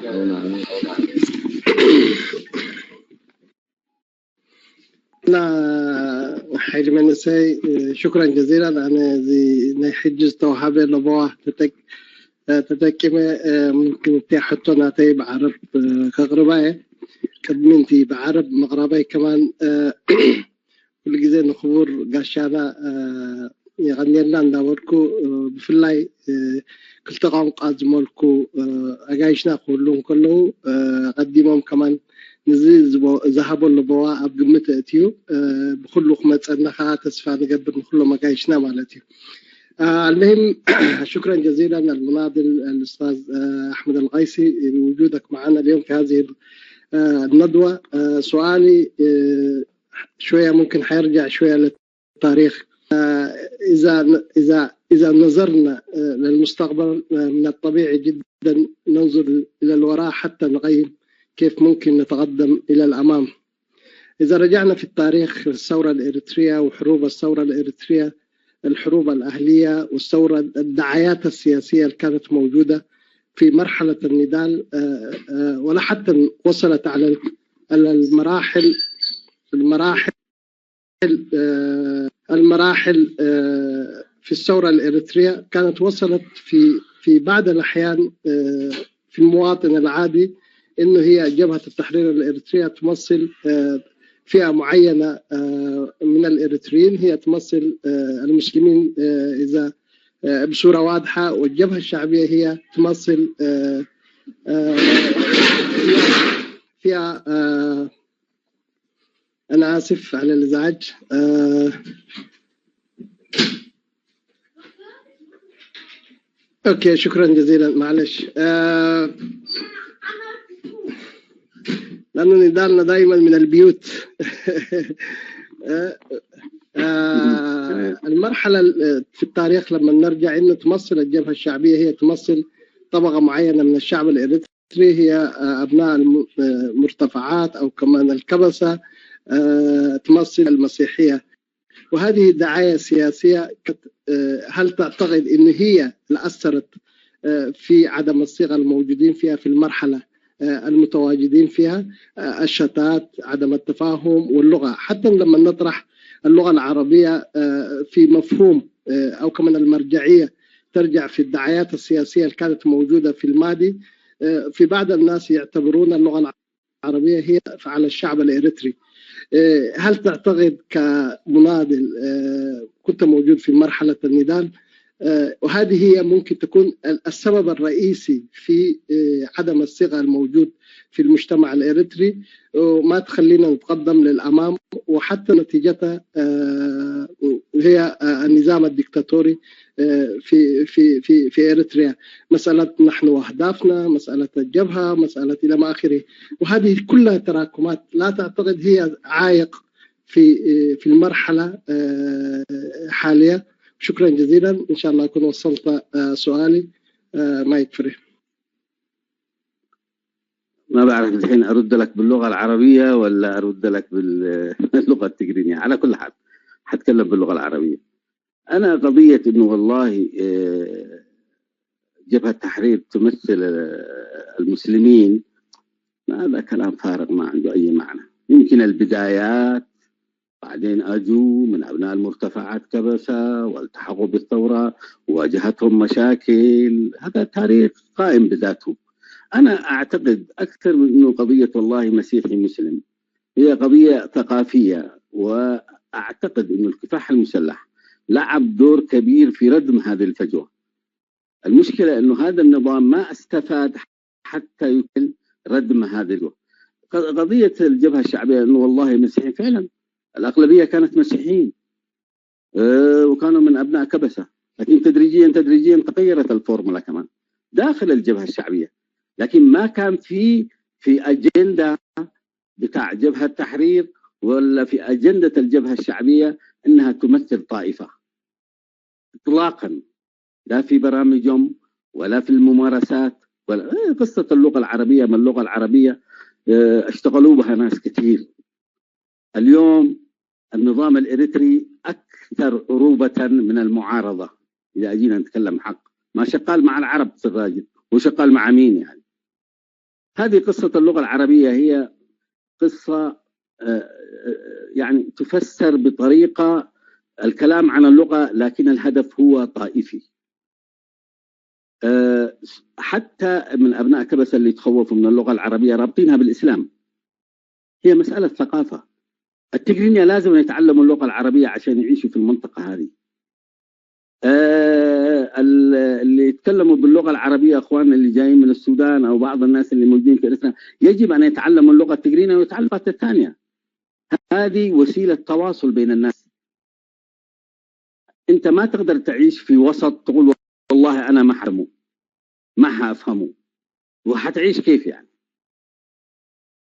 ሓውና ኣሚር። እና ሓይሊ መንእሰይ ሽኩራን ጀዚላን። ኣነ እዚ ናይ ሕጂ ዝተዋሃበ ለበዋ ተጠቂመ ምምክን እቲያ ሕቶ ናተይ ብዓረብ ከቕርባ እየ። ቅድሚ እቲ ብዓረብ ምቕራበይ ከማን ኩሉ ግዜ ንክቡር ጋሻና የቐንየልና እንዳበልኩ ብፍላይ ክልተ ቋንቋ ዝመልኩ ኣጋይሽና ክህሉ እንከለዉ ቀዲሞም ከማን ንዚ ዝሃቦ ለበዋ ኣብ ግምት ኣእትዩ ብኩሉ ክመፀና ከዓ ተስፋ ንገብር ንኩሎም ኣጋይሽና ማለት እዩ። المهم شكرا جزيلا المناضل الأستاذ أحمد الغيثي بوجودك معنا اليوم في هذه الندوة. سؤالي شوية ممكن حيرجع شوية للتاريخ. إذا إذا إذا نظرنا للمستقبل من الطبيعي جدا ننظر إلى الوراء حتى نقيم كيف ممكن نتقدم إلى الأمام. إذا رجعنا في التاريخ الثورة الإريترية وحروب الثورة الإريترية، الحروب الأهلية والثورة، الدعايات السياسية اللي كانت موجودة في مرحلة النضال ولا حتى وصلت على المراحل المراحل المراحل في الثورة الإريترية كانت وصلت في في بعض الأحيان في المواطن العادي إنه هي جبهة التحرير الإريترية تمثل فئة معينة من الإريتريين، هي تمثل المسلمين إذا بصورة واضحة، والجبهة الشعبية هي تمثل فئة أنا آسف على الإزعاج. أوكي، شكرا جزيلا. معلش. لأنه نضالنا دائما من البيوت. المرحلة في التاريخ لما نرجع إنه تمثل الجبهة الشعبية هي تمثل طبقة معينة من الشعب الإريتري، هي أبناء المرتفعات أو كمان الكبسة، تمثل المسيحية. وهذه الدعاية السياسية هل تعتقد إن هي اللي أثرت في عدم الصيغة الموجودين فيها في المرحلة المتواجدين فيها، الشتات، عدم التفاهم واللغة؟ حتى لما نطرح اللغة العربية في مفهوم أو كمان المرجعية ترجع في الدعايات السياسية اللي كانت موجودة في الماضي، في بعض الناس يعتبرون اللغة العربية هي على الشعب الإريتري. هل تعتقد كمناضل كنت موجود في مرحلة النضال، وهذه هي ممكن تكون السبب الرئيسي في عدم الصيغة الموجود في المجتمع الإريتري، وما تخلينا نتقدم للأمام، وحتى نتيجتها هي النظام الدكتاتوري في في في في إريتريا، مسألة نحن وأهدافنا، مسألة الجبهة، مسألة إلى ما آخره. وهذه كلها تراكمات لا تعتقد هي عائق في في المرحلة الحالية؟ شكرا جزيلا. إن شاء الله أكون وصلت آه، سؤالي. آه، مايك فري. ما بعرف الحين أرد لك باللغة العربية ولا أرد لك باللغة التجرينية. على كل حال، حتكلم باللغة العربية. أنا قضية إنه والله آه، جبهة تحرير تمثل آه، المسلمين، هذا كلام فارغ، ما عنده أي معنى. يمكن البدايات، بعدين أجوا من أبناء المرتفعات كبسة والتحقوا بالثورة، واجهتهم مشاكل. هذا تاريخ قائم بذاته. أنا أعتقد أكثر من أنه قضية والله مسيحي مسلم، هي قضية ثقافية، وأعتقد أن الكفاح المسلح لعب دور كبير في ردم هذه الفجوة. المشكلة أنه هذا النظام ما استفاد حتى يمكن ردم هذه الفجوة. قضية الجبهة الشعبية أنه والله مسيحيين، فعلا الأغلبية كانت مسيحيين، آه، وكانوا من أبناء كبسة، لكن تدريجيا تدريجيا تغيرت الفورمولا كمان داخل الجبهة الشعبية. لكن ما كان في في أجندة بتاع جبهة تحرير ولا في أجندة الجبهة الشعبية أنها تمثل طائفة إطلاقا، لا في برامجهم ولا في الممارسات ولا إيه، قصة اللغة العربية. ما اللغة العربية آه، اشتغلوا بها ناس كثير. اليوم النظام الإريتري أكثر عروبة من المعارضة. إذا أجينا نتكلم حق، ما شغال مع العرب في الراجل، هو شغال مع مين يعني؟ هذه قصة اللغة العربية، هي قصة آه، آه، يعني تفسر بطريقة الكلام عن اللغة، لكن الهدف هو طائفي. آه، حتى من أبناء كبسة اللي يتخوفوا من اللغة العربية رابطينها بالإسلام. هي مسألة ثقافة. التجرينيا لازم يتعلموا اللغة العربية عشان يعيشوا في المنطقة هذه. آه، ال- اللي يتكلموا باللغة العربية، أخواننا اللي جايين من السودان أو بعض الناس اللي موجودين في إريتريا، يجب أن يتعلموا اللغة التجرينية ويتعلموا اللغات الثانية. هذه وسيلة تواصل بين الناس. أنت ما تقدر تعيش في وسط تقول: "والله أنا ما حفهمه، ما حأفهمه"، وحتعيش كيف يعني؟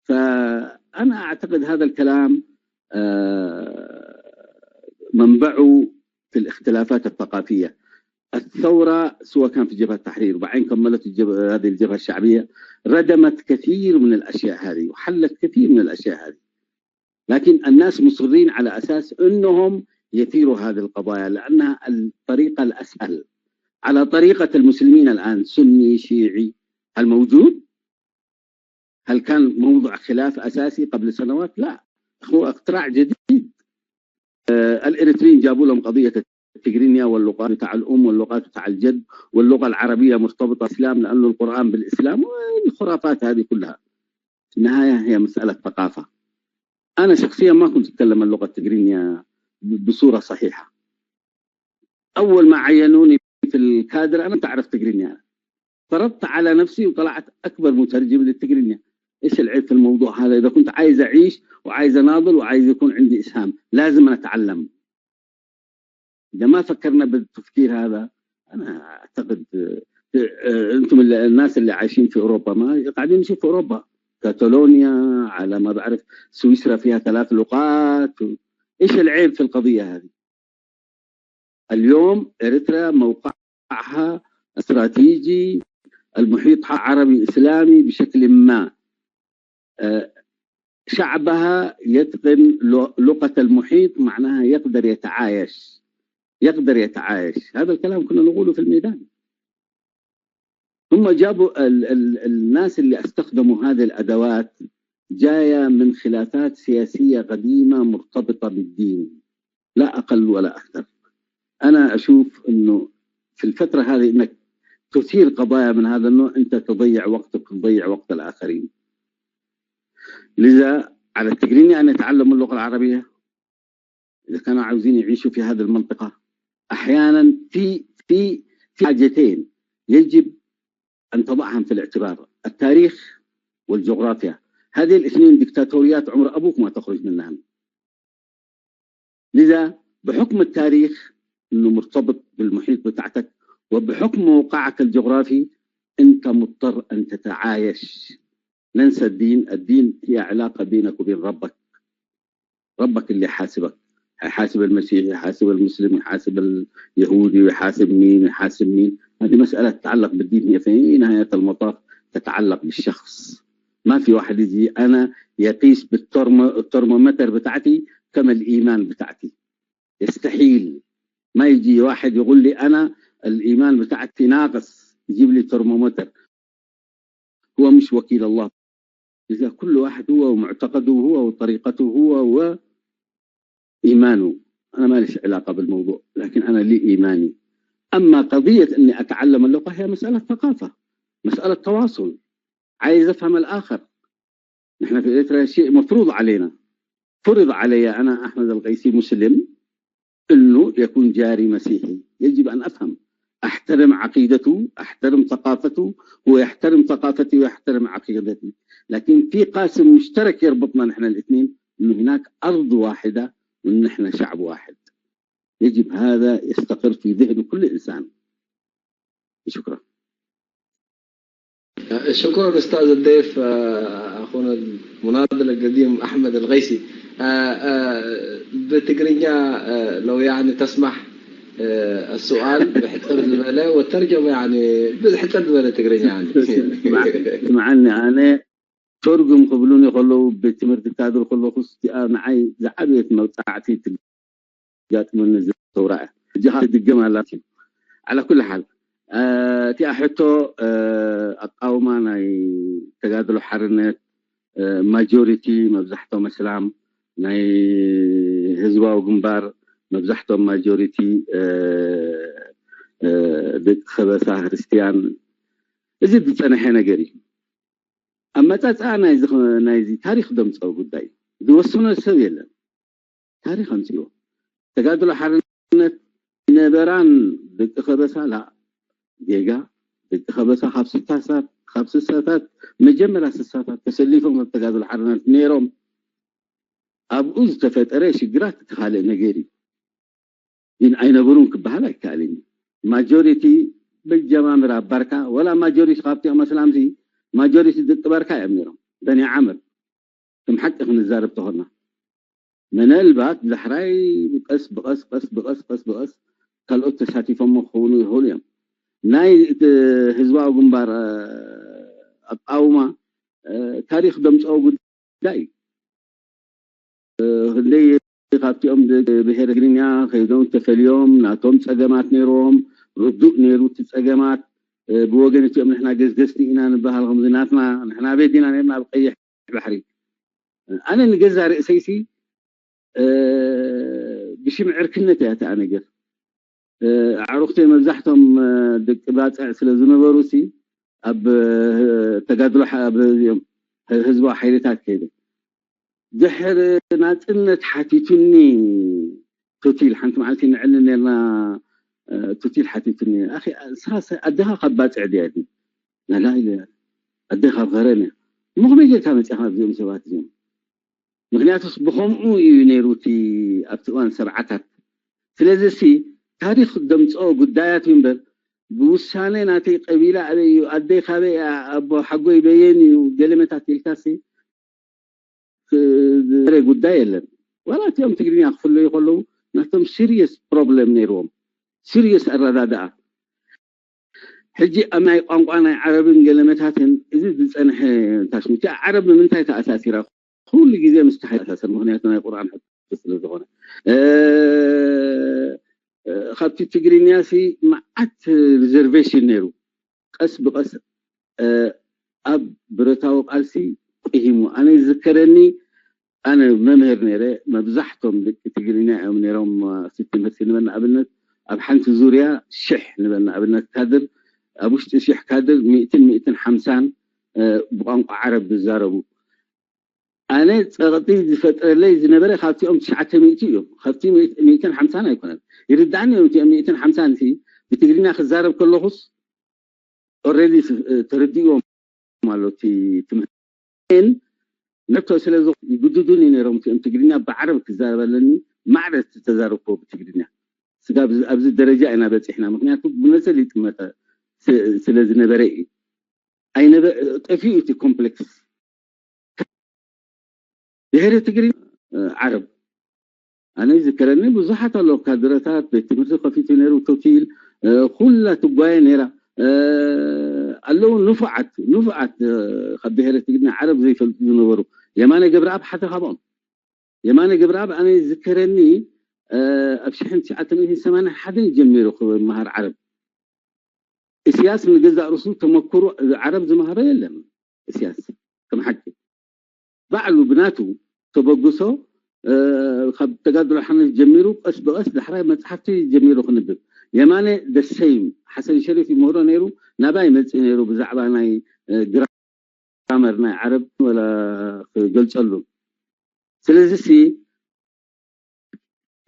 فأنا أعتقد هذا الكلام آه، منبعه في الاختلافات الثقافية. الثورة سواء كان في جبهة التحرير، بعدين كملت الجبهة، هذه الجبهة الشعبية، ردمت كثير من الأشياء هذه وحلت كثير من الأشياء هذه. لكن الناس مصرين على أساس أنهم يثيروا هذه القضايا لأنها الطريقة الأسهل، على طريقة المسلمين الآن، سني، شيعي، هل موجود؟ هل كان موضع خلاف أساسي قبل سنوات؟ لا، هو اختراع جديد. آه، الإريتريين جابوا لهم قضية التجرينيا واللغات بتاع الأم واللغات بتاع الجد واللغة العربية مرتبطة بالإسلام لأنه القرآن بالإسلام والخرافات هذه كلها. في النهاية هي مسألة ثقافة. أنا شخصيا ما كنت أتكلم اللغة التجرينيا ب- بصورة صحيحة. أول ما عينوني في الكادر أنا تعرف تجرينيا، فرضت على نفسي وطلعت أكبر مترجم للتجرينيا. إيش العيب في الموضوع هذا؟ إذا كنت عايز أعيش وعايز أناضل وعايز يكون عندي إسهام، لازم أتعلم. إذا ما فكرنا بالتفكير هذا، أنا أعتقد آه، آه، أنتم اللي- الناس اللي عايشين في أوروبا ما قاعدين نشوف في أوروبا، كاتالونيا، على ما بعرف سويسرا فيها ثلاث لغات. إيش العيب في القضية هذه؟ اليوم إريتريا موقعها استراتيجي، المحيط عربي إسلامي بشكل ما. آه، شعبها يتقن لو- لغة المحيط، معناها يقدر يتعايش، يقدر يتعايش. هذا الكلام كنا نقوله في الميدان. هم جابوا ال ال الناس اللي استخدموا هذه الأدوات جاية من خلافات سياسية قديمة مرتبطة بالدين، لا أقل ولا أكثر. أنا أشوف أنه في الفترة هذه أنك تثير قضايا من هذا النوع، أنت تضيع وقتك وتضيع وقت الآخرين. لذا على التجريني أن يتعلموا اللغة العربية إذا كانوا عاوزين يعيشوا في هذه المنطقة. أحيانا في في في حاجتين يجب أن تضعهم في الاعتبار: التاريخ والجغرافيا. هذه الاثنين دكتاتوريات عمر أبوك ما تخرج منها. لذا بحكم التاريخ أنه مرتبط بالمحيط بتاعتك، وبحكم موقعك الجغرافي أنت مضطر أن تتعايش. ننسى الدين، الدين هي علاقة بينك وبين ربك، ربك اللي حاسبك. يحاسب المسيحي، يحاسب المسلم، يحاسب اليهودي، ويحاسب مين، يحاسب مين. هذه مسألة تتعلق بالدين، هي في نهاية المطاف تتعلق بالشخص. ما في واحد يجي أنا يقيس بالترمومتر بتاعتي كما الإيمان بتاعتي. يستحيل. ما يجي واحد يقول لي أنا الإيمان بتاعتي ناقص، يجيب لي ترمومتر. هو مش وكيل الله. إذا كل واحد هو ومعتقده هو وطريقته هو وإيمانه، أنا ما ليش علاقة بالموضوع، لكن أنا لي إيماني. أما قضية أني أتعلم اللغة هي مسألة ثقافة، مسألة تواصل، عايز أفهم الآخر. نحن في إريتريا شيء مفروض علينا، فرض علي أنا أحمد القيسي مسلم أنه يكون جاري مسيحي. يجب أن أفهم، أحترم عقيدته، أحترم ثقافته، هو يحترم ثقافتي ويحترم عقيدتي. لكن في قاسم مشترك يربطنا نحن الاثنين، أنه هناك أرض واحدة وأن نحن شعب واحد. يجب هذا يستقر في ذهن كل إنسان. شكرا. شكرا أستاذ الضيف، آه، أخونا المناضل القديم أحمد الغيسي. آه، آه، بتقرينيا، آه، لو يعني تسمح، آه، السؤال بحتر زبالة والترجمة يعني بحتر زبالة تقرينيا يعني. ስምዓኒ፣ ኣነ ተርጉም ክብሉኒ ከለዉ ቤት ትምህርቲ ካድር ከለኹ እዚኣ ንዓይ ዝዓበየት መብጻዕቲ ትጋጥመኒ ዘተውራ እያ። እዚኻ ትድገም ኣላ። ዓላ ኩሉ ሓል፣ እ፣ እቲኣ ሕቶ፣ እ፣ ኣቃውማ ናይ ተጋድሎ ሓርነት፣ እ፣ ማጆሪቲ መብዛሕቶም ኣስላም፣ ናይ ህዝባዊ ግንባር መብዛሕቶም ማጆሪቲ፣ እ፣ እ፣ ደቂ ከበሳ ክርስትያን፣ እዚ ዝጸንሐ ነገር እዩ። ኣመጻጽኣ ናይዚ ኸ-፣ ናይዚ ታሪኽ ደምጸኦ ጉዳይ እዩ። ዝወሰኖ ሰብ የለን። ታሪኽ ኣምጺዎ። ተጋድሎ ሓርነት ነበራን ደቂ ከበሳ ላ ጌጋ፣ ደቂ ከበሳ ካብ ስሳታት፣ ካብ ስሳታት፣ መጀመርያ ስሳታት ተሰሊፎም ኣብ ተጋድሎ ሓርነት ነይሮም። ኣብኡ ዝተፈጠረ ሽግራት እቲ ካልእ ነገር እዩ። ግን ኣይነበሩን ክበሃል ኣይከኣልን እዩ። ማጆሪቲ በጃማምር ኣብ ባርካ፣ ወላ ማጆሪቲ ካብቲኦም ኣስላምሲ፣ ማጆሪቲ ደቂ ባርካ እዮም ነይሮም። በኒ ዓምር፣ ከም ሓቂ ክንዛረብ ተኾና። ምናልባት ዳሕራይ ብቀስ ብቀስ፣ ቀስ ብቀስ፣ ቀስ ብቀስ ካልኦት ተሳቲፎሞ ክኾኑ ይኽእሉ እዮም። ናይ እቲ ህዝባዊ ግንባር፣ እ፣ ኣቃውማ፣ እ፣ ታሪኽ ደምጽኦ ጉዳይ እዩ። እ፣ ክንደይ ካብቲኦም ብ-፣ ብሄረ ትግርኛ ከይዶም ተፈልዮም፣ ናቶም ጸገማት ነይርዎም፣ ርዱእ ነይሩ እቲ ጸገማት። እ፣ ብወገን እቲኦም ንሕና ገዝገዝቲ ኢና ንበሃል፣ ከምዚ ናትና፣ ንሕና ኣበይ ዲና ነርና? ኣብ ቀይሕ ባሕሪ። ኣነ ንገዛ ርእሰይሲ፣ እ፣ ብሽም ዕርክነት እያ እታ ነገር። እ፣ ኣዕሩኽተይ መብዛሕቶም፣ እ፣ ደቂ ባጽዕ ስለ ዝነበሩሲ፣ ኣብ፣ እ፣ ተጋድሎ ሓ-፣ ኣብ እዚኦም ህ-፣ ህዝባዊ ሓይልታት ከይደ። ድሕሪ ናጽነት ሓቲቱኒ ቶቲል፣ ሓንቲ መዓልቲ ንዕሊ ነርና፣ እ፣ ቶቲል ሓቲቱኒ። ኣኺ፣ ንስኻ ሰ-፣ ኣደኻ ካብ ባጽዕ ድያ? ኢሉኒ። ናላ ኢለ፣ ኣደ ካብ ኸረን እያ። እሞ ከመይ ጌርካ መጺኻ ኣብዚኦም ሰባት እዚኦም? ምኽንያቱስ ብኸምኡ እዩ ነይሩ እቲ ኣብቲ እዋን ሰብዓታት። ስለዚ ሲ ታሪኽ ደምጽኦ ጉዳያት እዩ እምበር፣ ብውሳነ ናተይ ቀቢላ ኣበይ እዩ፣ ኣደይ ካበይ እያ፣ ኣቦ ሓጎይ በየን እዩ፣ ገለመታት ኢልካሲ፣ እ፣ ዝረ ጉዳይ የለን። ዋላ እቲኦም ትግርኛ ክፍለዩ ከለዉ ናቶም ሲሪየስ ፕሮብለም ነይርዎም፣ ሲሪየስ ኣረዳድኣ። ሕጂ ኣብ ናይ ቋንቋ ናይ ዓረብን ገለመታትን እዚ ዝጸንሐ ታሽሙ። እቲኣ ዓረብ ንምንታይ ተኣሳሲራ? ኩሉ ግዜ ምስ ተሓሳሰር፣ ምኽንያቱ ናይ ቁርኣን ሕቶ ስለ ዝኾነ። እ፣ እ፣ ካብቲ ትግርኛ ሲ መዓት ሪዘርቬሽን ነይሩ። ቀስ ብቐስ፣ እ፣ ኣብ ብረታዊ ቃልሲ ቂሂሙ። ኣነ ይዝከረኒ፣ ኣነ መምህር ነይረ፣ መብዛሕቶም ደቂ ትግርኛ እዮም ነይሮም፣ እ፣ እቲ ትምህርቲ ንበል ንኣብነት ኣብ ሓንቲ ዙርያ ሽሕ ንበል ንኣብነት ካድር፣ ኣብ ውሽጢ ሽሕ ካድር ሚእትን ሚእትን ሓምሳን፣ እ፣ ብቋንቋ ዓረብ ዝዛረቡ። ኣነ ጸቕጢ ዝፈጥረለይ ዝነበረ ካብቲኦም ትሽዓተ ሚእቲ እዮም። ካብቲ ሚእት-፣ ሚእትን ሓምሳን ኣይኮነን። ይርድኣኒ እዮም እቲኦም ሚእትን ሓምሳን ሲ ብትግርኛ ክዛረብ ከለኹስ ኦልሬዲ ስ-፣ እ፣ ተረዲእዎም ኣሎ እቲ ትምህርቲ። ግን ነቶ ስለ ዝኾ-፣ ይግድዱኒ ነይሮም እቲኦም ትግርኛ ብዓረብ ክዛረብ ኣለኒ፣ ማዕረ ዝተዛረብክዎ ብትግርኛ። ስጋብ ኣብዚ፣ ኣብዚ ደረጃ ኢና በጺሕና። ምኽንያቱ ብመሰል ይጥመተ ስ-፣ ስለ ዝነበረ እዩ። ኣይነበ-፣ ጠፊኡ እቲ ኮምፕሌክስ። ብሄረ ትግርኛ፣ እ፣ ዓረብ። ኣነ ዝከረኒ ብዙሓት ኣለዉ ካድረታት ቤት ትምህርቲ ከፊቱ ነይሩ፣ ቶኪል ኩላ ትጓየ ነይራ። ኣለዉ ንፉዓት ንፉዓት ካብ ብሄረ ትግርኛ ዓረብ ዘይፈልጡ ዝነበሩ። የማነ ገብረኣብ ሓደ ካብኦም። የማነ ገብረኣብ ኣነ ዝከረኒ ኣብ ሽሕን ትሽዓተ ሚእትን ሰማንያን ሓደን ጀሚሩ ክመሃር ዓረብ። እስያስ ንገዛእ ርእሱ ተመክሮ ዓረብ ዝመሃሮ የለን። እስያስ ከም ሓቂ ባዕሉ ብናቱ ተበግሶ ካብ ተጋድሎ ሓመድ ጀሚሩ ቀስ ብቐስ ዳሕራይ መፅሓፍቲ ጀሚሩ ክንብብ። የማነ ደሰይም ሓሰን ሸሪፍ ይምህሮ ነይሩ። ናባይ መፅእ ነይሩ ብዛዕባ ናይ ግራመር ናይ ዓረብ ወላ ክገልፀሉ። ስለዚ ሲ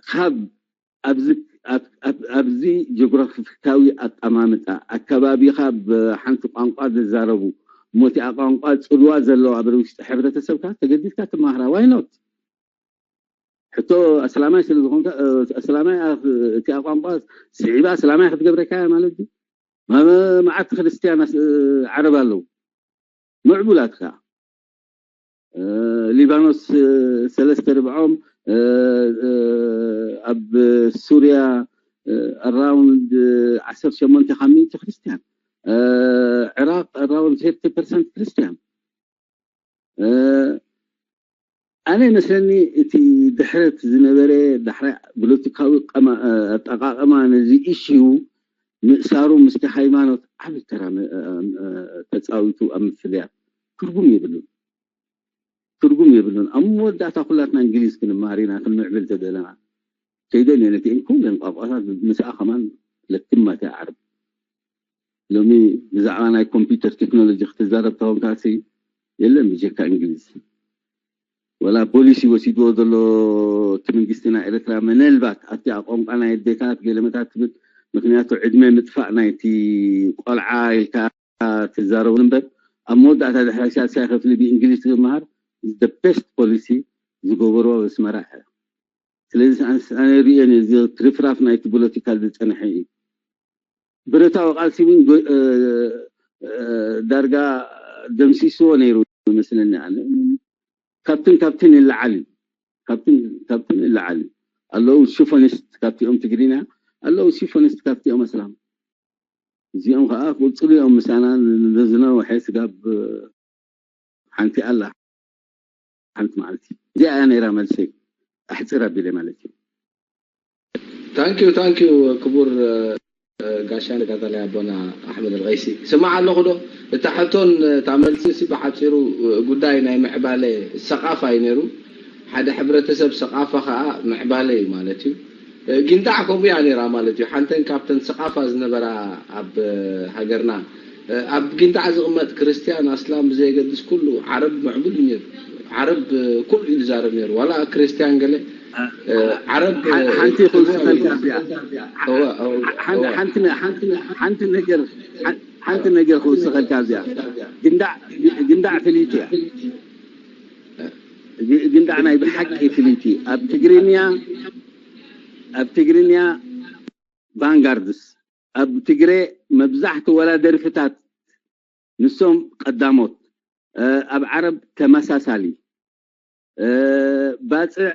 ካብ ኣብዚ ጂኦግራፊካዊ ኣቀማምጣ ኣከባቢኻ ብሓንቲ ቋንቋ ዝዛረቡ እሞ እቲኣ ቋንቋ ፅልዋ ዘለዋ ኣብ ውሽጢ ሕብረተሰብካ ተገዲድካ ትመሃራ ዋይኖት? ሕቶ ኣስላማይ ስለ ዝኾንካ ኣስላማይ እቲኣ ቋንቋ ስዒባ ኣስላማይ ክትገብረካ ማለት እዩ። መዓት ክርስትያን ዓረብ ኣለዉ ምዕቡላት ከዓ ሊባኖስ ሰለስተ ርብዖም ኣብ ሱርያ ኣራውንድ ዓሰርተ ሸሞንተ ካብ ሚእቲ ክርስትያን፣ ዕራቅ ኣራውንድ ቴርቲ ፐርሰንት ክርስትያን። ኣነ ይመስለኒ እቲ ድሕረት ዝነበረ ዳሕራይ ፖለቲካዊ ኣጠቃቅማ ነዚ ኢሽዩ ምእሳሩ ምስቲ ሃይማኖት ዓብዪ ተራ ተፃዊቱ ኣብ ምፍልያ ትርጉም የብሉን። ትርጉም የብሉን። ኣብ መወዳእታ ኩላትና እንግሊዝ ክንመሃር ኢና ክንምዕብል ተደለና። ከይደን እየ ነቲአን ኩለን ቋንቋታት ምስኣ ከማን ለትማት ዓርብ። ሎሚ ብዛዕባ ናይ ኮምፒውተር ቴክኖሎጂ ክትዛረብ ተኾንካሲ የለን ብጀካ እንግሊዝ። ወላ ፖሊሲ ወሲድዎ ዘሎ እቲ መንግስቲ ናይ ኤርትራ ምናልባት ኣብቲ ቋንቋ ናይ ኣዴታት ገለመታት ትብል ምክንያቱ ዕድመ ምጥፋእ ናይቲ ቆልዓ ኢልካ ትዛረቡን እምበር ኣብ መወዳእታ ድሕሪ ሳልሳይ ክፍሊ ብእንግሊዝ ክመሃር the best policy ዝገበርዎ ኣስመራ እያ። ስለዚ ኣነ ርእየን እዚ ትርፍራፍ ናይቲ ፖለቲካ ዝፀንሐ እዩ። ብረታዊ ቃልሲ እውን ዳርጋ ደምሲስዎ ነይሩ ይመስለኒ። ኣነ ካብትን ካብትን ይለዓል እዩ። ካብትን ካብትን ይለዓል እዩ። ኣለዉ ሽፎኒስት ካብቲኦም ትግርኛ ኣለዉ ሽፎኒስት ካብቲኦም ኣስላም። እዚኦም ከዓ ቅፅሉ እዮም ምሳና ንዝነውሐ ስጋብ ሓንቲ ኣላ ሓንቲ ማለት እዩ። እዚኣ እያ ነይራ መልሰይ ኣሕፅር ኣቢለ ማለት እዩ። ታንኪዩ ታንኪዩ ክቡር ጋሻ ተጋዳላይ ኣቦና ኣሕመድ ኣልቀይሲ ስማዕ ኣለኹ ዶ? እታ ሕቶን እታ መልሲ ሲ ብሓፂሩ ጉዳይ ናይ ምዕባለ ሰቓፋ እዩ ነይሩ። ሓደ ሕብረተሰብ ሰቓፋ ከዓ ምዕባለ እዩ ማለት እዩ። ጊንጣዕ ከምኡ እያ ነይራ ማለት እዩ። ሓንተን ካብተን ሰቓፋ ዝነበራ ኣብ ሃገርና ኣብ ጊንጣዕ ዝቕመጥ ክርስትያን ኣስላም ብዘየገድስ ኩሉ ዓረብ ምዕቡል እዩ ነይሩ። ዓረብ ኩሉ እዩ ዝዛረብ ነይሩ ዋላ ክርስትያን ገለ ዓረብ ሓንቲ ክውስኸልካ እዚኣ ሓንቲ ነገር ሓንቲ ነገር ክውስኸልካ እዚኣ ግንዳዕ ፍልይቲ እያ። ግንዳዕ ናይ ብሓቂ ፍልይቲ ኣብ ትግርኛ ኣብ ትግርኛ ቫንጋርድስ ኣብ ትግረ መብዛሕቲ ወላ ደርፍታት ንሶም ቀዳሞት ኣብ ዓረብ ተመሳሳሊ ባፅዕ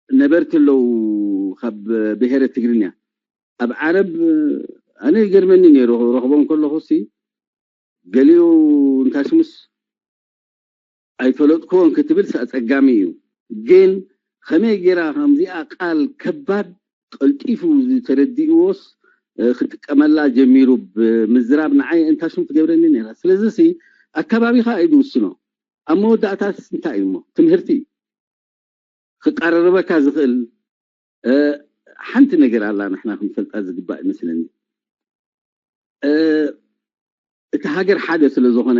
ነበርቲ ኣለዉ ካብ ብሄረ ትግርኛ ኣብ ዓረብ ኣነ ይገርመኒ ነይሩ ረኽቦም ከለኹ ሲ ገሊኡ እንታይ ስሙስ ኣይፈለጥክዎን ክትብል ኣፀጋሚ እዩ። ግን ከመይ ገይራ ከምዚኣ ቃል ከባድ ቀልጢፉ ዝተረዲእዎስ ክጥቀመላ ጀሚሩ ብምዝራብ ንዓይ እንታሽም ትገብረኒ ነይራ። ስለዚ ሲ ኣከባቢኻ እዩ ዝውስኖ። ኣብ መወዳእታስ እንታይ እዩ እሞ ትምህርቲ እዩ ክቃረርበካ ዝኽእል ሓንቲ ነገር ኣላ ንሕና ክንፈልጣ ዝግባእ ይመስለኒ። እቲ ሃገር ሓደ ስለ ዝኾነ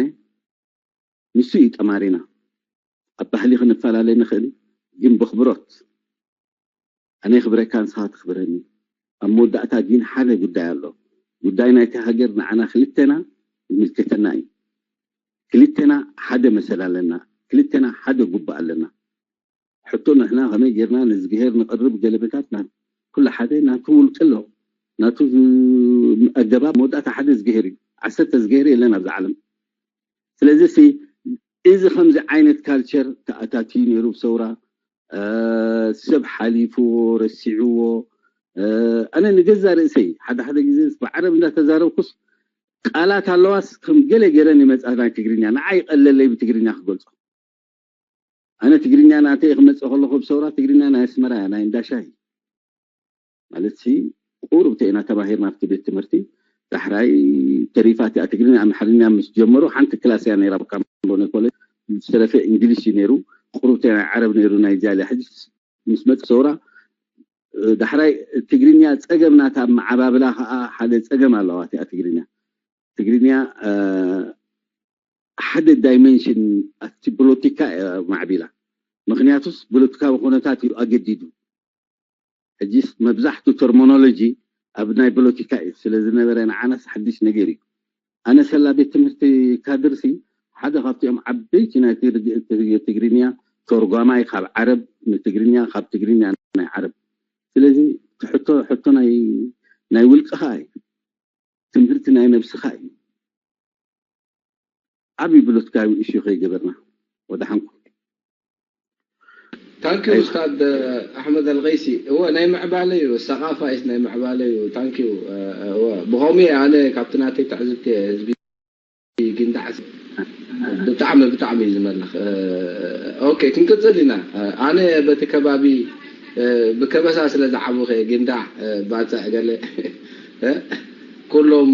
ንሱ እዩ ጠማሪና። ኣብ ባህሊ ክንፈላለ ንኽእል ግን ብኽብሮት ኣነ ክብረካ ንስኻ ትኽብረኒ። ኣብ መወዳእታ ግን ሓደ ጉዳይ ኣሎ። ጉዳይ ናይቲ ሃገር ንዓና ክልተና ይምልከተና እዩ። ክልተና ሓደ መሰል ኣለና። ክልተና ሓደ ጉባእ ኣለና። ሕቶ ንሕና ከመይ ጌርና ንዝግሄር ንቕርብ ገለመታት ኩሉ ሓደ ናቱ ውልቂ ኣሎ ናቱ ኣገባብ መወዳእታ ሓደ ዝግሄር እዩ። ዓሰርተ ዝግሄር የለን ኣብዚ ዓለም። ስለዚ ሲ እዚ ከምዚ ዓይነት ካልቸር ተኣታትዩ ነይሩ ብሰውራ ሰብ ሓሊፍዎ ረሲዕዎ። ኣነ ንገዛ ርእሰይ ሓደ ሓደ ግዜ ብዓረብ እንዳተዛረብኩስ ቃላት ኣለዋስ ከም ገለ ገለን ይመጻ ናይ ትግርኛ ንዓይ ይቐለለይ ብትግርኛ ክገልጾ። ኣነ ትግርኛ ናተይ ክመጽእ ከለኹ ብሰውራ ትግርኛ ናይ ኣስመራ ናይ እንዳሻሂ ማለት ሲ ቁሩብ ተይና ተማሂርና ኣብቲ ቤት ትምህርቲ። ዳሕራይ ተሪፋት እያ ትግርኛ ኣምሓርኛ ምስ ጀመሩ ሓንቲ ክላስ እያ ነይራ ኣብ ካምቦኒ ኮሌጅ። ዝተረፈ እንግሊሽ እዩ ነይሩ። ቁሩብ ተይና ዓረብ ነይሩ ናይ ጃልያ ሕጂ ምስ መጽ ሰውራ ዳሕራይ ትግርኛ ጸገም ናታ መዓባብላ ከዓ ሓደ ጸገም ኣለዋ እቲኣ ትግርኛ ትግርኛ ሓደ ዳይመንሽን ኣብቲ ፖለቲካ እያ ማዕቢላ። ምክንያቱስ ፖለቲካዊ ኩነታት እዩ ኣገዲዱ። ሕጂስ መብዛሕቱ ተርሚኖሎጂ ኣብ ናይ ፖለቲካ እዩ ስለ ዝነበረ ንዓናስ ሓድሽ ነገር እዩ። ኣነ ሰላ ቤት ትምህርቲ ካድርሲ ሓደ ካብቲኦም ዓበይቲ ናይ ትግርኛ ተርጓማይ ካብ ዓረብ ንትግርኛ ካብ ትግርኛ ናይ ዓረብ። ስለዚ ሕቶ ሕቶ ናይ ናይ ውልቅኻ እዩ። ትምህርቲ ናይ ነብስኻ እዩ። ዓብዪ ብሉትካዊ እሹ ከይገበርና ወደ ሓንኩ ታንኪ ዩ ኡስታድ ኣሕመድ ኣልቀይሲ። እወ ናይ ምዕባለ እዩ፣ ሰቓፋ ኢስ ናይ ምዕባለ እዩ። ታንኪ ዩ። እወ ብኸምኡ እየ ኣነ ካብቲ ናተይ ትዕዝብቲ እየ ህዝቢ ጊንዳዕ ብጣዕሚ ብጣዕሚ እዩ ዝመልኽ። ኦኬ ክንቅፅል ኢና። ኣነ በቲ ከባቢ ብከበሳ ስለ ዝዓብኹ እየ ጊንዳዕ ባፅዕ ገለ ኩሎም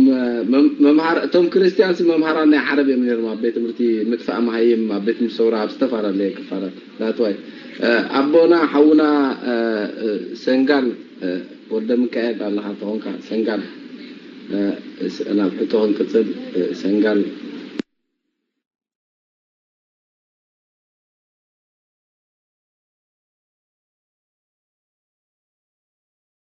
መምሃር እቶም ክርስቲያን ሲ መምሃራን ናይ ዓረብ እዮም ነይሮም ኣብ ቤት ትምህርቲ ምጥፋእ መሃይም ኣብ ቤት ትምህርቲ ሰውራ ኣብ ዝተፈላለየ ክፋላት that's why ኣቦና ሓውና ሰንጋል ወልደ ሚካኤል ኣለኻ ተኾንካ ሰንጋል ናብ ሕቶ ክንቅፅል ሰንጋል